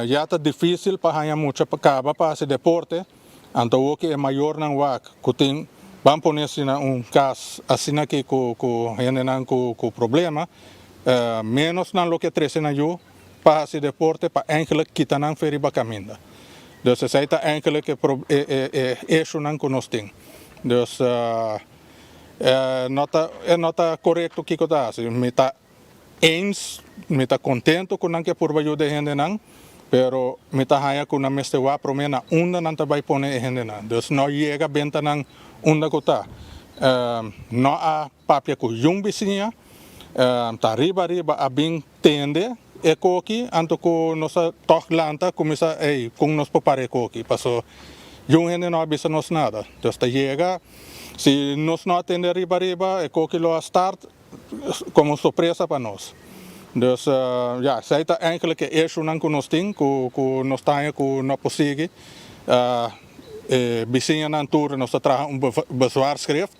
ya ta dificil pa haña mucha pa caba pa haci deporte. Anto awor ki e mayornan wak ku tin ban pone asina un kas asina ki ku ku hendenan ku ku problema, menos nan lo ke trese nan yu pa hasi deporte pa eigenlijk kita nan fe riba kaminda. Dus esei ta eigenlijk e e e e issuenan ku nos tin. Dus e no ta e no ta korekto kiko ta hasi. Mi ta Eens, mi ta contento cu nan ke purba yuda e hendenan, pero mi ta haya cu nan mester wak prome na unda nan ta bay pone e hendenan. Dus no yega benta nan unda cu ta. No a papia cu yun bisiña, ta riba riba a bin tende e koki, anto cu nos a tog lanta cuminsa ey con nos por para e koki, paso yun hende no a bisa nos nada. Dus ta yega, si nos no a tende riba riba e koki lo a start, Como sorpresa pa nos. Dus ja, esei ta eigenlijk e issuenan cu nos tin, cu cu nos ta haña cu no por sigui. E bisiñanan tur nos ta traha un bezwaarschrift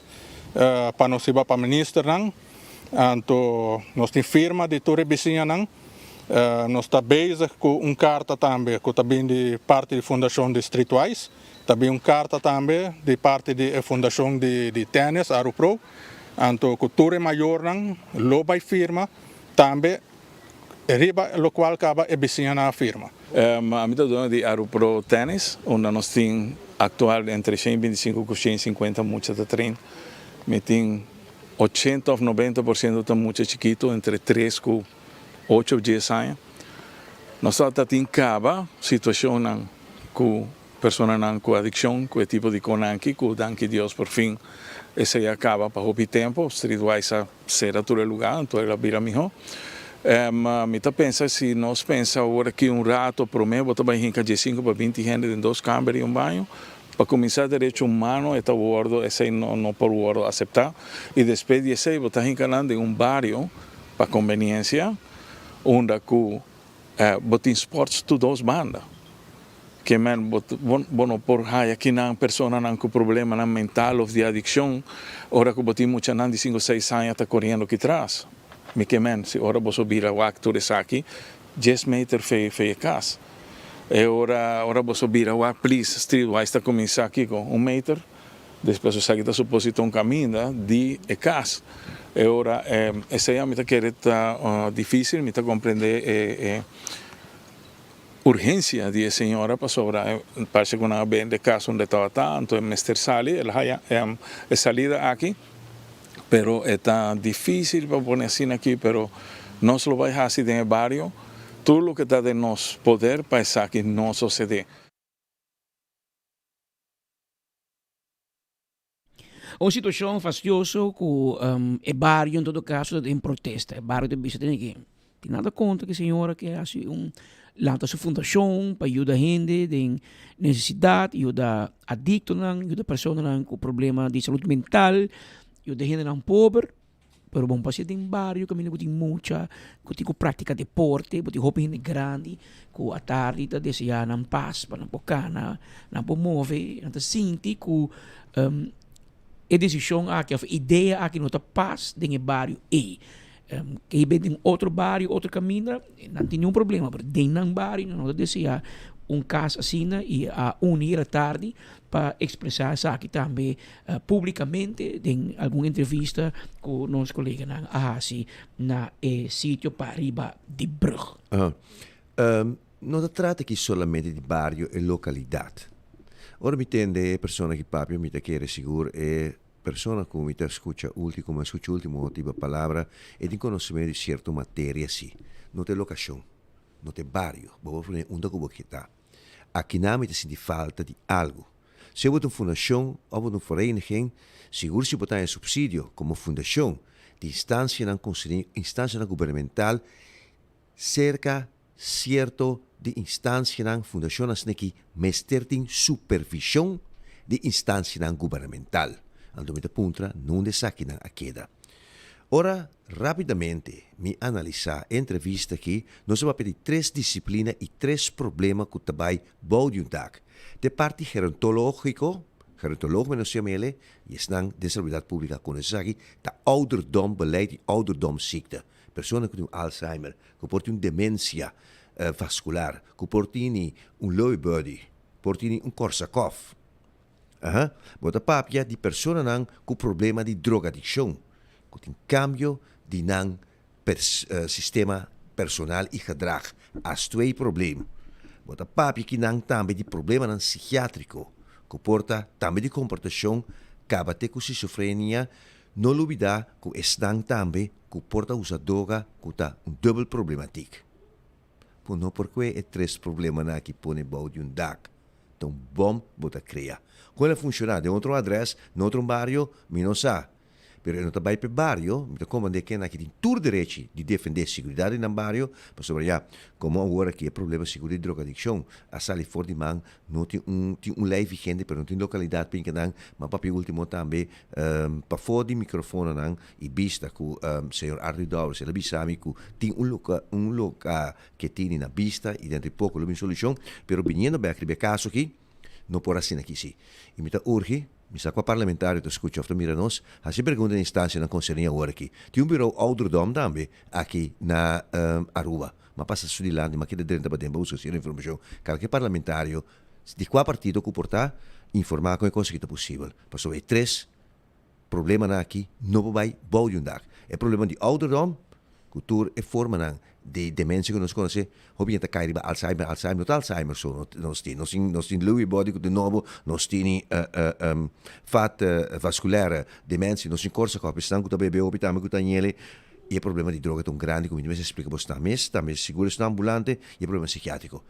pa nos hiba pa ministernan. Anto nos tin firma di tur e bisiñanan. Nos ta bezig cu un carta tambe cu ta bin di parti di fundacion di Streetwise. Ta bin un carta tambe di parti di e fundacion di tennis, Arupro. Anto ku tur e mayornan lo bai firma tambe. Riba locual caba e bisiñanan a firma. Ami ta doño di Arupro Tennis, unda nos tin actual entre shen i bintisinco cu shen i sinkuenta mucha ta train. Mi tin ochenta of nobenta por ciento ta mucha chikito entre tres cu ocho of dies aña. Nos tabata tin caba situacionnan cu personanan cu adiccion, cu e tipo di conanki, cu danki Dios por fin esey a caba pa hopi tempo. Streetwise a cera tur e lugar, anto el a bira miho. Mi ta pensa si nos pensa awor aki un rato prome bo ta bay hinca diesinco pa binti hende den dos camber y un baño. Pa cuminsa derecho humano e ta wordo esey no no por wordo acepta y despues di esey bo ta hinca nan den un bario pa conveniencia unda cu bo tin sports tur dos banda. Ke men bo bo no por haya kinan personanan ku problemanan mental of di adikshon ora ku bo tin muchanan di sinku seis aña ta koriendo ki tras. Mi ke men si ora boso bira wak tur esaki dies meter fe fe e kas. E ora ora boso bira wak plis streetwise ta kuminsá kiko un meter despues esaki ta suposito un kaminda di e kas. E ora esei ami ta kere ta difisil mi ta komprende e e. Urgencia di e señora pasobra e parce cu nan a bende cas unda e tabata anto e mester sali el haya e salida aki pero e ta dificil pa pone asina aki pero nos lo bay haci den e bario tur loke ta den nos poder pa esaki no socede. Un situacion fastioso cu e bario en todo caso ta den protesta. E bario ta bisa tene ke tin nada contra ke señora ke haci un lanta su fundacion pa yuda hende den necesidad, yuda adictonan, yuda personanan cu problema di salud mental, yuda hendenan pober. Pero bon pasia den bario kaminda ku tin mucha ku tin ku praktika deporte, bo tin hopi hende grandi ku atardi ta deseá nan pas pa nan por kana, nan por move, nan ta sinti ku e desishon aki òf e idea aki no ta pas den e bario ei. Ke ben den otro bario, otro kaminda, nan tin niun problema, pero den nan bario nan no ta deseá un kas asina i a uni atardi pa expresa esaki tambe publicamente den algun entrevista cu nos coleganan a haci na e sitio pa riba di brug. Aha. No ta trata aki solamente di bario e localidad. Ora mi tende e persona ki papia mi ta kere sigur e persona cu mi ta scucha ultimo, cu mi a scucha ultimo tiba palabra e tin conocimento di cierto materia si. No ta e locacion, no ta e bario, bo por pone unda cu bo ke ta. Akinan mi ta sinti falta di algu. Si bo ta un fundashon òf bo ta un vereniging, sigur si bo ta haña supsidio komo fundashon di instansianan konserní, instansianan gubernamental, serka sierto di instansianan, fundashonnan asina aki mester tin supervishon di instansianan gubernamental. Anto mi ta puntra nunde esakinan a keda. Ora rápidamente mi analisá e entrevista aki, nos a papia di tres disiplina i tres problema ku ta bai bou di un dak. Te parti gerontológiko, gerontoloog men nos yama el'e, i esnan den salubridat públika a konosé esaki, ta ouderdombeleid i ouderdomziekte. Persona ku tin un Alzheimer, ku por tin un demensia vaskular, ku por tini un Lewy body, por tini un Korsakoff. Aha, bo ta papia di personanan ku problema di drogadikshon, ku tin kambio di nan sistema personal i gedrag, as twee probleem. Bo ta papia kinan tambe di problemanan sikiatriko, ku por ta tambe di komportashon, kaba te ku sisofrenia, no lubida ku esnan tambe ku por ta usa droga ku ta un dubbel problematik. Bo no por kue e tres problemanan aki pone bou di un dak. Ta un bom bo ta krea. Kon el a funshoná den otro adrès, na otro bario, mi no sa. Pero e no ta bai p'e bario, mi ta komprendé ken aki tin tur derechi di defendé siguridat di nan bario, pasobra ya, komo awor aki e problema sigur di drogadikshon a sali for di man, no tin un tin un lei vigente pero no tin lokalidat pa hinka nan, ma papia ultimo tambe pafó di mikrofononan i bista ku señor Arthur Dowers el a bisa mi ku tin un loka un loka ke tini na bista i dentro di poko lo bin solushon, pero biniendo bek riba e kaso aki no por asina aki si. I mi ta urgi, mi sa kua parlamentario ta skucha òf ta mira nos, hasi pregunta na instansianan konserní awor aki. Tin un birou ouderdom tambe aki na Aruba. M'a pasa su dilanti, m'a keda drenta paden pa buska sierto informashon. Kalke parlamentario di kua partido ku por ta, informá kon e kos aki ta posibel. Pasobra e tres problemanan aki no por bai bou di un dak. E problema di ouderdom, ku tur e formanan. di demensia ku nos konosé, hopi hende ta kai riba Alzheimer, Alzheimer no ta Alzheimer so nos tin, nos tin nos tin Lewy body ku ta nobo, nos tini vat vasculaire dementie, nos tin Korsakoff, esnan ku ta bebe hopi tambe ku ta ñele, i e problema di droga ta un grandi ku mi ta mester splika bos nan mes, tambe sigur esnan ambulante i e problema psikiatriko.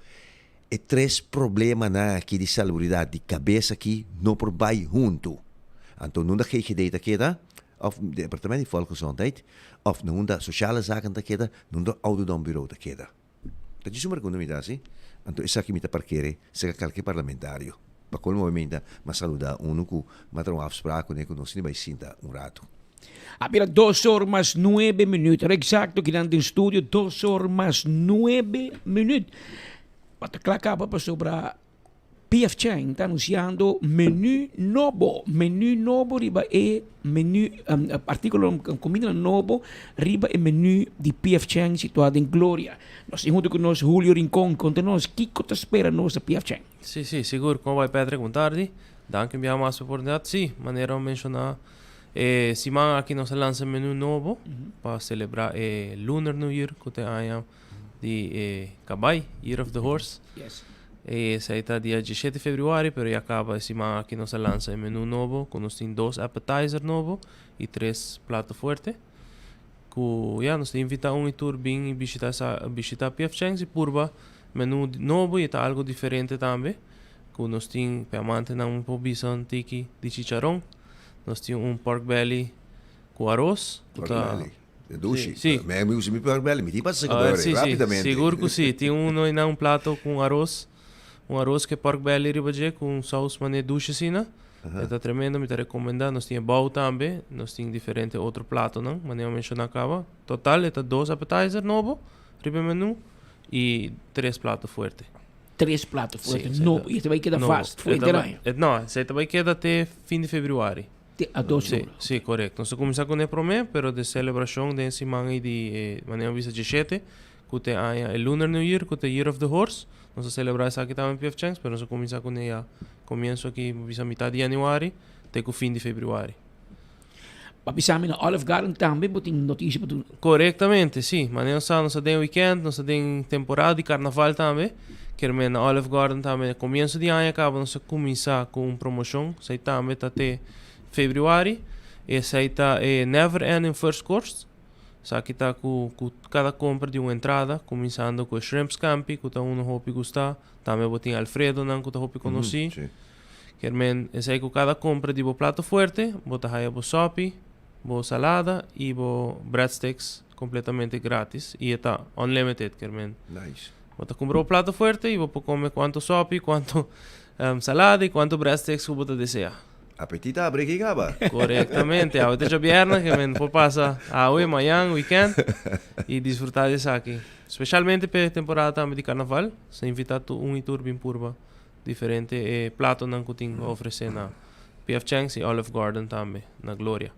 E tres problemanan aki di salubridat di kabes aki no por bai huntu. Anto nunda GGD ta keda, òf Departamento di Volksgezondheid, òf nunda Sociale Zaken ta keda, nunda Ouderdombureau ta keda. Ta djis un pregunta mi ta hasi. Anto esaki mi ta parkere serka kalke parlamentario. Pa colmo mi ta m'a saluda unu ku m'a traha un afspraak kuné ku nos tin di bai sinta un ratu. A bira dos or mas nuebe minuut. Ora exacto kinan den studio dos or mas nuebe minuut. Bo ta kla kaba pasobra PF Chang ta anunciando menu nobo. Menu nobo riba e menu articulo comida nobo riba e menu di PF Chang situa den Gloria. Nos tin hunto cu nos Julio Rincon. Conta nos kico ta spera nos na PF Chang. Si, si, sigur. Como bai Patrick? Bon tardi. Danki un biaha mas pa oportunidad. Si, manera bo menciona E siman aki nos a lansa menu nobo pa celebra e Lunar New Year cu ta e aña di e cabay, Year of the Horse. Yes. Esey ta dia diesshete februari, pero ya caba e siman aki nos a lansa e menu nobo cu nos tin dos appetizer nobo y tres plato fuerte. Cu ya nos ta invita un y tur bin y bishita esa bishita PF Chang's y purba menu nobo y e ta algo diferente tambe cu nos tin pa e amantenan un por bisa un tiki di chicharon. Nos tin un pork belly cu aros. Cu Pork ta belly. E dushi. Si, si. Mi gusta mi pork belly. Mi tin pasa cu Si, si. rapidamente. Sigur cu si. Tin uno einan un plato cu un aros. Un aros cu e pork belly riba dje cu un saus manera dushi asina. E ta tremendo. Mi ta recomenda. Nos tin e bao tambe. Nos tin diferente otro platonan manera mi a menciona caba. Total e ta dos appetizer nobo riba e menu y tres plato fuerte. Tres plato fuerte sí, nobo. Y e ta bai keda vast fu henter aña. No, esei ta bai keda te fin di februari. Te a dos Sí, sí, correcto. Nos ta cuminsa con e prome, pero de celebracion den siman ei di, eh, manera mi bisa diesshete, cu ta e aña e Lunar New Year, cu ta Year of the Horse. Nos ta celebra esaki tambe PF Chang's, pero nos a cuminsa cune ya comienzo aki, mi bisa mitad di januari te cu fin di februari. Pa bisa mi na Olive Garden tambe bo tin noticia pa duna. Corectamente, si. Manera nos sa, nos ta den weekend, nos ta den temporada di carnaval tambe. Kier men na Olive Garden tambe comienzo di aña caba nos a cuminsa cu un promocion. Esey tambe ta te februari. Esey ta e Never Ending First Course. Esaki ta cu cu cada compra di un entrada, cuminsando cu e Shrimp Scampi cu ta uno hopi gusta. Tambe bo tin Alfredonan cu ta hopi conoci. Kier men esei ku kada kompra di bo plato fuerte, bo ta haya bo sòpi, bo salada i bo breadsticks kompletamente gratis i e ta unlimited. Kier men Nice. bo ta kumpra bo plato fuerte i bo por kome kuantu sòpi, kuantu salada i kuantu breadsticks ku bo ta desea. Apetit a abri aki kaba. Korektamente. Awe ta djabièrnè, kier men por pasa awe, mañan, weekend i disfrutá di esaki. Speshalmente p'e temporada tambe di karnaval, sa invitá tur un i tur bin purba. Diferente e platonan ku tin pa ofresé na PF Chang's i Olive Garden tambe na Gloria.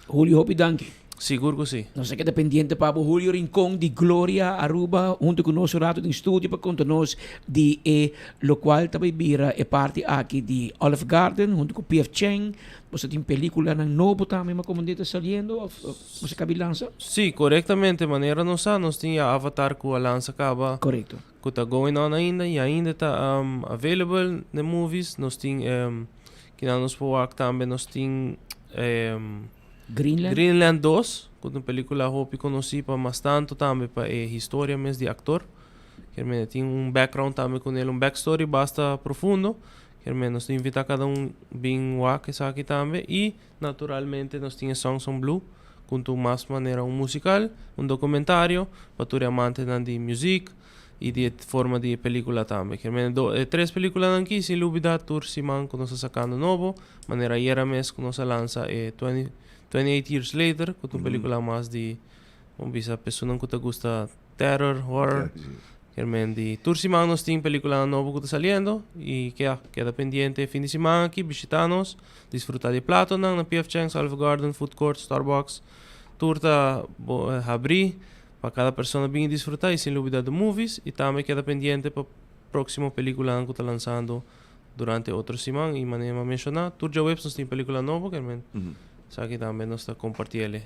Julio hopi danki. Sigur ku si. Nos a keda pendiente pa bo Julio Rincon di Gloria Aruba hunto ku nos un rato den studio pa konta nos di e lokual ta bai bira e parti aki di Olive Garden hunto ku PF Chang. Boso tin peliculanan nobo tambe ma como ta saliendo of boso kabi lansa? Si, korektamente. Manera nos sa nos tin ya Avatar ku a lansa kaba. Korekto. Ku ta going on ainda y ainda ta available den movies. Nos tin kinan nos por wak tambe nos tin Greenland? Greenland dos ku ta un pelicula hopi konosí pa mas tanto tambe pa e historia mes di aktor. Kier mende tin un background tambe ku nel un backstory basta profundo. Kier mende nos ta invita kada un bin wak esaki tambe y Naturalmente nos tin e Songs on Blue, kuntu mas manera un musical, un documentario, pa tur e amantenan di muziek y di e forma di e pelicula tambe. Kier mende do e tres peliculanan aki sin lubida tur siman ku nos ta sacando nobo, manera ayera mes ku nos a lansa e twenty 28 Years Later, ku ta un pelicula mas di, bo bisa, personan ku ta gusta terror, horror. Kier men di tur siman nos tin peliculanan nobo cu ta saliendo y kea keda pendiente e fin di siman aki bishita nos, disfruta di e platonan na PF Chang's, Olive Garden, Food Court, Starbucks. Tur ta bo habri pa cada persona bin y disfruta y sin lubida the movies y tambe keda pendiente pa proximo peliculanan cu ta lansando durante otro siman y manera mi a menciona tur djaweps nos tin pelicula nobo kier men esaki tambe nos ta compartiele.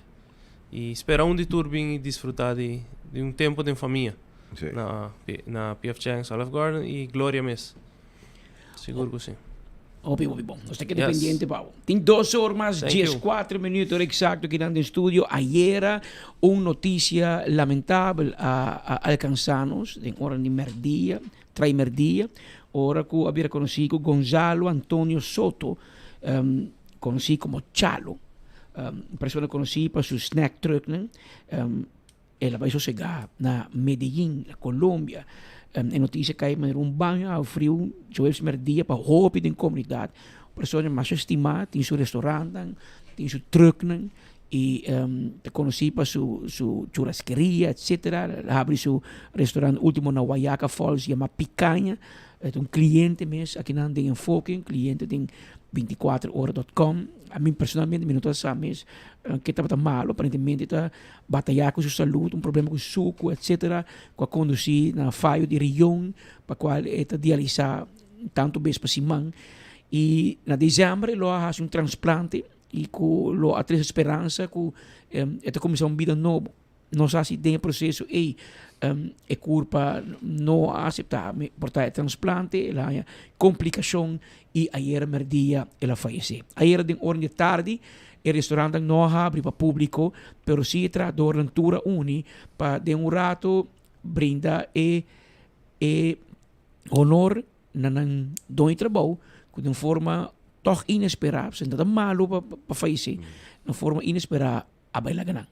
Y spera un di tur bin y disfruta di di un tempo den famia na na PF Chang's, Olive Garden y Gloria mes. Sigur cu si. Hopi hopi bon. Nos ta keda pendiente pa bo. Tin dos or mas Thank dies you. cuatro minuut ora exacto kinan den studio. Ayera un noticia lamentabel a a alcansa nos den ora di merdia, trai merdia, ora cu a bira conoci cu Gonzalo Antonio Soto, conoci como Chalo, un persona conoci pa su snack trucknan, El a bai sosegá na Medellín, na Colombia. E notisia kai manera un baño awa friu djoebes merdia pa hopi den komunidat. Un persona masha estimá, tin su restaurantnan, tin su trùknan i ta konosí pa su su churraskeria etcetera. El a habri su restaurant último na Guayaca Falls yamá Picaña. E ta un cliente mes akinan den Enfoke, un cliente den binticuater ora dot com. Ami personalmente mi no ta sa mes ke tabata malo, aparentemente ta batayá ku su salud, un problema ku suku etcetera ku a kondusí na fayo di rion pa kual e ta dialisá tantu bes pa siman. I na desèmber e lo a hasi un transplante i ku lo a trese speransa ku e ta kuminsá un bida nobo. Nos a hasi den e proseso ei e kurpa no a aseptá por ta e transplante, el a haña komplikashon i ayera merdia el a fayesé. Ayera den ora di tardi e restaurantnan no a habri pa públiko, pero sí e trahadornan tur a uni pa den un rato brinda e e honor na nan doño di trabou ku den forma tòg inesperá, pasobra ta malu pa fayesé, den forma inesperá a bai laga nan.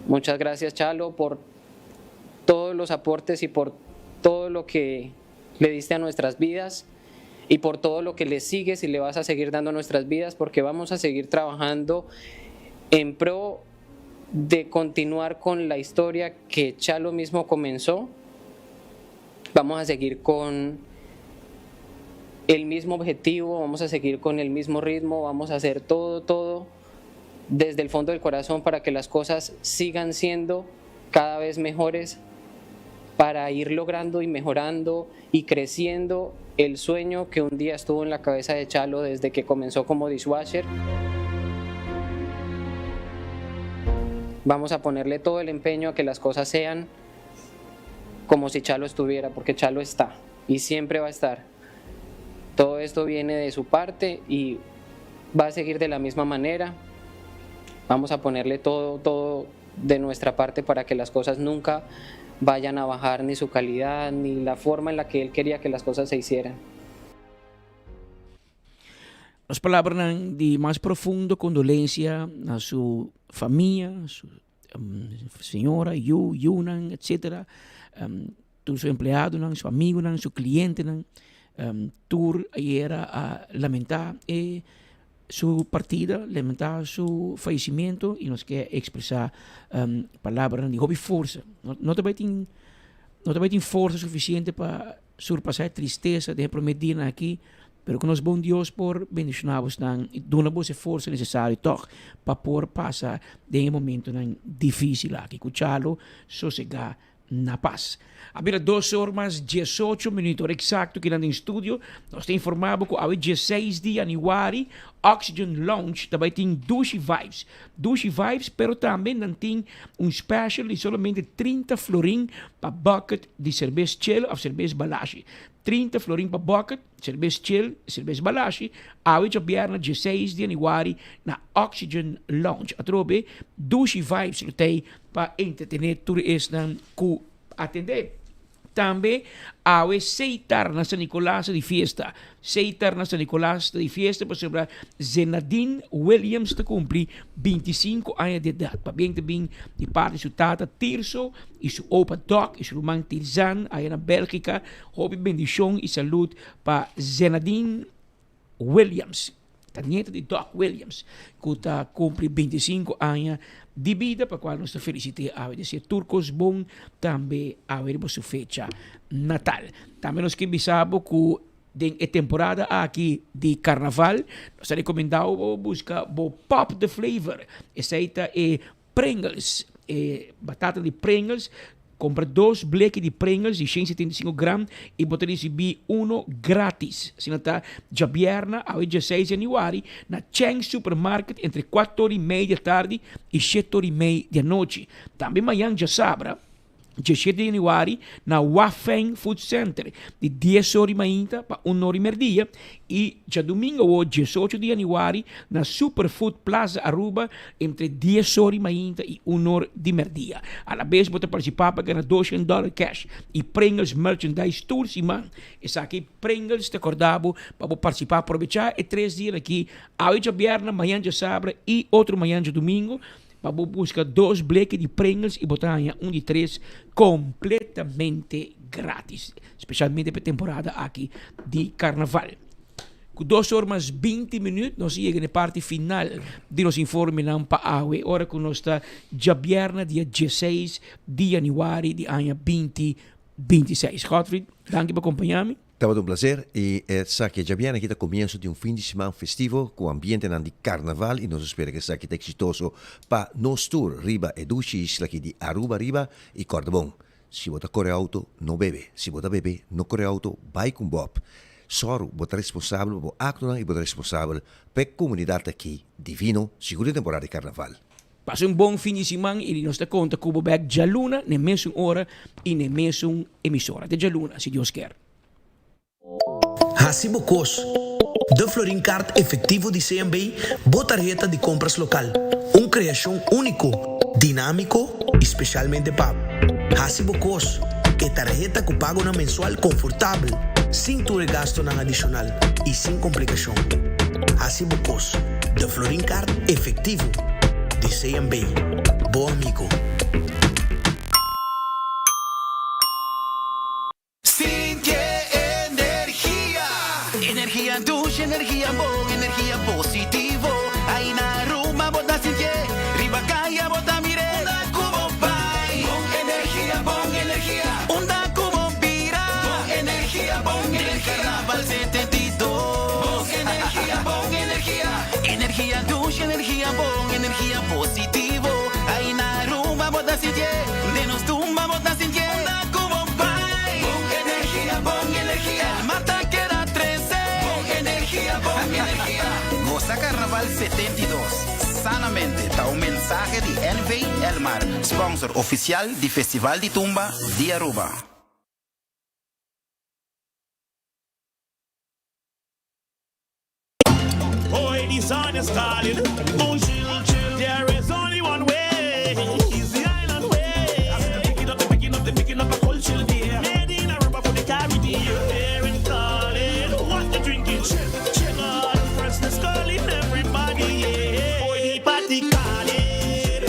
Muchas gracias Chalo por todos los aportes y por todo lo que le diste a nuestras vidas y por todo lo que le sigues y le vas a seguir dando a nuestras vidas porque vamos a seguir trabajando en pro de continuar con la historia que Chalo mismo comenzó. Vamos a seguir con el mismo objetivo, vamos a seguir con el mismo ritmo, vamos a hacer todo, todo desde el fondo del corazón para que las cosas sigan siendo cada vez mejores, para ir logrando y mejorando y creciendo el sueño que un día estuvo en la cabeza de Chalo desde que comenzó como dishwasher. Vamos a ponerle todo el empeño a que las cosas sean como si Chalo estuviera, porque Chalo está y siempre va a estar. Todo esto viene de su parte y va a seguir de la misma manera. Vamos a ponerle todo, todo de nuestra parte para que las cosas nunca vayan a bajar ni su calidad ni la forma en la que él quería que las cosas se hicieran. Nos palabranan di mas profundo kondolensia na su famia, su señora, yu, yunan, etcetera. Tur su empleadonan, su amigonan, su clientenan, tur ayera a lamenta e su partida, lamenta su fallecimiento y nos ke expresa palabranan di hopi forsa. No ta bay tin, no ta bay tin forsa suficiente pa surpasa e tristesa den e prome dianan aki, pero ku nos bon Dios por bendiciona bosnan y duna bos e forsa necesario tog pa por pasa den e momentonan dificil aki. Ku Chalo sosega na pas. A bira dos or mas diesocho minuut, ora exacto kinan den studio. Nos ta informa bo cu awe dieseis di januari Oxygen Lounge ta bay tin Dushi Vibes. Dushi Vibes, pero tambe nan tin un special di solamente 30 florin pa bucket di cerbes chel of cerbes balashi. 30 florin pa bucket. Serbes Chill, Serbes Balashi, awe djabièrnè dieseis di yanüari na Oxygen Lounge. Atrobe Dushi Vibes lo t'ei pa entretené tur esnan ku atendé. Tambe awe Seitar na San Nicolas ta di fiesta. Seitar na San Nicolas ta di fiesta pasobra Zenadine Williams ta kumpli bintisinku aña di edat. Pabien ta bin di parti su tata Tirso i su opa Doc i su ruman Tirzan aya na Bélgica. Hopi bendicion y salud pa Zenadine Williams, ta nieta di Doc Williams, cu ta cumpli 25 aña di bida, pa cual nos ta felicite awe. Desea tur cos bon tambe awe riba su fecha natal. Tambe nos ke bisa bo cu. Den e temporada aki di Carnaval, nos ta recomenda bo busca bo Pop the Flavor. Esey ta e Pringles, e batata di Pringles. Compra dos bleki di Pringles di 175 gram y bo ta ricibi uno gratis. Asina ta djabierna, awe dieseis januari, na Cheng Supermarket entre cuater ora y mei di atardi y shete ora y mei di anochi. Tambe mañan djasabra. Diesshete di yanüari na Wafeng Food Center di dies or di mainta pa un or di merdia y djadumingo awo diesocho di yanüari na Super Food Plaza Aruba entre dies or di mainta y un or di merdia. Alabes bo ta participa pa gana doshen dollar cash y Pringles merchandise tur siman. Esaki Pringles ta corda bo pa bo participa. Aprobecha e tres dianan aki, awe djabièrnè, mañan djasabra y otro mañan djadumingo. Pa bo buska dos bleki di Pringles y bo ta haña un di tres completamente gratis. Specialmente pa e temporada aki di Carnaval. Cu dos or mas binti minuut nos a yega na e parti final di nos informenan pa awe. Ora cu nos ta djabièrnè dia dieseis di januari di aña binti bintiseis. Godfried, danki pa compaña mi. Tabata un placer y esaki djabièrnè aki ta comienso di un fin di siman festivo cu ambientenan di carnaval y nos a spera cu esaki ta exitoso pa nos tur riba e dushi isla aki di Aruba riba y corda bon, si bo ta core auto no bebe, si bo ta bebe no core auto bay cu un bob. Sòru bo ta responsabel pa bo actonan y bo ta responsabel pa e comunidad aki divino sigur den temporada di carnaval. Pasa un bon fin di siman y nos ta conta cu bo bek djaluna n'e mesun ora y n'e mesun emisora. Te djaluna, si Dios kier. Haci bo cos. De Florin Card efectivo di CMB, bo tarheta di compras local. Un creacion unico, dinamico y specialmente pa bo. Haci bo cos. E tarheta cu pagonan mensual confortabel, sin tur e gastonan adicional y sin complicacion. Haci bo cos. De Florin Card efectivo di CMB. Bo amigo. Sinti e energia. Energia dushi, energia bon, energia positivo. Ai na Aruba bo ta sintié, riba kaya bo ta mir'é. Unda ku bo bai, bon energia, bon energia. Unda ku bo bira, bon energia, bon energia. Den Carnaval 72, bon energia, bon energia. Energia dushi, energia bon, energia positivo. Ai na Aruba bo ta sintié, den nos tumba bo ta sintié. Unda ku bo bai, bon energia, bon energia. El mar ta keda trese, bon energia, bon energia. Gosa Carnaval 72 sanamente ta un mensahe di NV Elmar, sponsor oficial di Festival di Tumba di Aruba. Hoy the sun is calling, oh chill, chill. There is only one way, it's the island way. I said, picking up, picking up, picking up a culture there. Made in Aruba for the Caribbean. Here in calling, what you drinking? Chill, chill. All the freshness calling everybody, yeah. Hoy the party calling,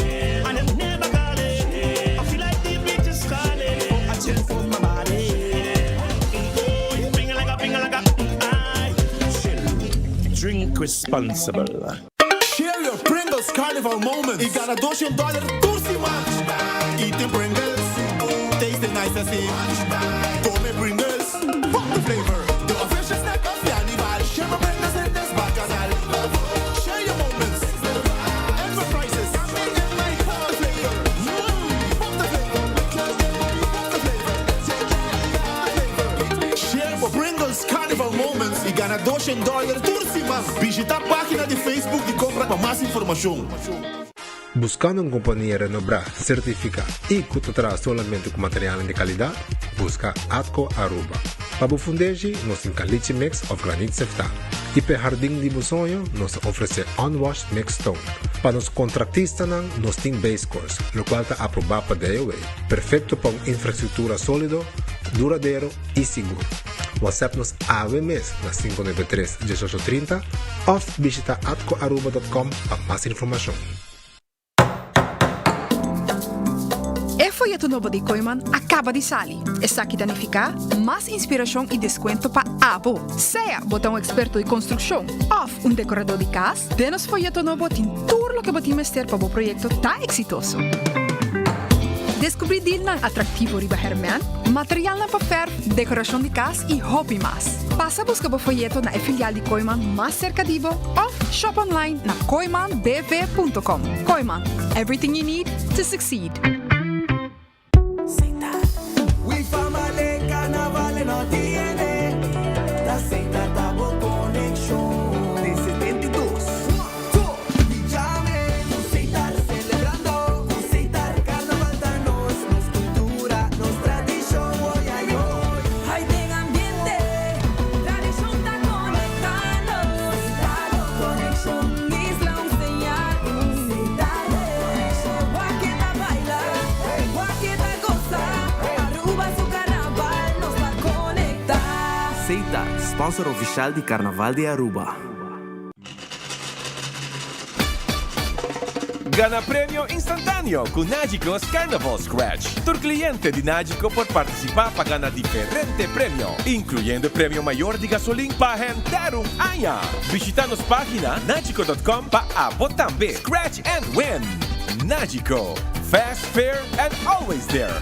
and them never calling. I feel like the beach is calling, oh I chill for my body. Oh, finger like a finger like a, aye. Chill. Drink responsible. Share your Pringles Carnival moments y gana 200 dollar tur siman. Eating Pringles, tasting nice asina. Come Pringles, pop the flavor. The official snack of Carnival. Share your Pringles in this bacchanal. Share your moments. Enterprises. Pop the flavor. Pop the flavor. Pop the flavor. Share bo Pringles Carnival moments y gana 200 dollar tur siman. Bishita pagina di Facebook di Compra pa mas informacion. Buscando un compania renombra, certifica y cu ta traha solamente cu materialnan di calidad? Busca Atco Aruba. Pa bo fundeshi, nos tin caliche mix of granit seftá. Y p'e hardin di bo soño, nos ta ofrece unwashed mixed stone. Pa nos contractistanan, nos tin base course, locual ta aproba pa DOW, perfecto pa un infrastructura solido, duradero y sigur. WhatsApp nos awe mes na 593 1830 of bishita atcoaruba.com pa mas informacion. E foyeto nobo di Kooyman a kaba di sali. Esaki ta nifiká mas inspirashon i deskuento pa abo. Sea bo ta un eksperto di konstrukshon òf un dekoradó di kas, den nos foyeto nobo tin tur loke bo tin mester pa bo proyekto ta eksitoso. Deskubrí dealnan atraktivo riba hèrmènt, materialnan pa fèrf, dekorashon di kas i hopi mas. Pasa buska bo foyeto na e filial di Kooyman mas serka di bo òf shop online na kooymanbv.com. Kooyman, everything you need to succeed. We famale carnaval en nos DNA. Ta Setar ta bo conexion. Den 72. Pijame, cu Setar celebrando. Cu Setar carnaval ta nos, nos cultura, nos tradicion. Oy ay oy. Ay den ambiente, tradicion ta conecta nos. Setar conexion, isla un señal. Setar conexion, wak ta baila, wak ta goza. Aruba su carnaval nos ta conecta. Setar, sponsor oficial di Carnaval di Aruba. Gana premio instantaneo cu Nagico's Carnival Scratch. Tur cliente di Nagico por participa pa gana diferente premio, incluyendo e premio mayor di gasolin pa henter un aña. Bishita nos pagina nagico.com pa abo tambe scratch and win! Nagico, fast, fair and always there!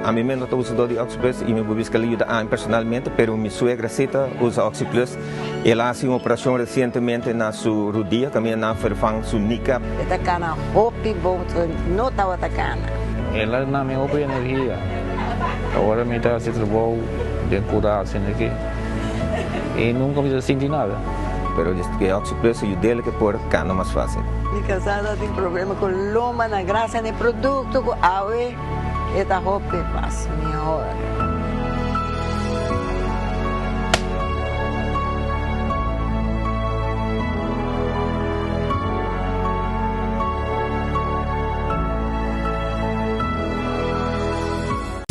Ami mes no ta usador di Oxyplus y mi por bisa cu el a yuda ami personalmente, pero mi suegra si ta usa Oxyplus. El a haci un operacion recientemente na su rudia, caminda nan a vervang su kneecap. E ta cana hopi bon, no tabata cana. El a duna mi hopi energia. Ora mi ta haci trabou den cura asina aki y nunca mi ta sinti nada. Pero e Oxyplus a yud'el ke por cana mas facil. Mi casada tin problema cu lomba na gracia na e producto cu awe e ta hopi mas mihor.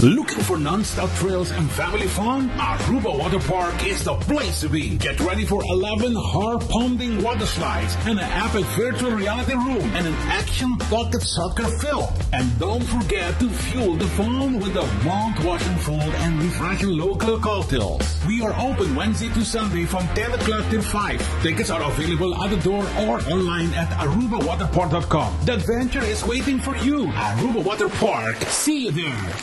Looking for non-stop thrills and family fun? Aruba Water Park is the place to be. Get ready for 11 heart-pounding water slides and an epic virtual reality room and an action pocket soccer field. And don't forget to fuel the fun with the mouth-watering food and refreshing local cocktails. We are open Wednesday to Sunday from 10 o'clock till 5. Tickets are available at the door or online at arubawaterpark.com. The adventure is waiting for you. Aruba Water Park. See you there.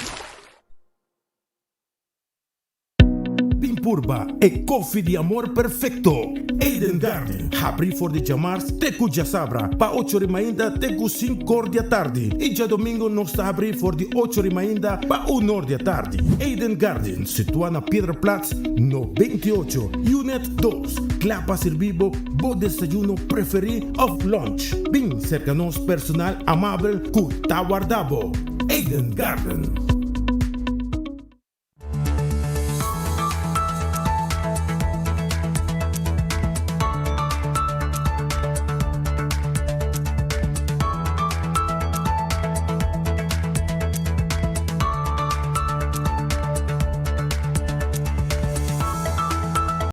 Bin purba e koffie di amor perfecto! Eden Garden, habri for di djamars te ku djasabra pa ocho ri mainta te ku sinkor di atardi i djadomingo nos ta habri for di ocho ri mainta pa unor di atardi. Eden Garden, situa na Piedraplaats no 28, Unit dos, kla pa sirbi bo bo desayuno preferi of lunch. Bin serka nos personal amabel ku ta warda bo. Eden Garden.